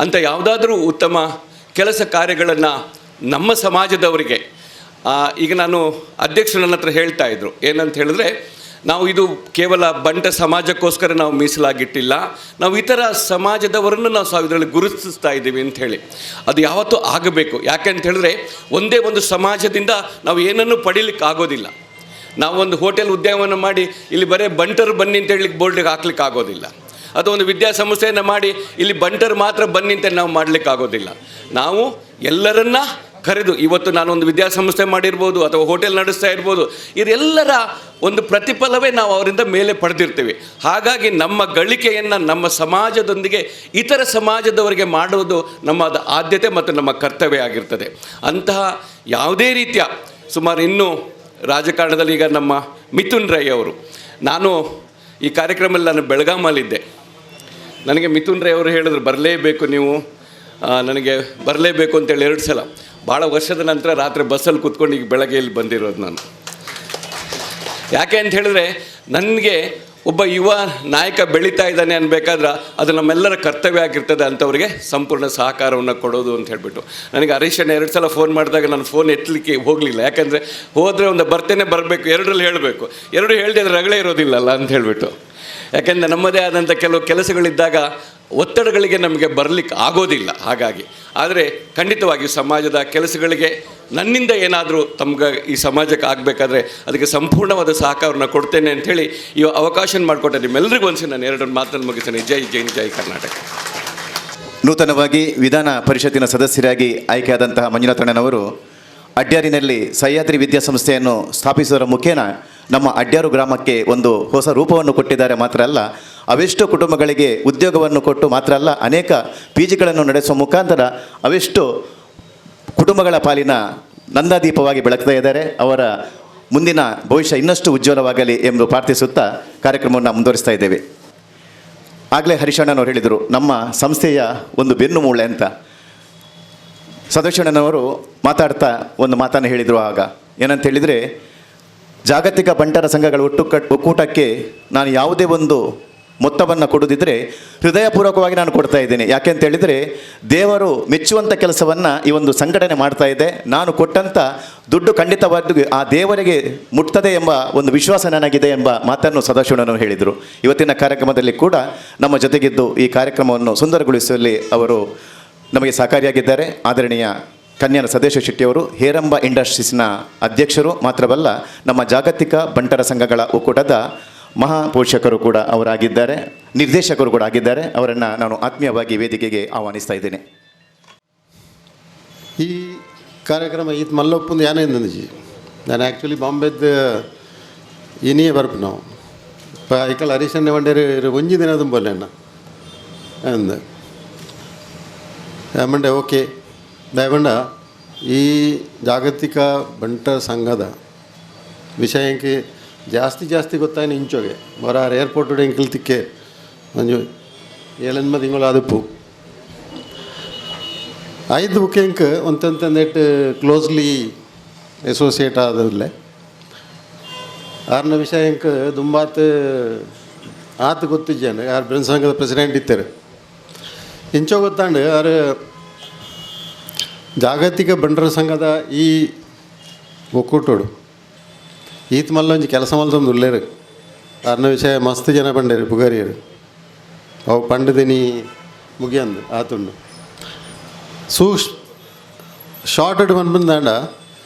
ಅಂಥ ಯಾವುದಾದ್ರೂ ಉತ್ತಮ ಕೆಲಸ ಕಾರ್ಯಗಳನ್ನು ನಮ್ಮ ಸಮಾಜದವರಿಗೆ, ಈಗ ನಾನು ಅಧ್ಯಕ್ಷರು ನನ್ನ ಹತ್ರ ಹೇಳ್ತಾ ಇದ್ದರು ಏನಂತ ಹೇಳಿದ್ರೆ, ನಾವು ಇದು ಕೇವಲ ಬಂಟ ಸಮಾಜಕ್ಕೋಸ್ಕರ ನಾವು ಮೀಸಲಾಗಿಟ್ಟಿಲ್ಲ, ನಾವು ಇತರ ಸಮಾಜದವರನ್ನು ನಾವು ಇದರಲ್ಲಿ ಗುರುತಿಸ್ತಾ ಇದ್ದೀವಿ ಅಂಥೇಳಿ. ಅದು ಯಾವತ್ತೂ ಆಗಬೇಕು. ಯಾಕೆ ಅಂತ ಹೇಳಿದ್ರೆ, ಒಂದೇ ಒಂದು ಸಮಾಜದಿಂದ ನಾವು ಏನನ್ನೂ ಪಡೀಲಿಕ್ಕೆ ಆಗೋದಿಲ್ಲ. ನಾವು ಒಂದು ಹೋಟೆಲ್ ಉದ್ಯಮವನ್ನು ಮಾಡಿ ಇಲ್ಲಿ ಬರೀ ಬಂಟರು ಬನ್ನಿ ಅಂತ ಹೇಳಲಿಕ್ಕೆ ಬೋರ್ಡಿಗೆ ಹಾಕ್ಲಿಕ್ಕೆ ಆಗೋದಿಲ್ಲ. ಅಥವಾ ಒಂದು ವಿದ್ಯಾಸಂಸ್ಥೆಯನ್ನು ಮಾಡಿ ಇಲ್ಲಿ ಬಂಟರು ಮಾತ್ರ ಬನ್ನಿ ಅಂತ ನಾವು ಮಾಡಲಿಕ್ಕಾಗೋದಿಲ್ಲ. ನಾವು ಎಲ್ಲರನ್ನ ಕರೆದು, ಇವತ್ತು ನಾನೊಂದು ವಿದ್ಯಾಸಂಸ್ಥೆ ಮಾಡಿರ್ಬೋದು ಅಥವಾ ಹೋಟೆಲ್ ನಡೆಸ್ತಾ ಇರ್ಬೋದು, ಇದೆಲ್ಲರ ಒಂದು ಪ್ರತಿಫಲವೇ ನಾವು ಅವರಿಂದ ಮೇಲೆ ಪಡೆದಿರ್ತೀವಿ. ಹಾಗಾಗಿ ನಮ್ಮ ಗಳಿಕೆಯನ್ನು ನಮ್ಮ ಸಮಾಜದೊಂದಿಗೆ ಇತರ ಸಮಾಜದವರಿಗೆ ಮಾಡುವುದು ನಮ್ಮ ಆದ್ಯತೆ ಮತ್ತು ನಮ್ಮ ಕರ್ತವ್ಯ ಆಗಿರ್ತದೆ. ಅಂತಹ ಯಾವುದೇ ರೀತಿಯ ಸುಮಾರು ಇನ್ನೂ ರಾಜಕಾರಣದಲ್ಲಿ ಈಗ ನಮ್ಮ ಮಿಥುನ್ ರೈ ಅವರು, ನಾನು ಈ ಕಾರ್ಯಕ್ರಮದಲ್ಲಿ ನಾನು ಬೆಳಗಾಮಲ್ಲಿದ್ದೆ, ನನಗೆ ಮಿಥುನ್ ರೈ ಅವರು ಹೇಳಿದ್ರು ಬರಲೇಬೇಕು ನೀವು, ನನಗೆ ಬರಲೇಬೇಕು ಅಂತೇಳಿ 2 ಸಲ. ಭಾಳ ವರ್ಷದ ನಂತರ ರಾತ್ರಿ ಬಸ್ಸಲ್ಲಿ ಕೂತ್ಕೊಂಡು ಈಗ ಬೆಳಗ್ಗೆ ಇಲ್ಲಿ ಬಂದಿರೋದು ನಾನು. ಯಾಕೆ ಅಂತ ಹೇಳಿದ್ರೆ, ನನಗೆ ಒಬ್ಬ ಯುವ ನಾಯಕ ಬೆಳೀತಾ ಇದ್ದಾನೆ ಅನ್ಬೇಕಾದ್ರೆ ಅದು ನಮ್ಮೆಲ್ಲರ ಕರ್ತವ್ಯ ಆಗಿರ್ತದೆ ಅಂಥವ್ರಿಗೆ ಸಂಪೂರ್ಣ ಸಹಕಾರವನ್ನು ಕೊಡೋದು ಅಂತ ಹೇಳಿಬಿಟ್ಟು. ನನಗೆ ಹರೀಶಣ್ಣ 2 ಸಲ ಫೋನ್ ಮಾಡಿದಾಗ ನಾನು ಫೋನ್ ಎತ್ತಲಿಕ್ಕೆ ಹೋಗಲಿಲ್ಲ. ಯಾಕಂದರೆ ಹೋದರೆ ಒಂದು ಬರ್ತೇನೆ ಬರಬೇಕು, ಎರಡರಲ್ಲಿ ಹೇಳಬೇಕು, ಎರಡು ಹೇಳದೆ ಆದರೆ ರಗಳೇ ಇರೋದಿಲ್ಲಲ್ಲ ಅಂತ ಹೇಳಿಬಿಟ್ಟು. ಯಾಕೆಂದರೆ ನಮ್ಮದೇ ಆದಂಥ ಕೆಲವು ಕೆಲಸಗಳಿದ್ದಾಗ ಒತ್ತಡಗಳಿಗೆ ನಮಗೆ ಬರಲಿಕ್ಕೆ ಆಗೋದಿಲ್ಲ. ಹಾಗಾಗಿ ಆದರೆ ಖಂಡಿತವಾಗಿಯೂ ಸಮಾಜದ ಕೆಲಸಗಳಿಗೆ ನನ್ನಿಂದ ಏನಾದರೂ ತಮ್ಗೆ ಈ ಸಮಾಜಕ್ಕೆ ಆಗಬೇಕಾದ್ರೆ ಅದಕ್ಕೆ ಸಂಪೂರ್ಣವಾದ ಸಹಕಾರವನ್ನು ಕೊಡ್ತೇನೆ ಅಂಥೇಳಿ ಈ ಅವಕಾಶ ಮಾಡಿಕೊಟ್ಟೆ ನಿಮ್ಮೆಲ್ಲರಿಗೂ ಒಂದ್ಸರಿ ನಾನು 2 ಮಾತನ್ನು ಮುಗಿಸ್ತೇನೆ. ಜೈ ಜೈನ್, ಜೈ ಕರ್ನಾಟಕ. ನೂತನವಾಗಿ ವಿಧಾನ ಪರಿಷತ್ತಿನ ಸದಸ್ಯರಾಗಿ ಆಯ್ಕೆಯಾದಂತಹ ಮಂಜುನಾಥಣ್ಣನವರು ಅಡ್ಯಾರಿನಲ್ಲಿ ಸಹ್ಯಾದ್ರಿ ವಿದ್ಯಾಸಂಸ್ಥೆಯನ್ನು ಸ್ಥಾಪಿಸುವುದರ ಮುಖೇನ ನಮ್ಮ ಅಡ್ಯಾರು ಗ್ರಾಮಕ್ಕೆ ಒಂದು ಹೊಸ ರೂಪವನ್ನು ಕೊಟ್ಟಿದ್ದಾರೆ. ಮಾತ್ರ ಅಲ್ಲ, ಅವೆಷ್ಟೋ ಕುಟುಂಬಗಳಿಗೆ ಉದ್ಯೋಗವನ್ನು ಕೊಟ್ಟು ಮಾತ್ರ ಅಲ್ಲ, ಅನೇಕ ಪಿ ಜಿಗಳನ್ನು ನಡೆಸುವ ಮುಖಾಂತರ ಅವೆಷ್ಟು ಕುಟುಂಬಗಳ ಪಾಲಿನ ನಂದಾದೀಪವಾಗಿ ಬೆಳಗ್ತಾ ಇದ್ದಾರೆ. ಅವರ ಮುಂದಿನ ಭವಿಷ್ಯ ಇನ್ನಷ್ಟು ಉಜ್ವಲವಾಗಲಿ ಎಂದು ಪ್ರಾರ್ಥಿಸುತ್ತಾ ಕಾರ್ಯಕ್ರಮವನ್ನು ಮುಂದುವರಿಸ್ತಾ ಇದ್ದೇವೆ. ಆಗಲೇ ಹರಿಶಣ್ಣನವರು ಹೇಳಿದರು, ನಮ್ಮ ಸಂಸ್ಥೆಯ ಒಂದು ಬೆನ್ನು ಮೂಳೆ ಅಂತ. ಸದಾಶಿವಣ್ಣನವರು ಮಾತಾಡ್ತಾ ಒಂದು ಮಾತನ್ನು ಹೇಳಿದರು ಆಗ, ಏನಂತ ಹೇಳಿದರೆ, ಜಾಗತಿಕ ಬಂಟರ ಸಂಘಗಳ ಒಕ್ಕೂಟಕ್ಕೆ ನಾನು ಯಾವುದೇ ಒಂದು ಮೊತ್ತವನ್ನು ಕೊಡದಿದ್ದರೆ ಹೃದಯಪೂರ್ವಕವಾಗಿ ನಾನು ಕೊಡ್ತಾ ಇದ್ದೇನೆ. ಯಾಕೆ ಅಂತ ಹೇಳಿದರೆ, ದೇವರು ಮೆಚ್ಚುವಂಥ ಕೆಲಸವನ್ನು ಈ ಒಂದು ಸಂಘಟನೆ ಮಾಡ್ತಾ ಇದೆ. ನಾನು ಕೊಟ್ಟಂಥ ದುಡ್ಡು ಖಂಡಿತವಾಗಿಯೂ ಆ ದೇವರಿಗೆ ಮುಟ್ತದೆ ಎಂಬ ಒಂದು ವಿಶ್ವಾಸ ನನಗಿದೆ ಎಂಬ ಮಾತನ್ನು ಸದಾಶಿವಣ್ಣನವರು ಹೇಳಿದರು. ಇವತ್ತಿನ ಕಾರ್ಯಕ್ರಮದಲ್ಲಿ ಕೂಡ ನಮ್ಮ ಜೊತೆಗಿದ್ದು ಈ ಕಾರ್ಯಕ್ರಮವನ್ನು ಸುಂದರಗೊಳಿಸುವಲ್ಲಿ ಅವರು ನಮಗೆ ಸಹಕಾರಿಯಾಗಿದ್ದಾರೆ. ಆದರಣೀಯ ಕನ್ಯಾನ ಸದೇಶ ಶೆಟ್ಟಿಯವರು ಹೇರಂಬ ಇಂಡಸ್ಟ್ರೀಸ್ನ ಅಧ್ಯಕ್ಷರು ಮಾತ್ರವಲ್ಲ, ನಮ್ಮ ಜಾಗತಿಕ ಬಂಟರ ಸಂಘಗಳ ಒಕ್ಕೂಟದ ಮಹಾಪೋಷಕರು ಕೂಡ ಅವರಾಗಿದ್ದಾರೆ, ನಿರ್ದೇಶಕರು ಕೂಡ ಆಗಿದ್ದಾರೆ. ಅವರನ್ನು ನಾನು ಆತ್ಮೀಯವಾಗಿ ವೇದಿಕೆಗೆ ಆಹ್ವಾನಿಸ್ತಾ ಇದ್ದೇನೆ. ಈ ಕಾರ್ಯಕ್ರಮ ಈತ್ ಮಲ್ಲೊಪ್ಪಂದು ಯಾನೇಂದಂಜಿ ನಾನು ಆ್ಯಕ್ಚುಲಿ ಬಾಂಬೆದ್ದು ಇನಿಯೇ ಬರ್ಪು ನಾವು ಐಕಲ್ ಹರೀಶಣ್ಣೆ ವಂಡೇರು ಒಂಜಿ ದಿನ ದುಂಬಲ್ಲೆ ಅಣ್ಣ ಅಂದ ಮಂಡೆ ಓಕೆ ದಯಬಂಡ ಈ ಜಾಗತಿಕ ಬಂಟರ ಸಂಘದ ವಿಷಯಕ್ಕೆ ಜಾಸ್ತಿ ಜಾಸ್ತಿ ಗೊತ್ತಾಯ್ನ ಇಂಚೋಗೆ ಬರಾರ್ ಏರ್ಪೋರ್ಟ್ ಎಂಕಲ್ ತಿಕ್ಕೆ ಒಂಜು ಏಳೆನ್ಮ ತಿಂಗಳು ಆದಪ್ಪು ಐದು ಬುಕ್ಕಿಂಗ್ ಒಂತಂತಂದೆಟ್ ಕ್ಲೋಸ್ಲಿ ಅಸೋಸಿಯೇಟ್ ಆದಲ್ಲೇ ಆರನ ವಿಷಯ ಎಂಕ್ ದುಂಬಾತ್ ಆತ ಗೊತ್ತಿದ್ದೇನೆ ಆರು ಬ್ರಹ್ಮ ಸಂಘದ ಪ್ರೆಸಿಡೆಂಟ್ ಇತ್ತಾರೆ ಇಂಚೋ ಗೊತ್ತಾಂಡು ಆರು ಜಾಗತಿಕ ಬಂಟರ ಸಂಘದ ಈ ಒಕ್ಕೂಟೋಡು ಈತ ಮಲ್ಲೊಂಜಿ ಕೆಲಸ ಮಲ್ತೊಂದು ಉಲ್ಲೇರು ಆರನ ವಿಷಯ ಮಸ್ತ್ ಜನ ಬಂಡೇರು ಪುಗಾರಿಯರು ಅವು ಪಂಡದಿನಿ ಮುಗಿಯಂದು ಆತುಂಡು ಸೂಶ್ ಶಾರ್ಟ್ ಬಂದಾಂಡ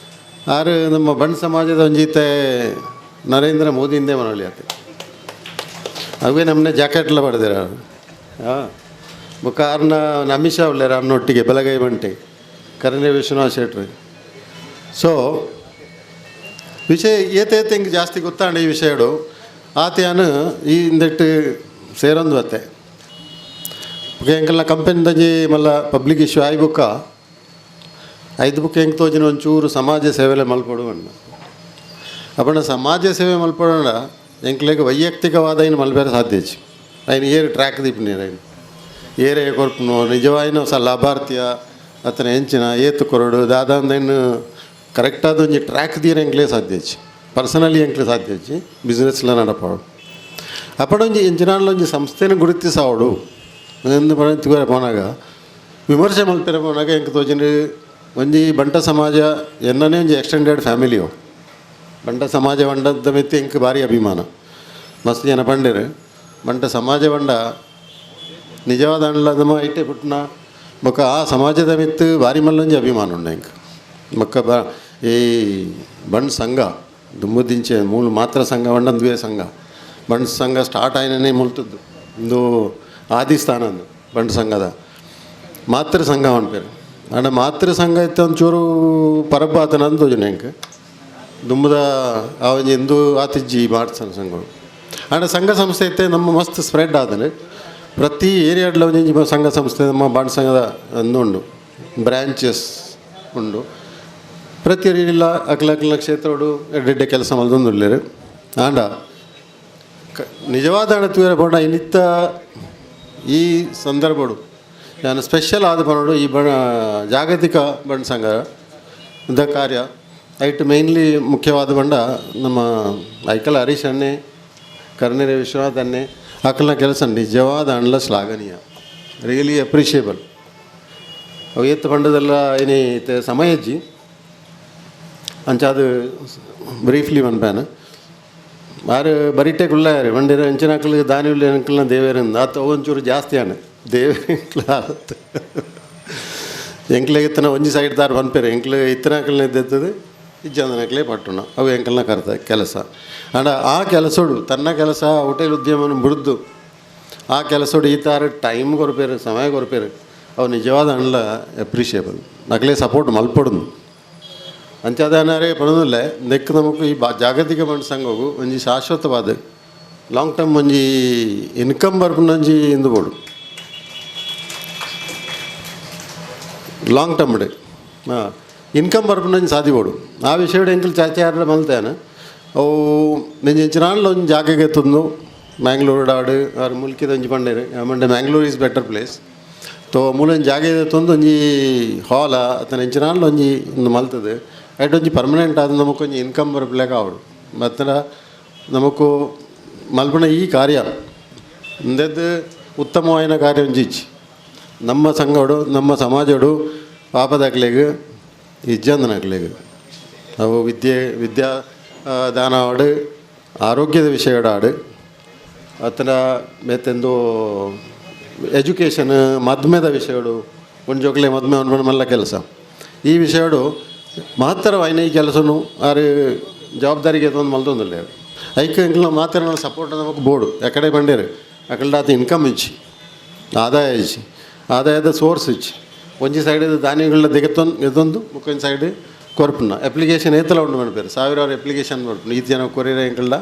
ಆರು ನಮ್ಮ ಬಂಡ್ ಸಮಾಜದ ಒಂಜೀತೆ ನರೇಂದ್ರ ಮೋದಿಯಿಂದೇ ಮನೋಳಿ ಆತ ಅವೇ ನಮ್ಮನೆ ಜಾಕೆಟ್ಲ ಪಡೆದಿರ ಹಾಂ ಬೊಕ್ಕ ಆರ್ನ ಅಮಿತ್ ಶಾ ಉಳ್ಳೇರು ಅರ್ನೊಟ್ಟಿಗೆ ಬಲಗೈ ಬಂಟೆ ಕರನೇ ವಿಶ್ವನಾಥ್ ಶೆಟ್ರು. ಸೊ ವಿಷಯ ಏತ ಏತ ಹಿಂಗೆ ಜಾಸ್ತಿ ಗೊತ್ತಾಂಡ ಈ ವಿಷಯಡು ಆತೆಯಾನು ಈ ಇಂದೆಟ್ಟು ಸೇರೊಂದು ಬತ್ತೆ. ಬೊಕ ಎಂಕಲ್ನ ಕಂಪೆನಿದಂಜಿ ಮಲ್ಲ ಪಬ್ಲಿಕ್ ಇಶ್ಯೂ ಆಯಿ ಬೊಕ್ಕ ಐದು ಬುಕ್ ಎಂಕ್ ತೋಜಿನ ಒಂಚೂರು ಸಮಾಜ ಸೇವೆಲೆ ಮಲ್ಪೊಡು ಪಂಡ. ಅಪಂಡ ಸಮಾಜ ಸೇವೆ ಮಲ್ಪೊಡ ಎಂಕ್ಲೆಗ್ ವೈಯಕ್ತಿಕವಾದ ಐನ್ ಮಲ್ಪೆರೆ ಸಾಧ್ಯ ಇಜ್ಜಿ. ಐನ್ ಏರ್ ಟ್ರ್ಯಾಕ್ ದೀಪುನೇರ್ ಐನ್ ಏರೇ ಕೊರ್ಪುನು ನಿಜವಾಯಿನ ಲಾಭಾರ್ಥಿಯ ಅತನ ಎಂಚಿನ ಏತ್ ಕೊರಡು ದಾದಾಂದ ಐನ್ ಕರೆಕ್ಟಾದ ಒಂಜಿ ಟ್ರ್ಯಾಕ್ ದೀರ ಎಂಕ್ಲೆ ಸಾಧ್ಯ ಇಜ್ಜಿ. ಪರ್ಸನಲಿ ಎಂಕ್ಲೆ ಸಾಧ್ಯ ಇಜ್ಜಿ ಬಿಸ್ನೆಸ್ಲ ನಡಪಾವಡು. ಅಪಂಡ ಒಂಜಿ ಎಂಚಿನಾಂಡಲ ಒಂಜಿ ಸಂಸ್ಥೆನ ಗುರುತಿಸಾವಡು ಎಂದು ಪಂಡ ಪೋನಾಗ ವಿಮರ್ಶೆ ಮಲ್ಪೆರೆ ಪೋನಾಗ ಎಂಕ್ ತೋಜಿಂಡ್ ಒಂಜಿ ಬಂಟ ಸಮಾಜ ಎನ್ನನೇ ಒಂಜಿ ಎಕ್ಸ್ಟೆಂಡೆಡ್ ಫ್ಯಾಮಿಲಿಯೋ. ಬಂಟ ಸಮಾಜ ಬಂಡದ ಮಿತ್ತ್ ಎಂಕ್ ಭಾರಿ ಅಭಿಮಾನ. ಮಸ್ತ್ ಜನ ಪಂಡೆರ್ ಬಂಟ ಸಮಾಜ ಬಂಡ ನಿಜವಾದ ಅಂಡ್ಲ ನಮ್ಮ ಐಟೆ ಪುಟ್ಟನ ಬೊಕ್ಕ ಆ ಸಮಾಜದ ಮಿತ್ತ್ ಭಾರಿ ಮಲ್ಲೊಂಜಿ ಅಭಿಮಾನ ಉಂಡು ಎಂಕ್. ಬೊಕ್ಕ ಬ ಈ ಬಂಟ್ ಸಂಘ ದುಂಬುದಿಂಚೆ ಮೂಲು ಮಾತ್ರ ಸಂಘ ಬಂಡಂದುವೇ ಸಂಘ ಬಂಟ್ ಸಂಘ ಸ್ಟಾರ್ಟ್ ಆಯಿನೇ ಮುಲ್ತದ್ದು ಇಂದು ಆದಿಸ್ಥಾನ ಅಂದು ಬಂಟ್ ಸಂಘದ ಮಾತೃ ಸಂಘ ಪನ್ಪೆರ್. ಆಂಡ ಮಾತೃ ಸಂಘ ಇತ್ತೆ ಒಂಚೂರು ಪರಬ್ಬಾತನ ತೋಜುಂಡು ಎಂಕ್. ದುಂಬುದ ಆ ಒಂಜಿ ಇಂದು ಆತಿಜ್ಜಿ ಮಾತೃ ಸಂಘ. ಆಂಡ ಸಂಘ ಸಂಸ್ಥೆ ಇತ್ತೆ ನಮ್ಮ ಮಸ್ತ್ ಸ್ಪ್ರೆಡ್ ಆತಂಡ್. ಪ್ರತಿ ಏರಿಯಾಡ್ಲ ಒಂಜಿ ಸಂಘ ಸಂಸ್ಥೆ ನಮ್ಮ ಬಂಟ್ ಸಂಘದ ಉಂಡು ಬ್ರ್ಯಾಂಚಸ್ ಉಂಡು. ಪ್ರತಿ ಏರಿಯಾಡ್ಲ ಅಕ್ಲ ಅಕ್ಲ ಕ್ಷೇತ್ರಡು ಎಡ್ಡೆಡ್ಡೆ ಕೆಲಸ ಮಲ್ತೊಂದುಲ್ಲೆರ್. ಆಂಡ ನಿಜವಾದ ತೂಯೆರೆ ಪೋಂಡ ಇನ್ನಿತ್ತ ಈ ಸಂದರ್ಭಡು ಯಾನ್ ಸ್ಪೆಷಲ್ ಆದ್ ಪನೊಡು ಈ ಬಣ ಜಾಗತಿಕ ಬಂಟ್ ಸಂಘ the ಕಾರ್ಯ ಐಟ್ ಮೇನ್ಲಿ ಮುಖ್ಯವಾದ ಬಂಡ ನಮ್ಮ ಐಕಲ್ ಹರೀಶ್ ಅಣ್ಣೆ, ಕರ್ನೇರೆ ವಿಶ್ವನಾಥ್ ಅಣ್ಣೆ ಅಕಲ್ನ ಕೆಲಸ ನಿಜವಾದ ಅಂಡ್ಲ ಶ್ಲಾಘನೀಯ, ರಿಯಲಿ ಅಪ್ರಿಷಿಯೇಬಲ್. ಅವು ಏತ್ ಪಂಡದೆಲ್ಲ ಏನೇ ಸಮಯ ಇಜ್ಜಿ ಅಂಚಾದ್ ಬ್ರೀಫ್ಲಿ ಪನ್ಪೇನ್. ಆರು ಬರಿಟೆ ಕುಲ್ಲಾಯರು ಬಂಡಿರ ಅಂಚಿನಕ್ಲು ದಾನಿ ಉಲ್ಲೆ ಅಂಕಲ್ನ ದೇವೇರಿಂದ ಆತ ಒಂಚೂರು ಜಾಸ್ತಿ ಆಂಡ್ ದೇವೇರ್ ಆತ್ ಎಂಕ್ಲೆಗ್ ಇತ್ತನ ಒಂಜಿ ಸೈಡ್ ದಾರ್ ಪನ್ಪೆರ್ ಎಂಕ್ಲು ಇತ್ತನಕಲ್ನ ಇದ್ದೆತ್ತದು ಇಜ್ಜಂದನಕ್ಲೆ ಪಟ್ಟುನ ಅವು ಎಂಕಲ್ನ ಕರ್ತ ಕೆಲಸ. ಆಂಡ ಆ ಕೆಲಸೋಡು ತನ್ನ ಕೆಲಸ ಹೋಟೆಲ್ ಉದ್ಯಮನ ಬುಡ್ದು ಆ ಕೆಲಸೋಡು ಈ ತಾರ ಟೈಮ್ ಕೊರ್ಪೇರು ಸಮಯ ಕೊರ್ಪೇರು ಅವು ನಿಜವಾದ ಅಂಡ್ಲ ಅಪ್ರಿಷಿಯೇಬಲ್. ನಕ್ಲೆ ಸಪೋರ್ಟ್ ಮಲ್ಪೊಡುಂದು ಅಂಚಾದನಾರೇ ಪನೊಂದುಲ್ಲೆ ನೆಕ್ ನಮಕ್ ಈ ಜಾಗತಿಕ ಬಂಟ್ ಸಂಘಗು ಒಂಜಿ ಶಾಶ್ವತವಾದ ಲಾಂಗ್ ಟರ್ಮ್ ಒಂಜಿ ಇನ್ಕಮ್ ಬರ್ಪುನ ಒಂಜಿ ಇಂದು ಬೋಡು long term income ಬರ್ಪುನ ಒಂಜಿ ಸಾದಿ ಬೋಡು. ಆ ವಿಷಯಡ್ ಎಂಕುಲು ಚಾಚೆ ಮಲ್ತೇನೆ ಅವು ನೆಂಜಿ ಎಂಚಿನಾಂಡಲ ಒಂಜಿ ಜಾಗೆಗೆ ಎತ್ತೊಂದು ಮ್ಯಾಂಗ್ಳೂರು ಆಡು ಆರು ಮುಲ್ಕಿದ ಒಂಜಿ ಪಂಡೇರು ಮಂಡೆ ಮ್ಯಾಂಗ್ಳೂರ್ is better place ತೋ ಮೂಲೊಂಜಿ ಜಾಗೆ ಎತ್ತೊಂದು ಒಂಜಿ ಹಾಲ ಅತ್ತನ ಎಂಚಿನಾಂಡಲ ಒಂಜಿ ಇಂದು ಮಲ್ತದೆ ಐಟ್ ಒಂಜಿ ಪರ್ಮನೆಂಟ್ ಆದ ನಮಕ್ ಒಂಜಿ ಇನ್ಕಮ್ ಬರ್ಪುಲೆಕ ಆವೊಡು. ಬತ್ತಡ ನಮಕ್ ಮಲ್ಪುನ ಈ ಕಾರ್ಯ ಉಂದೆದ್ ಉತ್ತಮವಾಯಿನ ಕಾರ್ಯ ಒಂಜಿ ಇಜ್ಜಿ. ನಮ್ಮ ಸಂಘಡು ನಮ್ಮ ಸಮಾಜಡು ಪಾಪದಕ್ಲೆಗ್ ಇಜ್ಜಂದನಕ್ಲೆಗ್ ಅವು ವಿದ್ಯೆ ವಿದ್ಯಾ ದಾನ ಆವಡ್ ಆರೋಗ್ಯದ ವಿಷಯಡ್ ಅತ್ತಡ ಬೇತೆಂದು ಎಜುಕೇಷನ್ ಮದ್ಮೆದ ವಿಷಯಡು ಒಂಜೋಕ್ಲೆ ಮದ್ಮೆ ಅನ್ಪುನ ಮಲ್ಲ ಕೆಲಸ. ಈ ವಿಷಯಡು ಮಹತ್ತರವಾಯಿನ ಈ ಕೆಲಸನು ಆರು ಜವಾಬ್ದಾರಿಗೆ ಎತ್ತೊಂದು ಮಲ್ತೊಂದುಲ್ಲೆರ್. ಐಕ್ ಎಂಕ್ಲ್ನ ಮಾತೆರ್ನ ಸಪೋರ್ಟ್ ನಮಕ್ ಬೋಡು. ಎಕಡೆ ಪಂಡೇರು ಅಕಲ್ಡ ಇನ್ಕಮ್ ಇಜ್ಜಿ, ಆದಾಯ ಇಜ್ಜಿ, ಆದಾಯದ ಸೋರ್ಸ್ ಇಜ್ಜಿ. ಒಂಜಿ ಸೈಡ್ ಧಾನ್ಯಗಳನ್ನ ದೆಗೆತ್ತೊಂದು ಎತ್ತೊಂದು ಬೊಕ್ಕೊಂಜಿ ಸೈಡ್ ಕೊರ್ಪುನ ಅಪ್ಲಿಕೇಶನ್ ಏತಲ ಉಂಡು ಪನ್ಪೆರ್ ಸಾವಿರಾರು ಅಪ್ಲಿಕೇಶನ್ ಬರ್ಪುನ ಈತ್ ಜನ ಕೊರಿಯರೆ ಎಂಕಲ್ಡ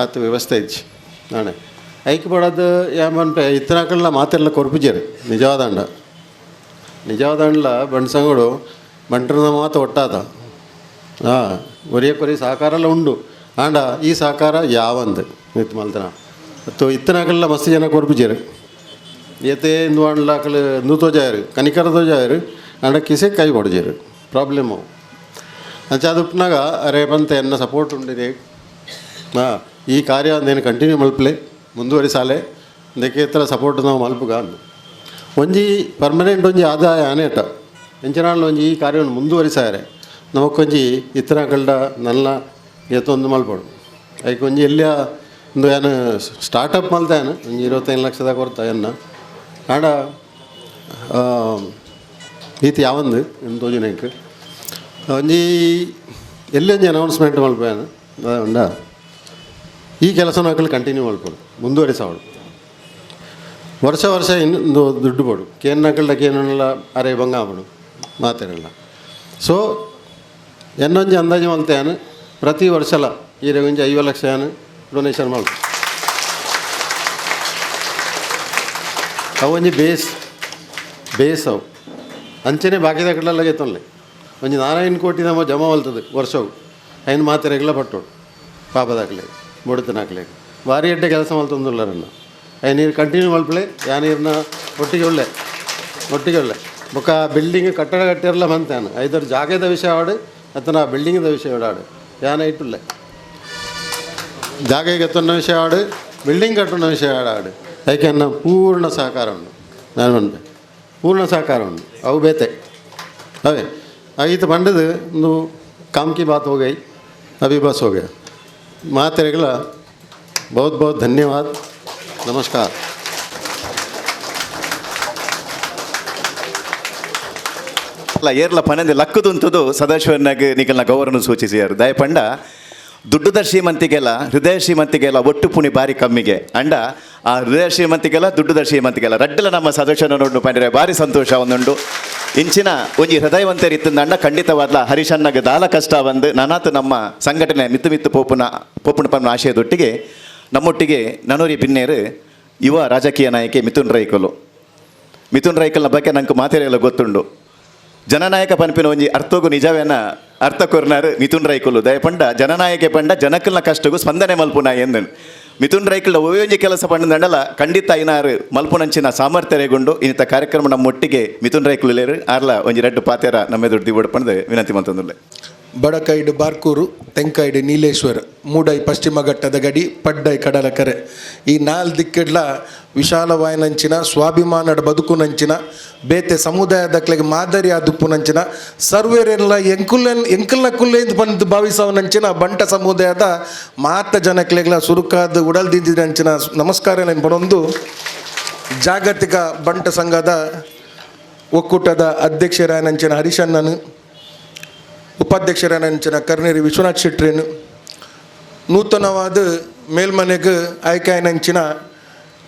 ಆತ್ ವ್ಯವಸ್ಥೆ ಇಜ್ಜಿ. ನಾನೆ ಐಕ್ ಬೋಡಾದ್ ಯಾನ್ ಪನ್ಪೆ ಇತ್ತಿನಕಲ್ನ ಮಾತೆರ್ಲ ಕೊರ್ಪುಜೆರ್. ನಿಜವಾದಂಡ ನಿಜವಾದಂಡ್ಲ ಬಂಟ್ ಸಂಘಡು ಬಂಟ್ರನ ಮಾತ ಒಟ್ಟಾತ ಒರಿಯ ಕೊರಿ ಸಹಕಾರಲ ಉಂಡು. ಆಂಡ ಈ ಸಹಕಾರ ಯಾವಂದ್ ಮಿತ್ ಮಲ್ತನ ತೋ ಇತ್ತಿನಕಲ್ನ ಮಸ್ತ್ ಜನ ಕೊರ್ಪುಜೆರ್. ಏತೇ ಇಂದು ಆಂಡ್ಲ ಅಕಲ್ ಇಂದು ತೋಜಾಯೆರ್ ಕನಿಕರ ತೋಜಾಯೆರ್ ಆಂಡ ಕಿಸೆಕ್ ಕೈ ಕೊಡ್ಜೆರ್ ಪ್ರಾಬ್ಲಮ್ ಅವು. ಅಂಚಾದ್ ಉಪ್ಪುನಗ ಅರೆ ಪಂತೆ ಎನ್ನ ಸಪೋರ್ಟ್ ಉಂಡು ಈ ಕಾರ್ಯ ನೇನು ಕಂಟಿನ್ಯೂ ಮಲ್ಪಲೆ ಮುಂದುವರಿಸಾಲೆ ಇಂದಕ್ಕೆ ಸಪೋರ್ಟ್ ನಾವು ಮಲ್ಪುಗ ಅಂದ್ ಒಂಜಿ ಪರ್ಮನೆಂಟ್ ಒಂಜಿ ಆದಾಯ ಆನೇಟ ಎಂಚಿನಾಂಡಲ ಒಂಜಿ ಈ ಕಾರ್ಯವನ್ನು ಮುಂದುವರಿಸಾಯರೆ ನಮಕ್ಕೊಂಜಿ ಇತ್ತನಕಲ್ಡ ನಲ್ಲ ಏತೊಂದು ಮಲ್ಪೊಡು. ಐಕ್ ಒಂಜಿ ಎಲ್ಲಿಯ ಒಂದು ಯಾನ್ ಸ್ಟಾರ್ಟಪ್ ಮಲ್ತ ಯಾನ್ ಒಂಜಿ 25 ಲಕ್ಷದ ಕೊರ್ತ ಎನ್ನ ಆಂಡ ಈತ್ ಯಾವಂದು ಎಂದ್ ತೋಜುನ ಎಂಕ್ ಒಂಜಿ ಎಲ್ಲಿ ಒಂಜಿ ಅನೌನ್ಸ್ಮೆಂಟ್ ಮಲ್ಪೆ ಯಾನ್ ಉಂಡ ಈ ಕೆಲಸನ ಅಕುಲು ಕಂಟಿನ್ಯೂ ಮಲ್ಪೊಡು ಮುಂದುವರಿಸಾವೊಡು. ವರ್ಷ ವರ್ಷ ಇನ್ನು ದುಡ್ಡು ಬೋಡು ಕೇನ್ನಕಲ್ಡ ಕೇನಲ್ಲ ಅರೆ ಬಂಗ ಆಪುಂಡು ಮಾತೆರೆಲ್ಲ. ಸೊ ಎನ್ನೊಂಜಿ ಅಂದಾಜು ಮಲ್ತೆ ಯಾನ್ ಪ್ರತಿ ವರ್ಷಲ ಈರೆಗ್ ಒಂಜಿ 50 ಲಕ್ಷ ಯಾನ್ ಡೊನೇಷನ್ ಮಲ್ಪು. ಅವು ಒಂಜಿ ಬೇಸ್ ಬೇಸ್ ಅವು ಅಂಚನೆ ಬಾಕಿದ ಕಡಲೆಲ್ಲ ಗೆತ್ತೊನ್ಲೆ ಒಂಜಿ 4 ಕೋಟಿ ನಮ್ಮ ಜಮಾ ಮಲ್ತದೆ ವರ್ಷವು ಐನು ಮಾತೆರೆಗ್ಲ ಪಟ್ಟೋಡು ಪಾಪದಾಕ್ಲೆ ಬೊಡುತನಾಕ್ಲೆ ಭಾರಿ ಎಡ್ಡೆ ಕೆಲಸ ಮಲ್ತೊಂದುಲ್ಲರನ್ನ I ನೀರು ಕಂಟಿನ್ಯೂ ಮಲ್ಪಲೆ ಯಾ ನೀರನ್ನ ಒಟ್ಟಿಗೆ ಒಳ್ಳೆ ಒಟ್ಟಿಗೆ ಒಳ್ಳೆ ಬೊಕ್ಕ ಬಿಲ್ಡಿಂಗ್ ಕಟ್ಟಡ ಕಟ್ಟಿರಲ್ಲ ಮಂತಾನು ಐದಾರು ಜಾಗದ ವಿಷಯ ಆಡು ಅತನ ಬಿಲ್ಡಿಂಗ್ದ ವಿಷಯ ಆಡು ಯಾನ ಇಟ್ಟುಲ್ಲೆ ಜಾಗ ಎತ್ತೊನ್ನ ವಿಷಯ ಆಡು ಬಿಲ್ಡಿಂಗ್ ಕಟ್ಟುన్న ವಿಷಯ ಆಡು ಅದಕ್ಕೆ ಅನ್ನ ಪೂರ್ಣ ಸಹಕಾರ ಉಂಡು ನಾನು ಬಂದೆ ಪೂರ್ಣ ಸಹಕಾರ ಉಂಡು ಅವು ಬೇತೆ ಅವೇ ಈತ ಬಂಡದು ಒಂದು काम की बात हो गई, अभी बस हो गया। मातेरेगला बहुत बहुत धन्यवाद, नमस्कार। ಅಲ್ಲ ಏರ್ಲ ಪನಂದೆ ಲಕ್ಕದುಂತದು ಸದಾಶಿವನಾಗ ನಿಗಲ್ನ ಗೌರವನು ಸೂಚಿಸಿಯಾರು. ದಯಪಂಡ ದುಡ್ಡುದ ಶ್ರೀಮಂತಿಗೆಲ್ಲ ಹೃದಯ ಶ್ರೀಮಂತಿಗೆಲ್ಲ ಒಟ್ಟು ಪುಣಿ ಬಾರಿ ಕಮ್ಮಿಗೆ ಅಂಡ ಆ ಹೃದಯ ಶ್ರೀಮಂತಿಗೆಲ್ಲ ದುಡ್ಡುದ ಶ್ರೀಮಂತಿಗೆಲ್ಲ ರಡ್ಡಲ ನಮ್ಮ ಸದಸ್ಯನ ನೋಡು ಪಂಡ್ರೆ ಭಾರಿ ಸಂತೋಷ ಒಂದುಂಡು. ಇಂಚಿನ ಒಂಜಿ ಹೃದಯವಂತರಿತ್ತಂದ ಅಂಡ ಖಂಡಿತವಾದ್ಲ ಹರಿಶನ್ನಾಗ ದಾಲ ಕಷ್ಟ ಬಂದು ನಾನಾತು ನಮ್ಮ ಸಂಘಟನೆ ಮಿತ್ತು ಮಿತ್ತು ಪೋಪುನ ಪೋಪುನ ಪನ್ನ ಆಶಯದೊಟ್ಟಿಗೆ ನಮ್ಮೊಟ್ಟಿಗೆ ನನೂರಿ ಬಿನ್ನೇರು ಯುವ ರಾಜಕೀಯ ನಾಯಕಿ ಮಿಥುನ್ ರೈಕಲು. ಮಿಥುನ್ ರೈಕಲ್ನ ಬಗ್ಗೆ ನಂಗೆ ಮಾತೆರೆಲ್ಲ ಗೊತ್ತುಂಡು. ಜನನಾಯಕ ಪನ್ಪಿನ ಒಂಜಿ ಅರ್ಥಗೂ ನಿಜವೇನ ಅರ್ಥ ಕೊರ್ನಾರು ಮಿಥುನ್ ರೈಕುಲು. ದಯಪಂಡ ಜನನಾಯಕೆ ಪಂಡ ಜನಕಲ್ನ ಕಷ್ಟಗೂ ಸ್ಪಂದನೆ ಮಲ್ಪುನ ಎಂದು ಮಿಥುನ್ ರೈಕುಲ ಒಂಜಿ ಕೆಲಸ ಪಂಡಂಡಲ ಖಂಡಿತ ಐನಾರು ಮಲ್ಪುನಂಚಿನ ಸಾಮರ್ಥ್ಯರೆಗೊಂಡು ಇನ್ನಿತ ಕಾರ್ಯಕ್ರಮ ನಮ್ಮೊಟ್ಟಿಗೆ ಮಿಥುನ್ ರೈಕುಲು ಲೇರು ಆರ್ಲ ಒಂಜಿ ರೆಡ್ಡು ಪಾತೇರ ನಮ್ಮ ದುಡ್ಡು ದಿವಡ್ ಪಂಡ್ ವಿನಂತಿ ಮಂತಂದುಲ್ಲೆ. ಬಡಕೈಡು ಬಾರ್ಕೂರು, ತೆಂಕೈಡು ನೀಲೇಶ್ವರ, ಮೂಡೈ ಪಶ್ಚಿಮ ಘಟ್ಟದ ಗಡಿ, ಪಡ್ಡೈ ಕಡಲಕರೆ, ಈ ನಾಲ್ ದಿಕ್ಕಿಡ್ಲ ವಿಶಾಲವಾಯನಂಚಿನ ಸ್ವಾಭಿಮಾನದ ಬದುಕುನಂಚಿನ ಬೇತೆ ಸಮುದಾಯದಕ್ಲೆಗೆ ಮಾದರಿ ಆದುಪ್ಪುನಂಚಿನ ಸರ್ವೇರೆಲ್ಲ ಎಂಕುಲ್ಲೆನ್ ಎಂಕಲ್ನ ಕುಲ್ಲೆಂದು ಬಂದು ಭಾವಿಸವನಂಚಿನ ಬಂಟ ಸಮುದಾಯದ ಮಾತ ಜನಕ್ಲೆಗ್ಲ ಸುರುಕಾದ ಉಡಲ್ದಿಂದಿನಂಚಿನ ನಮಸ್ಕಾರ ಬರೊಂದು ಜಾಗತಿಕ ಬಂಟ ಸಂಘದ ಒಕ್ಕೂಟದ ಅಧ್ಯಕ್ಷರಾಯನಂಚಿನ ಹರಿಶಣ್ಣನು, ಉಪಾಧ್ಯಕ್ಷರಾನಂಚಿನ ಕರ್ನೇರಿ ವಿಶ್ವನಾಥ್ ಶೆಟ್ರೇನು, ನೂತನವಾದ ಮೇಲ್ಮನೆಗೆ ಆಯ್ಕೆಯನಂಚಿನ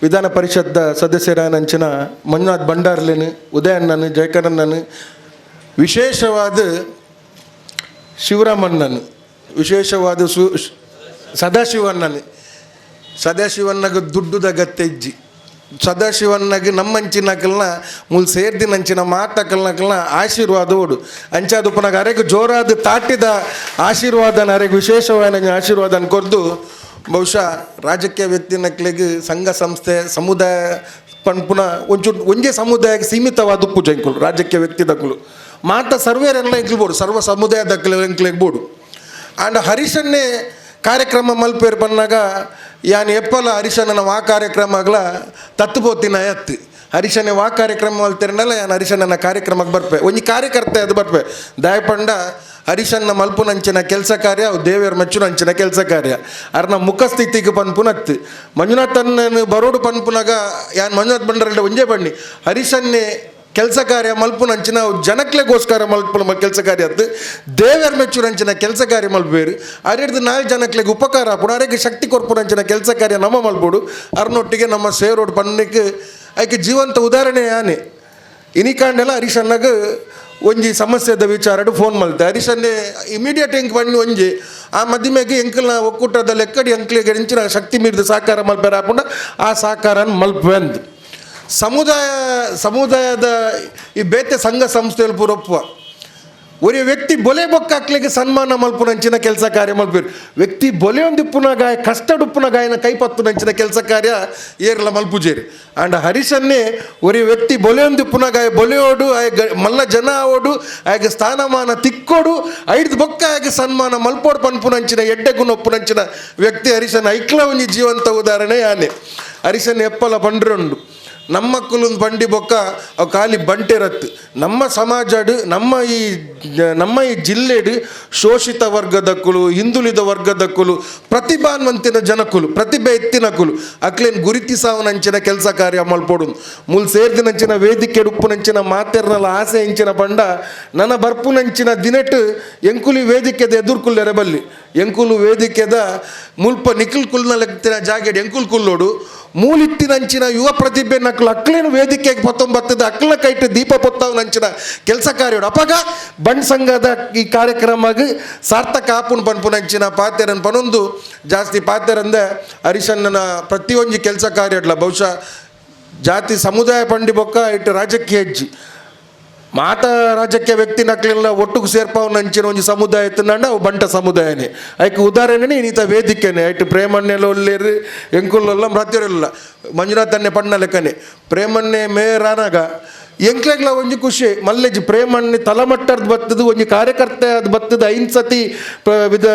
ವಿಧಾನ ಪರಿಷತ್ ಸದಸ್ಯರಾನಂಚಿನ ಮಂಜುನಾಥ್ ಭಂಡಾರ್ಲೇನು, ಉದಯಣ್ಣನು, ಜಯಕರಣ್ಣನು, ವಿಶೇಷವಾದ ಶಿವರಾಮಣ್ಣನು, ವಿಶೇಷವಾದ ಸದಾಶಿವಣ್ಣನು. ಸದಾಶಿವಣ್ಣಗೆ ದುಡ್ಡುದ ಗತ್ತೆಜ್ಜಿ ಸದಾಶಿವಣ್ಣಗೆ ನಮ್ಮಂಚಿನಕಲ್ನ ಮುಲ್ ಸೇರ್ದಿನಂಚಿನ ಮಾತಕಲ್ನಕಲ್ನ ಆಶೀರ್ವಾದ ಓಡು ಅಂಚಾದ ಉಪನಾಗ ಅರೆಗೆ ಜೋರಾದ ತಾಟಿದ ಆಶೀರ್ವಾದನ ಅರೆಗೆ ವಿಶೇಷವಾದ ಆಶೀರ್ವಾದನ ಕೊರ್ದು ಬಹುಶಃ ರಾಜಕೀಯ ವ್ಯಕ್ತಿನಕ್ಲೆಗೆ ಸಂಘ ಸಂಸ್ಥೆ ಸಮುದಾಯ ಪನ್ಪುನ ಒಂಚೂರು ಒಂಜೇ ಸಮುದಾಯಕ್ಕೆ ಸೀಮಿತವಾದ ಪೂಜೆ ಎಂಕುಲು ರಾಜಕೀಯ ವ್ಯಕ್ತಿದಕ್ಕಲು ಮಾತ ಸರ್ವೇರೆಲ್ಲ ಎಂಕ್ಲ್ಬೋಡು ಸರ್ವ ಸಮುದಾಯದಕ್ಕಲು ಎಂಕ್ಲೆಗ್ಬೋಡು. ಆ್ಯಂಡ್ ಹರೀಶನ್ನೇ ಕಾರ್ಯಕ್ರಮ ಮಲ್ಪೇರು ಬನ್ನಾಗ ಯಾನ್ ಎಪ್ಪಲ ಹರಿಶನ ವಾ ಕಾರ್ಯಕ್ರಮಗಳ ತತ್ತುಪೋತಿನ ಎತ್ತು ಹರಿಶನೇ ವಾ ಕಾರ್ಯಕ್ರಮ ಮಲ್ತಿರನಲ್ಲ ಯಾನ್ ಹರಿಶನ ಕಾರ್ಯಕ್ರಮಕ್ಕೆ ಬರ್ಪೆ ಒಂಜಿ ಕಾರ್ಯಕರ್ತೆ ಅದು ಬರ್ಪೆ. ದಯಪಂಡ ಹರಿಶನ್ನ ಮಲ್ಪುನಂಚಿನ ಕೆಲಸ ಕಾರ್ಯ ಅವು ದೇವಿಯರ ಮೆಚ್ಚುನಂಚಿನ ಕೆಲಸ ಕಾರ್ಯ ಅರ್ನ ಮುಖಸ್ಥಿತಿಗೆ ಪನ್ಪುನತ್ತು ಮಂಜುನಾಥನ್ನ ಬರೋಡು ಪನ್ಪುನಾಗ ಯಾನ್ ಮಂಜುನಾಥ್ ಬಂಡರಲ್ಡ ಒಂಜೇ ಬಣ್ಣಿ ಹರಿಶನ್ನೇ ಕೆಲಸ ಕಾರ್ಯ ಮಲ್ಪುನಂಚಿನ ಜನಕ್ಲೆಗೋಸ್ಕರ ಮಲ್ಪುನ ಕೆಲಸ ಕಾರ್ಯ ಅತ್ತು ದೇವರ ಮೆಚ್ಚುನಂಚಿನ ಕೆಲಸ ಕಾರ್ಯ ಮಲ್ಪೇರು ಅರೆಡ್ದು ನಾಲ್ಕು ಜನಕ್ಲೆಗೆ ಉಪಕಾರ ಆಪುಡು ಅರೆಗೆ ಶಕ್ತಿ ಕೊರ್ಪುನಂಚಿನ ಕೆಲಸ ಕಾರ್ಯ ನಮ್ಮ ಮಲ್ಪೋಡು ಅರ್ನೊಟ್ಟಿಗೆ ನಮ್ಮ ಸೇರೋಡು ಪನ್ನಕ್ಕೆ ಆಕೆ ಜೀವಂತ ಉದಾಹರಣೆ ಯಾನೆ ಇನಿಕಾಂಡೆಲ್ಲ ಹರೀಶಣ್ಣಗೆ ಒಂಜಿ ಸಮಸ್ಯೆದ ವಿಚಾರಡು ಫೋನ್ ಮಲ್ತೆ ಹರೀಶನ್ನೇ ಇಮಿಡಿಯೇಟ್ ಎಂಕ್ ಬಣ್ಣಿ ಒಂಜಿ ಆ ಮದಿಮೆಗೆ ಎಂಕಲ್ನ ಒಕ್ಕೂಟದ ಲೆಕ್ಕಡಿ ಎಂಕ್ಲಿಗೆ ಎಂಚಿನ ಶಕ್ತಿ ಮೀರಿದ ಸಹಕಾರ ಮಲ್ಪೇರು ಆಪುಂಡ ಆ ಸಹಕಾರ ಮಲ್ಪೆ ಅಂದು ಸಮುದಾಯದ ಈ ಬೇತೆ ಸಂಘ ಸಂಸ್ಥೆಯಲ್ಲಿ ಪೂರೊಪ್ಪುವ ಒರಿ ವ್ಯಕ್ತಿ ಬೊಲೆ ಬೊಕ್ಕಾಕ್ಲಿಗೆ ಸನ್ಮಾನ ಮಲ್ಪುನಂಚಿನ ಕೆಲಸ ಕಾರ್ಯ ಮಲ್ಪೇರು ವ್ಯಕ್ತಿ ಬೊಲೆ ಒಂದಿಪ್ಪುನ ಗಾಯ ಕಷ್ಟಡುಪ್ಪುನ ಗಾಯನ ಕೈಪತ್ತುನಂಚಿನ ಕೆಲಸ ಕಾರ್ಯ ಏರ್ಲ ಮಲ್ಪುಜೇರಿ. ಆ್ಯಂಡ್ ಹರೀಶನ್ನೇ ಒರಿ ವ್ಯಕ್ತಿ ಬೊಲೆ ಒಂದಿಪ್ಪುನ ಗಾಯ ಬೊಲೆಯೋಡು ಆಯ ಮಲ್ಲ ಜನ ಆವೋಡು ಆಯಗೆ ಸ್ಥಾನಮಾನ ತಿಕ್ಕೋಡು ಐದು ಬೊಕ್ಕ ಆಯಗೆ ಸನ್ಮಾನ ಮಲ್ಪೋಡು ಪನ್ಪುನಂಚಿನ ಎಡ್ಡೆ ಗುಣೊಪ್ಪುನಂಚಿನ ವ್ಯಕ್ತಿ ಹರೀಶನ್ ಐಕ್ಲ ಒಂಜಿ ಜೀವಂತ ಉದಾಹರಣೆ ಯಾನೆ. ಹರೀಶನ್ ಎಪ್ಪಲ ಪಂಡ್ರುಂಡು ನಮ್ಮ ಕುಲುಂದು ಬಂಡಿ ಬೊಕ್ಕ ಅವು ಖಾಲಿ ಬಂಟೆರತ್ತು ನಮ್ಮ ಸಮಾಜಡ್ ನಮ್ಮ ಈ ಜಿಲ್ಲೆಡು ಶೋಷಿತ ವರ್ಗದ ಕುಲು ಹಿಂದುಳಿದ ವರ್ಗದ ಕುಲು ಪ್ರತಿಭಾನ್ವಂತಿನ ಜನಕುಲು ಪ್ರತಿಭೆ ಎತ್ತಿನ ಕುಲು ಅಕ್ಲೇನ್ ಗುರುತಿಸಾವನಂಚಿನ ಕೆಲಸ ಕಾರ್ಯ ಮಲ್ಪೋಡು ಮುಲ್ ಸೇರ್ದಿನಂಚಿನ ವೇದಿಕೆ ಉಪ್ಪುನಂಚಿನ ಮಾತೆರ್ನಲ ಆಸೆ ಎಂಚಿನ ಬಂಡ ನನ್ನ ಬರ್ಪುನಂಚಿನ ದಿನಟ್ ಎಂಕುಲಿ ವೇದಿಕೆದ ಎದುರ್ಕುಲ್ಲೆರೆ ಬಲ್ಲಿ ಎಂಕುಲು ವೇದಿಕೆದ ಮುಲ್ಪ ನಿಖಿಲ್ ಕುಲ್ನ ಲೆಕ್ತಿನ ಜಾಗೆಡ್ ಎಂಕುಲ್ ಕುಲ್ಲೋಡು ಮೂಲಿತ್ತಿನಂಚಿನ ಯುವ ಪ್ರತಿಭೆ ನಕ್ಲು ಅಕ್ಲೇನು ವೇದಿಕೆಗೆ ಪತ್ತೊಂಬತ್ತದ ಅಕ್ಲ ಕೈಟ್ ದೀಪ ಪೊತ್ತವನಂಚಿನ ಕೆಲಸ ಕಾರ್ಯೋಡು ಅಪಗ ಬಂಡ್ ಸಂಘದ ಈ ಕಾರ್ಯಕ್ರಮಗ್ ಸಾರ್ಥಕ ಆಪುನ್ ಪನ್ಪುನಂಚಿನ ಪಾತೆರನ್ ಪನೊಂದು ಜಾಸ್ತಿ ಪಾತೆರಂದೆ ಹರಿಶಣ್ಣನ ಪ್ರತಿಯೊಂಜಿ ಕೆಲಸ ಕಾರ್ಯಡ್ಲ ಬಹುಶಃ ಜಾತಿ ಸಮುದಾಯ ಪಂಡಿ ಬೊಕ್ಕ ಇಟ್ಟು ರಾಜಕೀಯ ಹೆಜ್ಜಿ ಮಾತ ರಾಜಕೀಯ ವ್ಯಕ್ತಿ ನಕ್ಲೆಲ್ಲ ಒಟ್ಟುಗು ಸೇರ್ಪಾವ್ ನಂಚಿನ ಒಂಜಿ ಸಮುದಾಯ ಇತ್ತಂಡ ಅವು ಬಂಟ ಸಮುದಾಯನೇ. ಐಕ್ ಉದಾಹರಣೆನೇ ಇನ್ನಿತ ವೇದಿಕೆನೆ ಐಟ್ ಪ್ರೇಮಣ್ಣೆಲ್ಲ ಒಲ್ಲೇರು ಎಂಕುಲ್ಲ ಮೃತ್ಯರೆಲ್ಲ ಮಂಜುನಾಥನ್ನೇ ಪಣ್ಣ ಲೆಕ್ಕನೆ ಪ್ರೇಮಣ್ಣೆ ಮೇಯರ್ ಆನಾಗ ಎಂಕ್ಲೆಗ್ಲ ಒಂಜಿ ಖುಷಿ ಮಲ್ಲೆಜಿ ಪ್ರೇಮಣ್ಣೆ ತಲಮಟ್ಟರ್ದು ಬತ್ತದು ಒಂಜಿ ಕಾರ್ಯಕರ್ತೆ ಅದು ಬತ್ತದು ಐನ್ ಸತಿ ವಿದ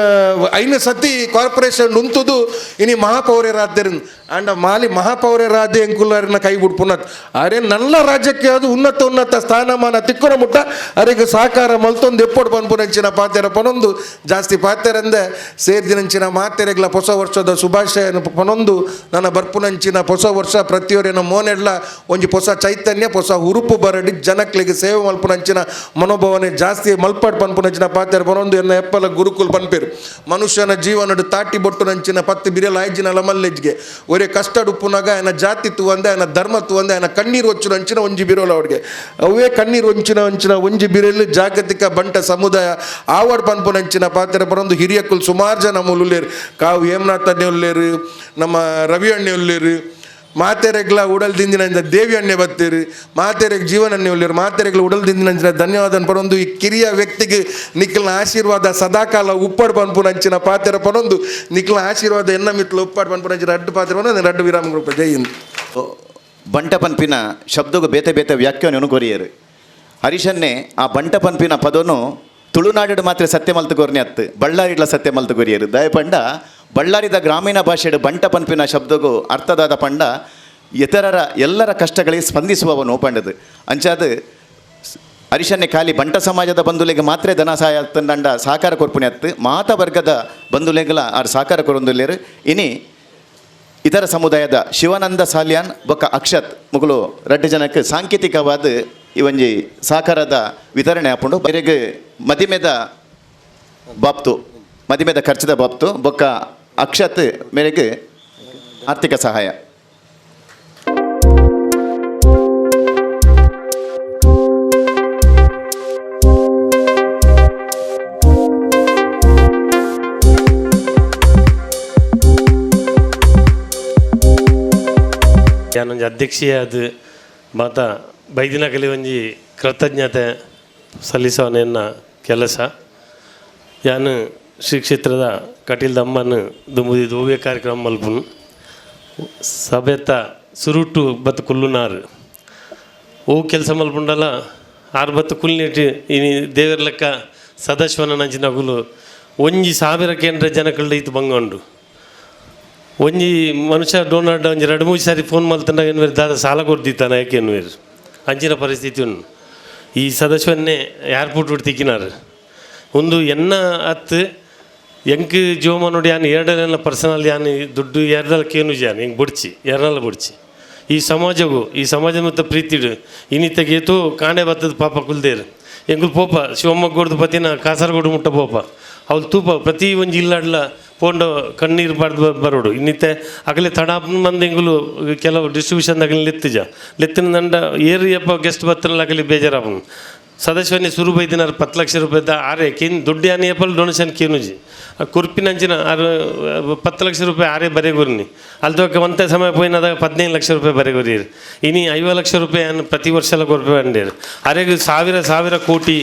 ಐನ ಸತಿ ಕಾರ್ಪೊರೇಷನ್ ಉಂತುದು ಇನಿ ಮಹಾಪೌರ್ಯರಾದ್ದರಿಂದ ಆಂಡ ಮಾಲಿ ಮಹಾಪೌರ್ಯರಾದೆ ಎಂಕುಲಾರಿನ ಕೈ ಬಿಡ್ಪುನತ್ ಅರೆ ನಲ್ಲ ರಾಜ್ಯಕ್ಕೆ ಅದು ಉನ್ನತ ಉನ್ನತ ಸ್ಥಾನಮಾನ ತಿಕ್ಕುನ ಮುಟ್ಟ ಅರೆಗೆ ಸಹಕಾರ ಮಲ್ತೊಂದು ಎಪ್ಪೊಡು ಪನ್ಪುನಂಚಿನ ಪಾತೆರ ಪನೊಂದು ಜಾಸ್ತಿ ಪಾತೆರಂದೆ ಸೇರ್ದಿನಂಚಿನ ಮಾತೆರೆಗ್ಲ ಹೊಸ ವರ್ಷದ ಶುಭಾಶಯ ಪನೊಂದು ನನ್ನ ಬರ್ಪುನಂಚಿನ ಹೊಸ ವರ್ಷ ಪ್ರತಿಯೊರಿನ ಮೋನೆಡ್ಲ ಒಂಜಿ ಹೊಸ ಚೈತನ್ಯ ಹೊಸ ಹುರುಪು ಬರಡಿ ಜನಕ್ಲೆಗ್ ಸೇವೆ ಮಲ್ಪುನಂಚಿನ ಮನೋಭಾವನೆ ಜಾಸ್ತಿ ಮಲ್ಪಾಡ್ ಪನ್ಪುನಂಚಿನ ಪಾತೆರ ಪನೊಂದು ಎನ್ನ ಎಪ್ಪಲ ಗುರುಕುಲ್ ಪನ್ಪೇರು. ಮನುಷ್ಯನ ಜೀವನಡು ತಾಟಿ ಬೊಟ್ಟುನಂಚಿನ ಪತ್ತು ಬಿರಿಯಲ ಆಯ್ಜಿನಲ ಮಲ್ಲೆಜ್ಗೆ ಒರೇ ಕಷ್ಟಡ್ ಉಪ್ಪುನಾಗ ಆಯನ ಜಾತಿ ತೂವಂದೆ ಆಯನ ಧರ್ಮ ತೂವಂದೆ ಆಯನ ಕಣ್ಣೀರು ಒಚ್ಚುನಂಚಿನ ಒಂಜಿ ಬಿರೋಲ ಅವ್ರಿಗೆ ಅವೇ ಕಣ್ಣೀರು ಒಂಚಿನ ಒಂಚಿನ ಒಂಜಿ ಬಿರೆಲು ಜಾಗತಿಕ ಬಂಟ ಸಮುದಾಯ ಆವಡ್ ಪನ್ಪುನಂಚಿನ ಪಾತೆರ ಪನೊಂದು ಹಿರಿಯಕ್ಕುಲ್ ಸುಮಾರು ಜನ ಉಲ್ಲೇರು ಕಾವು ಹೇಮನಾಥ್ ಉಲ್ಲೇರು ನಮ್ಮ ರವಿ ಅಣ್ಣೆ ಉಲ್ಲೇರು ಮಾತೆರೆಗ್ಲ ಉಡಲ್ ದಿಂದಿನ ದೇವಿ ಅಣ್ಣೆ ಬತ್ತೀರಿ ಮಾತೆರೆಗ್ ಜೀವನನ್ನೇ ಉಲ್ಲೇರು ಮಾತೆರೆಗ್ಲ ಉಡಲ್ ದಿಂದಿನ ಧನ್ಯವಾದ ಪನೊಂದು ಈ ಕಿರಿಯ ವ್ಯಕ್ತಿಗೆ ನಿಖಲ್ನ ಆಶೀರ್ವಾದ ಸದಾಕಾಲ ಉಪ್ಪಡ್ ಪನ್ಪುನಂಚಿನ ಪಾತೆರ ಪನೊಂದು ನಿಖಲ್ನ ಆಶೀರ್ವಾದ ಎನ್ನ ಮಿತ್ಲ ಉಪ್ಪಾಡ್ ಪನ್ಪುನಂಚಿನ ರಡ್ಡು ಪಾತೆರ ಪನೊಂದು ರಡ್ಡು ವಿರಾಮ ರೂಪ. ಜೈ ಹಿಂದ್. ಬಂಟ ಪನ್ಪಿನ ಶಬ್ದಗೂ ಬೇತೆ ಬೇತೆ ವ್ಯಾಖ್ಯಾನವನ್ನು ಕೊರಿಯರು. ಹರೀಶನ್ನೇ ಆ ಬಂಟ ಪನ್ಪಿನ ಪದನು ತುಳುನಾಡು ಮಾತ್ರ ಸತ್ಯ ಮಲ್ತುಗೋರ್ನೆ ಅತ್ತು ಬಳ್ಳಾರಿಡ್ಲ ಸತ್ಯ ಮಲ್ತುಗೊರಿಯರು. ದಯಪಂಡ ಬಳ್ಳಾರಿದ ಗ್ರಾಮೀಣ ಭಾಷೆಡು ಬಂಟ ಪನ್ಪಿನ ಶಬ್ದಗೂ ಅರ್ಥದಾದ ಪಂಡ ಇತರರ ಎಲ್ಲರ ಕಷ್ಟಗಳಿಗೆ ಸ್ಪಂದಿಸುವವನು ಪಂಡದು. ಅಂಚಾದ ಹರಿಶನ್ನೆ ಖಾಲಿ ಬಂಟ ಸಮಾಜದ ಬಂಧುಲೆಗೆ ಮಾತ್ರ ಧನ ಸಹಾಯ ತಂಡ ಸಹಕಾರ ಕೊರ್ಪುಣೆ ಅತ್ತು ಮಾತ ವರ್ಗದ ಬಂಧುಲೆಗಳ ಆರ್ ಸಹಕಾರ ಕೊರೊಂದುಲ್ಲೇರು. ಇನಿ ಇತರ ಸಮುದಾಯದ ಶಿವಾನಂದ ಸಾಲ್ಯಾನ್ ಬೊಕ್ಕ ಅಕ್ಷತ್ ಮುಗುಲು ರಡ್ಡು ಜನಕ್ಕೆ ಸಾಂಕೇತಿಕವಾದ ಈ ಒಂಜಿ ಸಹಕಾರದ ವಿತರಣೆ ಆಪುಂಡು. ಬೇರೆಗ್ ಮದಿಮೆದ ಬಾಪ್ತು ಮದಿಮೆದ ಖರ್ಚದ ಬಾಪ್ತು ಬೊಕ್ಕ ಅಕ್ಷತ್ ಮೇರೆಗೆ ಆರ್ಥಿಕ ಸಹಾಯ. ಯಾನೊಂಜಿ ಅಧ್ಯಕ್ಷೀಯ ಅದು ಮಾತ ಬೈದಿನ ಕಲಿ ಒಂಜಿ ಕೃತಜ್ಞತೆ ಸಲ್ಲಿಸೋನೆನ್ನ ಕೆಲಸ. ಯಾನು ಶ್ರೀ ಕ್ಷೇತ್ರದ ಕಟೀಲ್ ದಮ್ಮನ ದುಂಬುದಿ ಓವ್ಯ ಕಾರ್ಯಕ್ರಮ ಮಲ್ಪುನು ಸಭೆತ ಸುರುಟು ಬತ್ತು ಕುಲ್ಲುನಾರು ಓ ಕೆಲಸ ಮಲ್ಪುಂಡಲ ಆರು ಬತ್ತು ಕುಲ್ನಿಟ್ಟು ಇನಿ ದೇವರ ಲೆಕ್ಕ ಸದಾಶಿವನ ನಂಚಿನಗುಲು ಒಂಜಿ ಸಾವಿರ ಕೇಂದ್ರ ಜನಕಳ್ಳ ಇತ್ತು ಬಂಗೊಂಡು ಒಂಜಿ ಮನುಷ್ಯ ಡೊನಾಲ್ಡ್ ಒಂಜಿ ಎರಡು ಮೂರು ಸಾರಿ ಫೋನ್ ಮಲ್ತಂಡ ಏನ್ವೇರು ದಾದ ಸಾಲ ಕೊಡ್ದಿತ್ತಾನ ಯಾಕೆ ಎನ್ವೇರು ಅಂಚಿನ ಪರಿಸ್ಥಿತಿ ಉಂಡು. ಈ ಸದಸ್ಯವನ್ನೇ ಏರ್ಪೋರ್ಟ್ ಬಿಟ್ಟು ತಿಕ್ಕಿನಾರು ಒಂದು ಎನ್ನ ಹತ್ತು ಎಂಕ್ ಜೋಮ ನೋಡಿ ಯಾನ್ ಎರಡನೆಲ್ಲ ಪರ್ಸನಲ್ ಯಾನ್ ದುಡ್ಡು ಎರಡಲ್ಲ ಕೇನು ಜಾನ್ ಹಿಂಗೆ ಬುಡ್ಚಿ ಎರಡಲ್ಲ ಬುಡ್ಚಿ ಈ ಸಮಾಜಗೂ ಈ ಸಮಾಜ ಮತ್ತು ಪ್ರೀತಿಡು ಇನ್ನಿತ್ತಗೇತು ಕಾಣೆ ಬತ್ತದ ಪಾಪ ಕುಲ್ದೇರು ಎಂಗುಲ್ ಪೋಪ ಶಿವಮೊಗ್ಗದ ಪತಿನ ಕಾಸರಗೋಡು ಮುಟ್ಟ ಪೋಪ ಅವ್ಲು ತೂಪ ಪ್ರತಿ ಒಂಜಿ ಇಲ್ಲಾಡ್ಲ ಪೋಂಡ ಕಣ್ಣೀರು ಬಾರ್ದು ಬರೋಡು ಇನ್ನಿತ್ತೆ ಅಗಲೆ ತಡ ಮಂದಿ ಎಂಗುಲು ಕೆಲವು ಡಿಸ್ಟ್ರಿಬ್ಯೂಷನ್ ಅಗಲಿ ಲೆತ್ತಿಜ ಲೆತ್ತಿನ ದಂಡ ಏರಿಯಪ್ಪ ಗೆಸ್ಟ್ ಬತ್ತಲ್ಲ ಅಗಲಿ ಬೇಜಾರಾಪನು ಸದಸ್ಯನೇ ಸುರು ಬೈದಿನಾರು 10 ಲಕ್ಷ ರೂಪಾಯಿದ ಆರೆ ಕೇನ್ ದುಡ್ಡು ಯಾನ್ ಏಪಲ್ ಡೊನೇಷನ್ ಕೇನುಜಿ ಕುರ್ಪಿನಂಚಿನ ಆರು 10 ಲಕ್ಷ ರೂಪಾಯಿ ಆರೆ ಬರೆಗುರ್ನಿ ಅಲ್ದೋಕೆ ಒಂತೆ ಸಮಯ ಪೋಯಿನಾದಾಗ 15 ಲಕ್ಷ ರೂಪಾಯಿ ಬರೆಗುರೀರು ಇನಿ 50 ಲಕ್ಷ ರೂಪಾಯಿ ಅನ್ನು ಪ್ರತಿ ವರ್ಷ ಎಲ್ಲ ಕೊರ್ಪೆ ಅಂಡೇರು ಅರೆಗೆ ಸಾವಿರ ಸಾವಿರ ಕೋಟಿ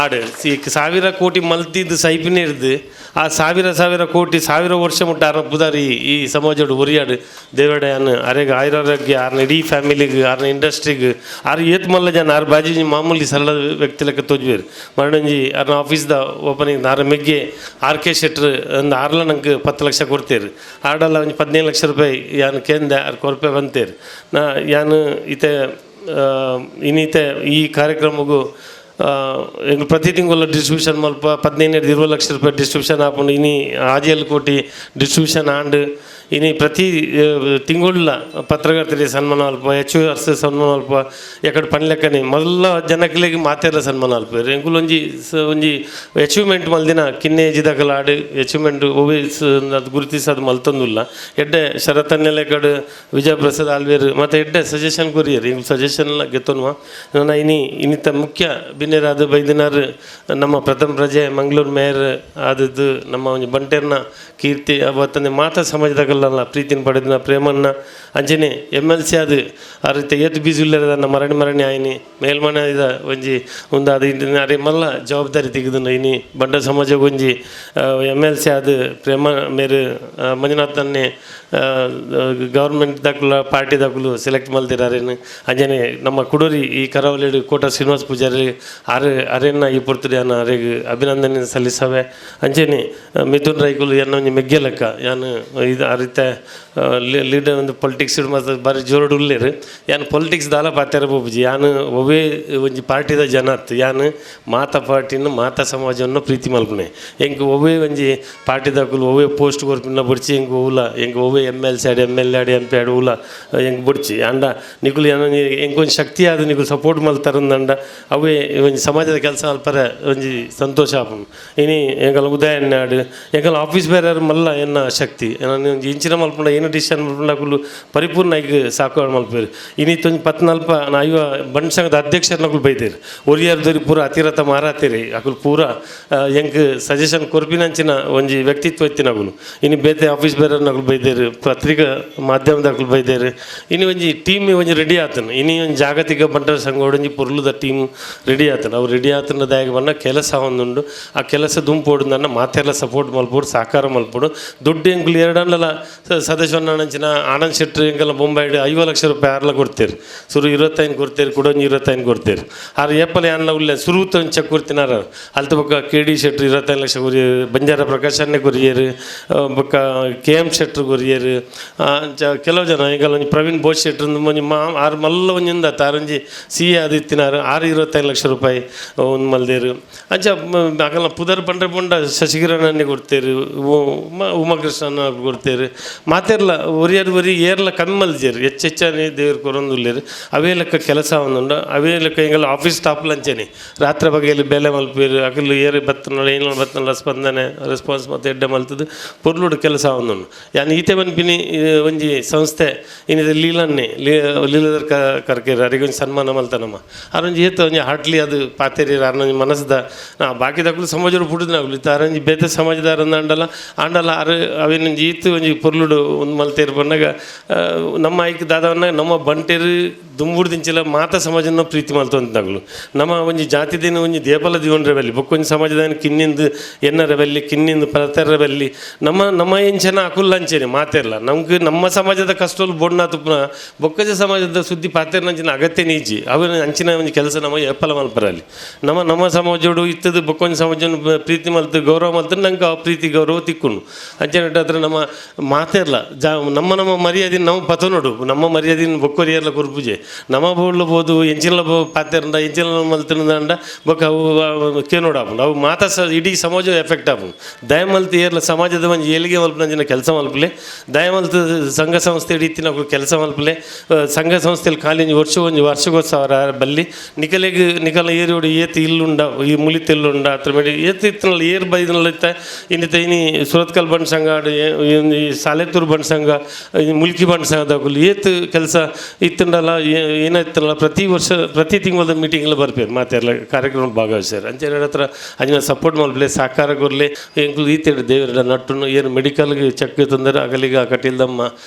ಆಡು ಈ ಸಾವಿರ ಕೋಟಿ ಮಲ್ತಿದ್ದು ಸೈಪಿನೇ ಇರ್ದು ಆ ಸಾವಿರ ಸಾವಿರ ಕೋಟಿ ಸಾವಿರ ವರ್ಷ ಮುಟ್ಟ ಆರ ಪುದಾರಿ ಈ ಸಮಾಜೋಡು ಒರಿಯಾಡು ದೇವಡೆ ಅನ್ನು ಅರೆಗೆ ಆಯುರಾರೋಗ್ಯ ಆರ್ನ ಇಡೀ ಫ್ಯಾಮಿಲಿಗೆ ಆರ್ನ ಇಂಡಸ್ಟ್ರಿಗೆ ಆರು ಏತ್ ಮಲ್ಲ ಜನ ಆರು ಬಾಜಿ ಮಾಮೂಲಿ ಸರಳ ವ್ಯಕ್ತಿ ಲೆಕ್ಕ ತೋಜ್ಬೇರು ಮರಡಂಜಿ ಆರ್ನ ಆಫೀಸ್ದ ಓಪನಿಂಗ್ ಆರ ಮೆಗ್ಗೆ ಆರ್ ಕೆ ಶೆಟ್ರ್ ಒಂದು ಆರ್ಲ ನಂಗೆ 10 ಲಕ್ಷ ಕೊಡ್ತೇರು ಆಡಲ್ಲ ಒಂಜಿ 15 ಲಕ್ಷ ರೂಪಾಯಿ ಯಾನು ಕೇಂದ್ರ ಆರು ಕೊರಪೆ ಬಂತೇರು ನಾ ಯಾನು ಇತ್ತೆ ಇನ್ನಿತೆ ಈ ಕಾರ್ಯಕ್ರಮಗೂ ಎಂಗ್ ಪ್ರತಿ ತಿಂಗಳ ಡಿಸ್ಟ್ರಿಬ್ಯೂಷನ್ ಮಲ್ಪ 15-20 ಲಕ್ಷ ರೂಪಾಯಿ ಡಿಸ್ಟ್ರಿಬ್ಯೂಷನ್ ಆಪುಂಡು ಇನಿ ಆಜೇಳು ಕೋಟಿ ಡಿಸ್ಟ್ರಿಬ್ಯೂಷನ್ ಆಂಡ್ ಇನಿ ಪ್ರತಿ ತಿಂಗಳ ಪತ್ರಕರ್ತರಿಗೆ ಸನ್ಮಾನ ಅಲ್ಪ ಎಚ್ ಆರ್ಸ್ ಸನ್ಮಾನ ಅಲ್ಪ ಎಕಡೆ ಪನ್ ಲೆಕ್ಕನೆ ಮೊದಲ ಜನಕ್ಲೆಗ್ ಮಾತೆರ್ಲ ಸನ್ಮಾನ ಅಲ್ಪ ಎಂಕುಲು ಒಂಜಿ ಒಂಜಿ ಅಚೀವ್ಮೆಂಟ್ ಮಲ್ದಿನ ಕಿನ್ನೆ ಏಜಿದಕಲ ಆಡ್ ಅಚೀವ್ಮೆಂಟ್ ಒವ್ವೇ ಅದು ಗುರುತಿಸೋದು ಮಲ್ತೊಂದುಲ್ಲ ಎಡ್ಡೆ ಶರತನ್ನೆಲೆ ಕಡೆ ವಿಜಯ ಪ್ರಸಾದ್ ಆಲ್ವೇರ್ ಮತ್ತು ಎಡ್ಡೆ ಸಜೆಷನ್ ಕೊರಿಯರ್ ಇಂಗ್ ಸಜೆಷನ್ ಎಲ್ಲ ಗೆತ್ತೊನ್ವ ನನ್ನ ಇನಿ ಇನ್ನಿತ ಮುಖ್ಯ ಬಿನ್ನೆರಾದ ಬೈದಿನಾರ್ ನಮ್ಮ ಪ್ರಥಮ ಪ್ರಜೆ ಮಂಗಳೂರು ಮೇಯರ್ ಆದದ್ದು ನಮ್ಮ ಒಂಜಿ ಬಂಟೇರ್ನ ಕೀರ್ತಿ ಅವತ್ತಂದೆ ಮಾತಾ ಸಮಾಜದಾಗಲ್ಲ ಮಾತೆರ್ಲಲ್ಲ ಪ್ರೀತಿನ ಪಡೆದಿನ ಪ್ರೇಮಣ್ಣ ಅಂಚನೆ ಎಮ್ ಎಲ್ ಸಿ ಅದು ಆ ರೀತಿ ಏತು ಬೀಜ ಉಲ್ಲೇರದನ್ನ ಮರಣಿ ಮರಣಿ ಆಯ್ನಿ ಮೇಲ್ಮನೆ ಇದ ಒಂಜಿ ಒಂದು ಅದು ಅರೆ ಮಲ್ಲ ಜವಾಬ್ದಾರಿ ತೆಗೆದು ಇನಿ ಬಂಡ ಸಮಾಜ ಒಂಜಿ ಎಮ್ ಎಲ್ ಸಿ ಅದು ಪ್ರೇಮ ಮೇರು ಮಂಜುನಾಥನ್ನೇ ಗೌರ್ಮೆಂಟ್ ದಾಕುಲ ಪಾರ್ಟಿ ದಾಕುಲು ಸೆಲೆಕ್ಟ್ ಮಲ್ದಿರಾರೇನು ಅಂಚನೆ ನಮ್ಮ ಕುಡೂರಿ ಈ ಕರಾವಳಿ ಕೋಟ ಶ್ರೀನಿವಾಸ ಪೂಜಾರಿ ಆರು ಅರೇನ ಈ ಪೊರ್ತುಡು ಯಾನ್ ಅರೆಗ್ ಅಭಿನಂದನೆ ಸಲ್ಲಿಸವೆ ಅಂಚನೆ ಮಿಥುನ್ ರೈಕುಲು ಎನ್ನ ಒಂಜಿ ಮೆಗ್ಗೆ ಲೆಕ್ಕ ಯಾನ್ ಇದು ಆ ರೀತಿ ಲೀಡರ್ ಒಂದು ಪೊಲಿಟಿಕ್ಸ್ ಮತ್ತು ಬಾರಿ ಜೋರುಡು ಉಲ್ಲೇರು ಯಾನ್ ಪೊಲಿಟಿಕ್ಸ್ ದಾಲ ಪಾತೆರ ಪೋಪುಜಿ ಯಾನ್ ಒವ್ವೇ ಒಂಜಿ ಪಾರ್ಟಿದ ಜನತ್ ಯಾನ್ ಮಾತ ಪಾರ್ಟಿನ ಮಾತ ಸಮಾಜವನ್ನು ಪ್ರೀತಿ ಮಲ್ಪುನೆ ಎಂಕ್ ಒವ್ವೇ ಒಂಜಿ ಪಾರ್ಟಿದಕುಲು ಒವ್ವೇ ಪೋಸ್ಟ್ ಕೊರ್ಪಿನ ಬುಡ್ಚಿ ಎಂಕ್ ಒವ್ಲ ಎಂಕ್ ಒವ್ವೇ ಎಮ್ ಎಲ್ ಸಿ ಆಡ್ ಎಮ್ ಎಲ್ ಆಡ್ ಎಂ ಪಿ ಆಡ್ ಒವ್ಲ ಎಂಕ್ ಬುಡ್ಚಿ ಆಂಡ ನಿಕುಲು ಯಾನ್ ಎಂಕೊಂಜಿ ಶಕ್ತಿ ಆದ್ ನಿಕುಲು ಸಪೋರ್ಟ್ ಮಲ್ತಾರಂದಂಡ ಅವೇ ಒಂಜಿ ಸಮಾಜದ ಕೆಲಸ ಮಲ್ಪರೆ ಒಂಜಿ ಸಂತೋಷ ಆಪುಂಡು ಇನಿ ಎಂಕಲ ಉದಯಣ್ಣ ಆಡ್ ಎಂಕಲ ಆಫೀಸ್ ಬೇರೆ ಮಲ್ಲ ಎನ್ನ ಶಕ್ತಿ ಒಂಜಿ ಇಂಚಿನ ಮಲ್ಪುಂಡ ಏನು ಡಿಸಿಷನ್ ಮಲ್ಪುಂಡ ಅಕುಲು ಪರಿಪೂರ್ಣ ಈಗ ಸಾಕು ಮಲ್ಪೇರು ಇನ್ನಿತ್ತೊಂಜಿ ಪತ್ನಲ್ಪ ಐವ ಬಂಟ್ ಸಂಘದ ಅಧ್ಯಕ್ಷರನಕುಲು ಬೈದೇರು ಒರಿಯರ್ದೊರಿ ಪೂರ ಅತಿರಥ ಮಾರಾತೀರಿ ಅಕುಲು ಪೂರ ಎಂಕ್ ಸಜೆಷನ್ ಕೊರ್ಪಿನಂಚಿನ ಒಂಜಿ ವ್ಯಕ್ತಿತ್ವ ಇತ್ತಿನಕುಲು ಇನಿ ಬೇತೆ ಆಫೀಸ್ ಬೇರೆನಕುಲು ಬೈದೇರು ಪತ್ರಿಕಾ ಮಾಧ್ಯಮದಕುಲು ಬೈದೇರು ಇನಿ ಒಂಜಿ ಟೀಮ್ ಒಂಜಿ ರೆಡಿ ಆತನು ಇನಿ ಒಂಜಿ ಜಾಗತಿಕ ಬಂಟರ ಸಂಘ ಒಂಜಿ ಪೊರ್ಲುದ ಟೀಮ್ ರೆಡಿ ಆತನು ಅವ್ರು ರೆಡಿ ಆತನ ದಾಯಕ ಬಣ್ಣ ಕೆಲಸ ಒಂದುಂಡು ಆ ಕೆಲಸ ದುಂಪೋಡು ನನ್ನ ಮಾತೆಲ್ಲ ಸಪೋರ್ಟ್ ಮಲ್ಪೋಡು ಸಹಕಾರ ಮಲ್ಪೋಡು ದುಡ್ಡು ಎಂಕುಲು ಎರಡನ್ನಲ ಸದಸ್ಯನ ಆನಂದ್ ಶೆಟ್ಟಿ ಎಂಕೆಲ್ಲ ಬೊಂಬಾಯಿಡ್ 50 ಲಕ್ಷ ರೂಪಾಯಿ ಆರ್ಲ ಕೊಡ್ತೀರಿ ಸುರು 25 ಕೊಡ್ತೀರಿ ಕುಡೊಂಜಿ 25 ಕೊಡ್ತೀರಿ ಆರು ಏಪಲ್ ಯಾನ್ಲ ಉಲ್ಲೆ ಸುರುತ ಒಂದು ಚೆಕ್ ಕೊಡ್ತಿನಾರ ಅಲ್ತ ಬೊಕ್ಕ ಕೆ ಡಿ ಶೆಟ್ರು 25 ಲಕ್ಷ ಕೊರಿಯರು ಬಂಜಾರ ಪ್ರಕಾಶನ್ನೇ ಕೊರಿಯರು ಬೊಕ್ಕ ಕೆ ಎಮ್ ಶೆಟ್ರು ಕೊರಿಯರು ಕೆಲವು ಜನ ಈಗ ಒಂಜಿ ಪ್ರವೀಣ್ ಬೋಸ್ ಶೆಟ್ರು ಒಂಜಿ ಮಾ ಆರು ಮಲ್ಲ ಒಂಜಿಂದ ತಾರೊಂಜಿ ಸಿ ಎ ಅದು ಇತ್ತಿನಾರು ಆರು 25 ಲಕ್ಷ ರೂಪಾಯಿ ಒಂದು ಮಲ್ದೇರು ಅಂಚ ಅಕಲ್ನ ಪುದರ್ ಪಂಡ್ರೆ ಪಂಡ ಶಶಿಕಿರಣನ್ನೇ ಕೊಡ್ತೇರು ಉಮಾಕೃಷ್ಣನ ಕೊಡ್ತೇರು ಮಾತೆರ್ಲ ಒರಿಯರ್ ಒರಿ ಏರ್ಲ ಕಮ್ಮಿ ಮಲ್ಜೇರು ಹೆಚ್ಚೆಚ್ಚಾನೆ ದೇವ್ರು ಕೊರೊಂದುಲ್ಲೇರು ಅವೇ ಲೆಕ್ಕ ಕೆಲಸ ಒಂದುಂಡು ಅವೇ ಲೆಕ್ಕ ಎಂಗಲ ಆಫೀಸ್ ಸ್ಟಾಪ್ ಲಂಚನೆ ರಾತ್ರಿ ಬಗೆಯಲ್ಲಿ ಬೇಲೆ ಮಲ್ಪೇರು ಅಕಲು ಏರು ಬತ್ತನಲ್ಲ ಏನೋ ಬತ್ತನಲ್ಲ ಸ್ಪಂದನೆ ರೆಸ್ಪಾನ್ಸ್ ಮತ್ತು ಎಡ್ಡೆ ಮಲ್ತದ್ದು ಪೊರ್ಲುಡು ಕೆಲಸ ಒಂದುಂಡು ಯಾನ್ ಈತೆ ಪನ್ಪಿನಿ ಒಂಜಿ ಸಂಸ್ಥೆ ಇನ್ನಿದ ಲೀಲನ್ನೇ ಲೀಲದರ್ ಕರ್ಕೇರು ಅರಿಗೆ ಒಂಜಿ ಸನ್ಮಾನ ಮಲ್ತನಮ್ಮ ಆರೊಂಜಿ ಏತ್ ಒಂಜಿ ಹಾಟ್ಲಿ ಅದು ಪಾತೆರಿ ಆರೊಂಜಿ ಮನಸ್ದ ನಾ ಬಾಕಿದಕುಲು ಸಮಾಜರು ಪುಡುದಿನಕುಲು ಇತ್ತ ಆರೊಂಜಿ ಬೇತೆ ಸಮಾಜದಾರನ್ನ ಅಂಡಲ ಆಂಡಲ ಆರು ಅವೇನೊಂಜಿ ಈತ್ ಒಂಜಿ ಪೊರ್ಲುಡು ಒಂದು ಮಲ್ತೇರು ಪನ್ನಗ ನಮ್ಮ ಐಕ್ ದಾದವನ್ನ ನಮ್ಮ ಬಂಟೇರು ದುಂಬುಡ್ದಿಂಚಿಲ ಮಾತ ಸಮಾಜನ ಪ್ರೀತಿ ಮಲ್ತೊಂತನಕುಲು ನಮ್ಮ ಒಂಜಿ ಜಾತಿ ದಿನ ಒಂಜಿ ದೇಪಲ ದಿವನ್ರೆ ಬಲ್ಲಿ ಬೊಕ್ಕೊಂಜಿ ಸಮಾಜದ ಕಿನ್ನಿಂದು ಎನ್ನರ ಬಲ್ಲಿ ಕಿನ್ನಿಂದು ಪ್ರತರ ಬಲ್ಲಿ ನಮ್ಮ ನಮ್ಮ ಎಂಚನ ಅಕುಲ್ ಅಂಚೆನೆ ಮಾತೆರ್ಲ ನಮ್ಗೆ ನಮ್ಮ ಸಮಾಜದ ಕಷ್ಟಲು ಬೊಣ್ಣ ತುಪ್ಪನ ಬೊಕ್ಕಜ ಸಮಾಜದ ಸುದ್ದಿ ಪಾತೆರ್ನಂಚಿನ ಅಗತ್ಯ ನೀಜಿ ಅವನ ಅಂಚಿನ ಒಂಜಿ ಕೆಲಸ ನಮ್ಮ ಏಪಲ ಮಲ್ಪರಲ್ಲಿ ನಮ್ಮ ನಮ್ಮ ಸಮಾಜೋಡು ಇತ್ತದು ಬೊಕ್ಕೊಂಜಿ ಸಮಾಜನ ಪ್ರೀತಿ ಮಲ್ತು ಗೌರವ ಮಲ್ತು ನಂಗೆ ಆ ಪ್ರೀತಿ ಗೌರವ ತಿಕ್ಕುನು ಅಂಚನೆ ಹತ್ರ ನಮ್ಮ ಮಾತೆರ್ಲ ಜಾ ನಮ್ಮ ನಮ್ಮ ಮರ್ಯಾದೆ ನಾವು ಪತನೋಡು ನಮ್ಮ ಮರ್ಯಾದಿನ ಬೊಕ್ಕೊರಿಯರ್ಲ ಕುರ್ಪುಜೆ ನಮ್ಮ ಬೋಡ್ಲ ಬೋದು ಎಂಚಿನ ಪಾತೆರಂಡ ಎಂಚಿನ ಮಲ್ತಿನಂಡ ಬೊಕ್ಕ ಅವು ಕೇನೋಡು ಆಪುಂಡು ಅವು ಮಾತ ಸ ಇಡೀ ಸಮಾಜ ಎಫೆಕ್ಟ್ ಆಪುಂಡು ದಯಮಲ್ತು ಏರ್ಲ ಸಮಾಜದ ಒಂಜಿ ಏಳಿಗೆ ಮಲ್ಪುನಂಚಿನ ಕೆಲಸ ಮಲ್ಪಲೆ ದಯಮಲ್ತು ಸಂಘ ಸಂಸ್ಥೆ ಇತ್ತಿನ ಕೆಲಸ ಮಲ್ಪಲೆ ಸಂಘ ಸಂಸ್ಥೆಯಲ್ಲಿ ಖಾಲಿ ಒಂಜಿ ವರ್ಷ ಒಂಜಿ ವರ್ಷಗೋತ್ಸವ ಬಲ್ಲಿ ನಿಕಲೆಗ್ ನಿಕಲ ಏರಿಯೋಡು ಏತ್ ಇಲ್ಲುಂಡ ಈ ಮುಲಿತ ಇಲ್ಲುಂಡ ಅತ್ರ ಮೇಲೆ ಏತ್ ಇತ್ತನಲ್ಲ ಏರ್ ಬೈದನಲ್ಲ ಇತ್ತ ಇನ್ನಿತ ಇನಿ ಸುರತ್ಕಲ್ ಬಂಡ್ ಸಂಘ ಈ ಸಾಲೆತೂರು ಬಂಡ್ ಸಂಘ ಮುಲ್ಕಿ ಬಂಡ್ ಸಂಘದಕುಲು ಏತ್ ಕೆಲಸ ಇತ್ತಂಡಲ್ಲ ಏನಾಯ್ತಲ್ಲ ಪ್ರತಿ ವರ್ಷ ಪ್ರತಿ ತಿಂಗಳದ ಮೀಟಿಂಗ್ಲ ಬರ್ಪೇರು ಮಾತೆಲ್ಲ ಕಾರ್ಯಕ್ರಮ ಭಾಗವಹಿಸ್ಯಾರ ಅಂಚೆ ಹತ್ರ ಅಂಚಿನ ಸಪೋರ್ಟ್ ಮಲ್ಪಲೆ ಸಹಕಾರ ಕೊರ್ಲೆ ಎಂಕುಲು ಈತೇಡು ದೇವರ ನಟ್ಟುನು ಏನು ಮೆಡಿಕಲ್ಗೆ ಚೆಕ್ ತಂದರೆ ಅಗಲಿಗ ಕಟೀಲ್ದಮ್ಮ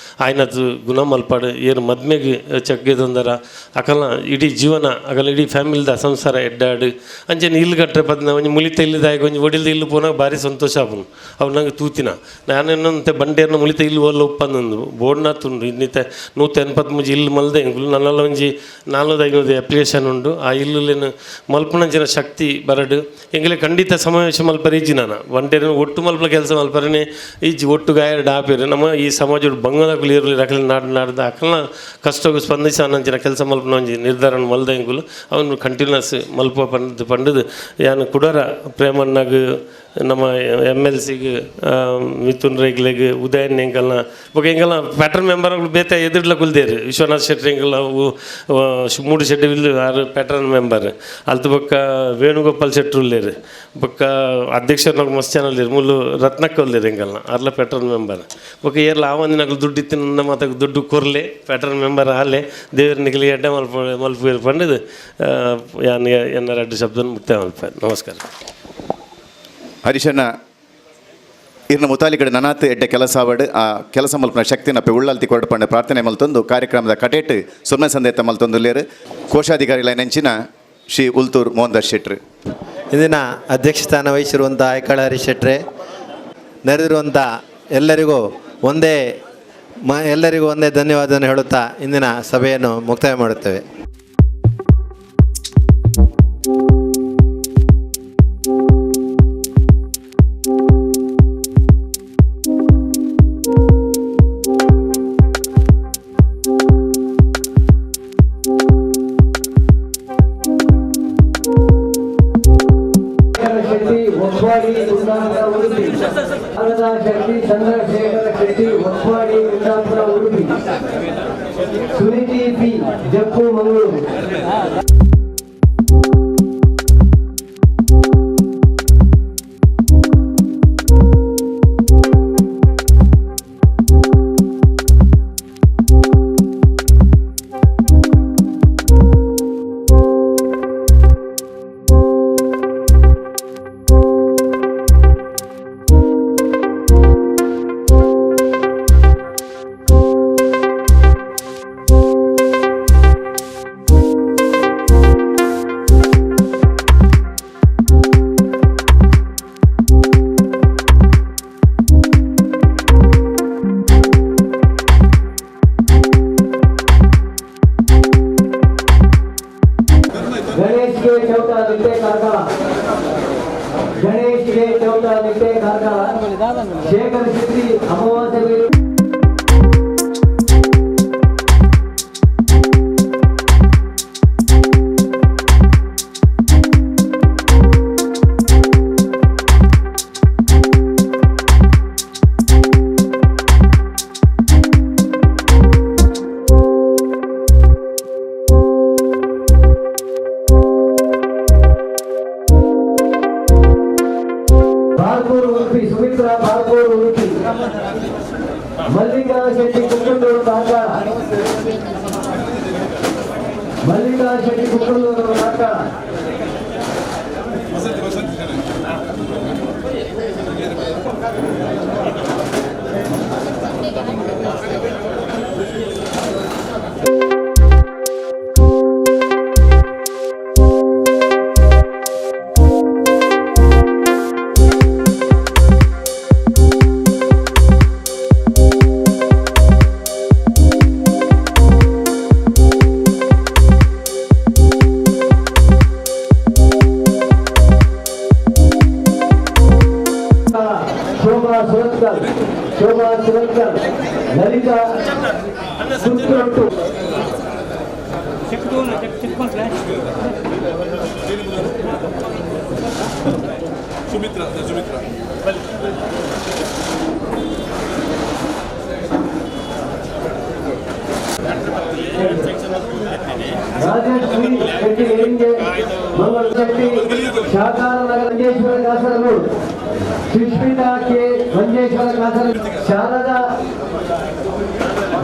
ಆಯ್ನತ್ತು ಗುಣ ಮಲ್ಪಾಡು ಏನು ಮದ್ಮೆಗೆ ಚೆಕ್ ತಂದರ ಅಕಲ್ನ ಇಡೀ ಜೀವನ ಅಗಲ ಇಡೀ ಫ್ಯಾಮಿಲಿದ ಸಂಸಾರ ಎಡ್ಡಾಡು ಅಂಚೆನೆ ಇಲ್ಲು ಕಟ್ಟರೆ ಪದ್ನ ಒಂಜಿ ಮುಲಿತ ಇಲ್ಲದಾಗ ಒಂಜಿ ಒಡಿಲ್ದ ಇಲ್ಲು ಪೋನಾಗ ಭಾರಿ ಸಂತೋಷ ಆಪುನು ಅವು ನಂಗೆ ತೂತಿನ ನಾನೇನಂತೆ ಬಂಡೇರ್ನ ಮುಲಿತ ಇಲ್ಲು ಒಲ್ಲ ಉಪ್ಪಂದಂದು ಬೋರ್ಡ್ನ ತುಂಡು ಇನ್ನಿತ 183 ಇಲ್ಲು ಮಲ್ದೆ ಎಂಕುಲು ನನ್ನೆಲ್ಲ ಒಂಜಿ 400-500 ಅಪ್ಲಿಕೇಶನ್ ಉಂಡು ಆ ಇಲ್ಲುಲೇನು ಮಲ್ಪುನಂಚಿನ ಶಕ್ತಿ ಬರಡು ಎಂಗಲೆ ಖಂಡಿತ ಸಮಾವೇಶ ಮಲ್ಪರೆ ಇಜ್ಜಿ ನಾನು ಒಂಟೇನ ಒಟ್ಟು ಮಲ್ಪಲ ಕೆಲಸ ಮಲ್ಪರನೆ ಇಜ್ಜಿ ಒಟ್ಟು ಗಾಯ ಡಾಪೇರು ನಮ್ಮ ಈ ಸಮಾಜ ಬಂಗದಕುಲು ಇರಲಿ ರಕಲಿ ನಾಡು ನಾಡ್ದ ಅಕಲ್ನ ಕಷ್ಟಕ್ಕೆ ಸ್ಪಂದಿಸ ಅನ್ನಂಚಿನ ಕೆಲಸ ಮಲ್ಪನ ಒಂಜಿ ನಿರ್ಧಾರ ಮಲ್ದ ಎಂಕುಲು ಅವನು ಕಂಟಿನ್ಯೂಸ್ ಮಲ್ಪ ಪಂಡ್ ಪಂಡದು ಯಾನು ಕುಡರ ಪ್ರೇಮಣ್ಣಗ್ ನಮ್ಮ ಎಮ್ ಎಲ್ ಸಿಗೆ ಮಿಥುನ್ ರೈಗ್ಲೆಗ್ ಉದಯನ್ ಎಂಕಲ್ನ ಬೊಕ ಎಂಕಲ್ನ ಪ್ಯಾಟರ್ನ್ ಮೆಂಬರ್ ಬೇತೆ ಎದುರ್ಲ ಕುಲ್ದೇರು ವಿಶ್ವನಾಥ್ ಶೆಟ್ಟಿ ಎಂಕಲ್ನ ಮೂಡು ಶೆಟ್ಟಿ will ಆರು ಪ್ಯಾಟರ್ನ್ ಮೆಂಬರ್ ಅಲ್ತ ಬೊಕ್ಕ ವೇಣುಗೋಪಾಲ್ ಶೆಟ್ರು ಉಲ್ಲೇರು ಬೊಕ್ಕ ಅಧ್ಯಕ್ಷರು ಮಸ್ತ್ ಜನ ಉಲ್ಲೇರು ಮುಲ್ಲು ರತ್ನಕ್ಕ ಉಲ್ಲೇರು ಎಂಕಲ್ನ ಅರ್ಲ ಪ್ಯಾಟರ್ನ್ ಮೆಂಬರ್ ಬೊಕ್ಕ ಏರ್ಲ ಆ ಒಂದಿನಕುಲು ದುಡ್ಡು ಇತ್ತಿನ ಮಾತ ದುಡ್ಡು ಕೊರ್ಲೆ ಪ್ಯಾಟರ್ನ್ ಮೆಂಬರ್ ಆಲೆ ದೇವರ ನಿಗಲಿ ಎಡ್ಡೆ ಮಲ್ಪ ಮಲ್ಪು ಪಂಡದು ಯಾನ್ ಎನ್ನ ಎರಡು ಶಬ್ದ ಮುಕ್ತಾಯ ಮಲ್ಪ. ನಮಸ್ಕಾರ. ಹರಿಶಣ್ಣ ಇರ್ನ ಮುತಾಲಿಗಡೆ ನನಾತ್ ಎಡ್ಡೆ ಕೆಲಸ ಆವಡ್ ಆ ಕೆಲಸ ಮಲ್ಪನ ಶಕ್ತಿನ ಪೆ ಉಳ್ಳಾಲ್ತಿ ಕೊರಡು ಪ್ರಾರ್ಥನೆ ಮಲ್ತೊಂದು ಕಾರ್ಯಕ್ರಮದ ಕಟೇಟ್ ಸೊನ್ನೆ ಸಂದೇತ ಮಲ್ತೊಂದುಲ್ಲೇರು ಕೋಶಾಧಿಕಾರಿಗಳ ನೆಂಚಿನ ಶ್ರೀ ಉಲ್ತೂರ್ ಮೋಹನ್ ದಾಸ್ ಶೆಟ್ರು. ಇಂದಿನ ಅಧ್ಯಕ್ಷ ಸ್ಥಾನ ವಹಿಸಿರುವಂಥ ಐಕಳ ಹರೀಶ್ ಶೆಟ್ರೆ, ನೆರೆದಿರುವಂಥ ಎಲ್ಲರಿಗೂ ಒಂದೇ ಧನ್ಯವಾದವನ್ನು ಹೇಳುತ್ತಾ ಇಂದಿನ ಸಭೆಯನ್ನು ಮುಕ್ತಾಯ ಮಾಡುತ್ತೇವೆ. ಶೆಟ್ಟಿ ಚಂದ್ರಶೇಖರ ಶೆಟ್ಟಿ ಒಕ್ವಾಡಿ ಕುಂದಾಪುರ ಉಡುಪಿ, ಸುನಿತಿ ಪಿ ಜಪ್ಪು ಮಂಗಳೂರು. ಗಣೇಶ್ ಕೆ ಚೌಟ ನಿಟ್ಟೆ ಕಾರ್ಕಳ, ಗಣೇಶ್ ಕೆ ಚೌಟ ನಿಟ್ಟೆ ಕಾರ್ಕಳ, ಶೇಖರ್ ಶೆಟ್ಟಿ ಅಮಾವಾಸ್ಯೆ. ಬಾರ್ಕೂರು ಉಡುಪಿ ಸುಮಿತ್ರಾ, ಬಾರ್ಕೂರು ಉಡುಪಿ ಮಲ್ಲಿಕಾ ಶೆಟ್ಟಿ ಕುಕ್ಕಂದೂರು ಕಾರ್ಕಳ, ಮಲ್ಲಿಕಾ ಶೆಟ್ಟಿ ಕುಕ್ಕಂದೂರು ಕಾರ್ಕಳ. ಶೋಭಾ ಸುರತ್ಕಲ್, ಶೋಭಾ ಸುರತ್ಕಲ್, ಲಲಿತಾ ಸುತ್ತೊಟ್ಟು. ಸುಮಿತ್ರಾ ಸುಮಿತ್ರಾ ರಾಜಶ್ರೀ ಶೆಟ್ಟಿ ಏರಿಂಗೆ, ಮಂಗಳ ಶೆಟ್ಟಿ ಶಾಕಾರ ನಗರ, Manjeshwar Kasaragod, Sushmita K Manjeshwar Kasaragod, Sharada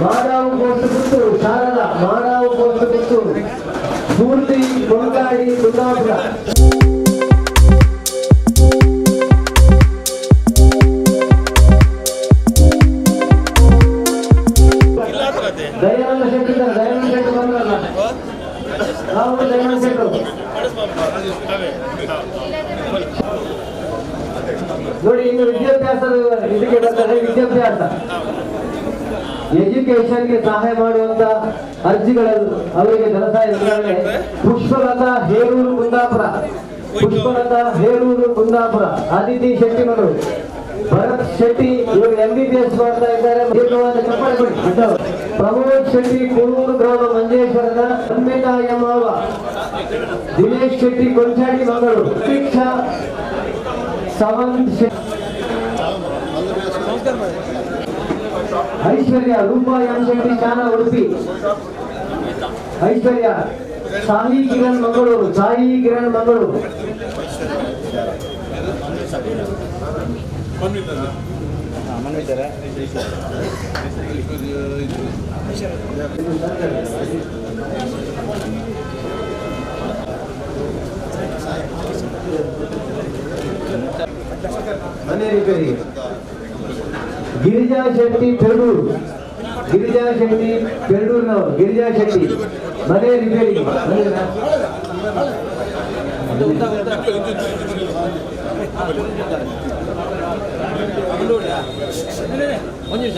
Madavu post Puttur, Sharada Madavu post Puttur, ಪೂರ್ತಿ ಕೊಂಕಾಡಿ ಕುಂದಾಪುರ. ದಯಾನಂದ ಶೆಟ್ಟಿ ಇದ್ದಾರೆ, ದಯಾನಂದ ಶೆಟ್ಟಿ ಬಂದ್ರಲ್ಲ, ನಾವು ದಯಾನಂದ ಶೆಟ್ಟರು ನೋಡಿ. ಇನ್ನು ವಿದ್ಯಾಭ್ಯಾಸದ ಇದಕ್ಕೆ ಬರ್ತಾರೆ. ವಿದ್ಯಾಭ್ಯಾಸ ಎಜುಕೇಶನ್ಗೆ ಸಹಾಯ ಮಾಡುವಂತ ಅರ್ಜಿಗಳನ್ನು ಅವರಿಗೆ ಧನಸಹಾಯ ವಿತರಣೆ. ಪುಷ್ಪಲತಾ ಹೇರೂರು ಕುಂದಾಪುರ, ಪುಷ್ಪಲತಾ ಹೇರೂರು ಕುಂದಾಪುರ, ಅದಿತಿ ಶೆಟ್ಟಿ ಮಗಳು, ಭರತ್ ಶೆಟ್ಟಿ ಇವರು MBBS ಮಾಡ್ತಾ ಇದ್ದಾರೆ, ದೀರ್ಘವಾದ ಚಪ್ಪಾಳೆ ಕೊಡಿ. ಪ್ರಮೋದ್ ಶೆಟ್ಟಿ ಕುಳೂರು ಗ್ರಾಮ ಮಂಜೇಶ್ವರದ, ಸಂಬಿತಾ ಎಂ ಆಳ್ವ, ದಿನೇಶ್ ಶೆಟ್ಟಿ ಕೊಂಚಾಡಿ ಮಂಗಳೂರು, ದೀಕ್ಷಾ ಸಾವಂತ್ ಶೆಟ್ಟಿ, ಐಶ್ವರ್ಯ ರೂಪಾ ಎಂ ಶೆಟ್ಟಿ ಚಾನ ಉಡುಪಿ, ಐಶ್ವರ್ಯ ಸಾಯಿ ಕಿರಣ್ ಮಂಗಳೂರು, ಸಾಯಿ ಕಿರಣ್ ಮಂಗಳೂರು. ಮನೆ ರಿಪೇರಿಗೆ ಗಿರಿಜಾ ಶೆಟ್ಟಿ ಪೆರಡೂರು, ಗಿರಿಜಾ ಶೆಟ್ಟಿ ಪೆರಡೂರಿನವರು, ಗಿರಿಜಾ ಶೆಟ್ಟಿ ಮನೆ ರಿಪೇರಿ. ಒಂದು ನಿಮಿಷ.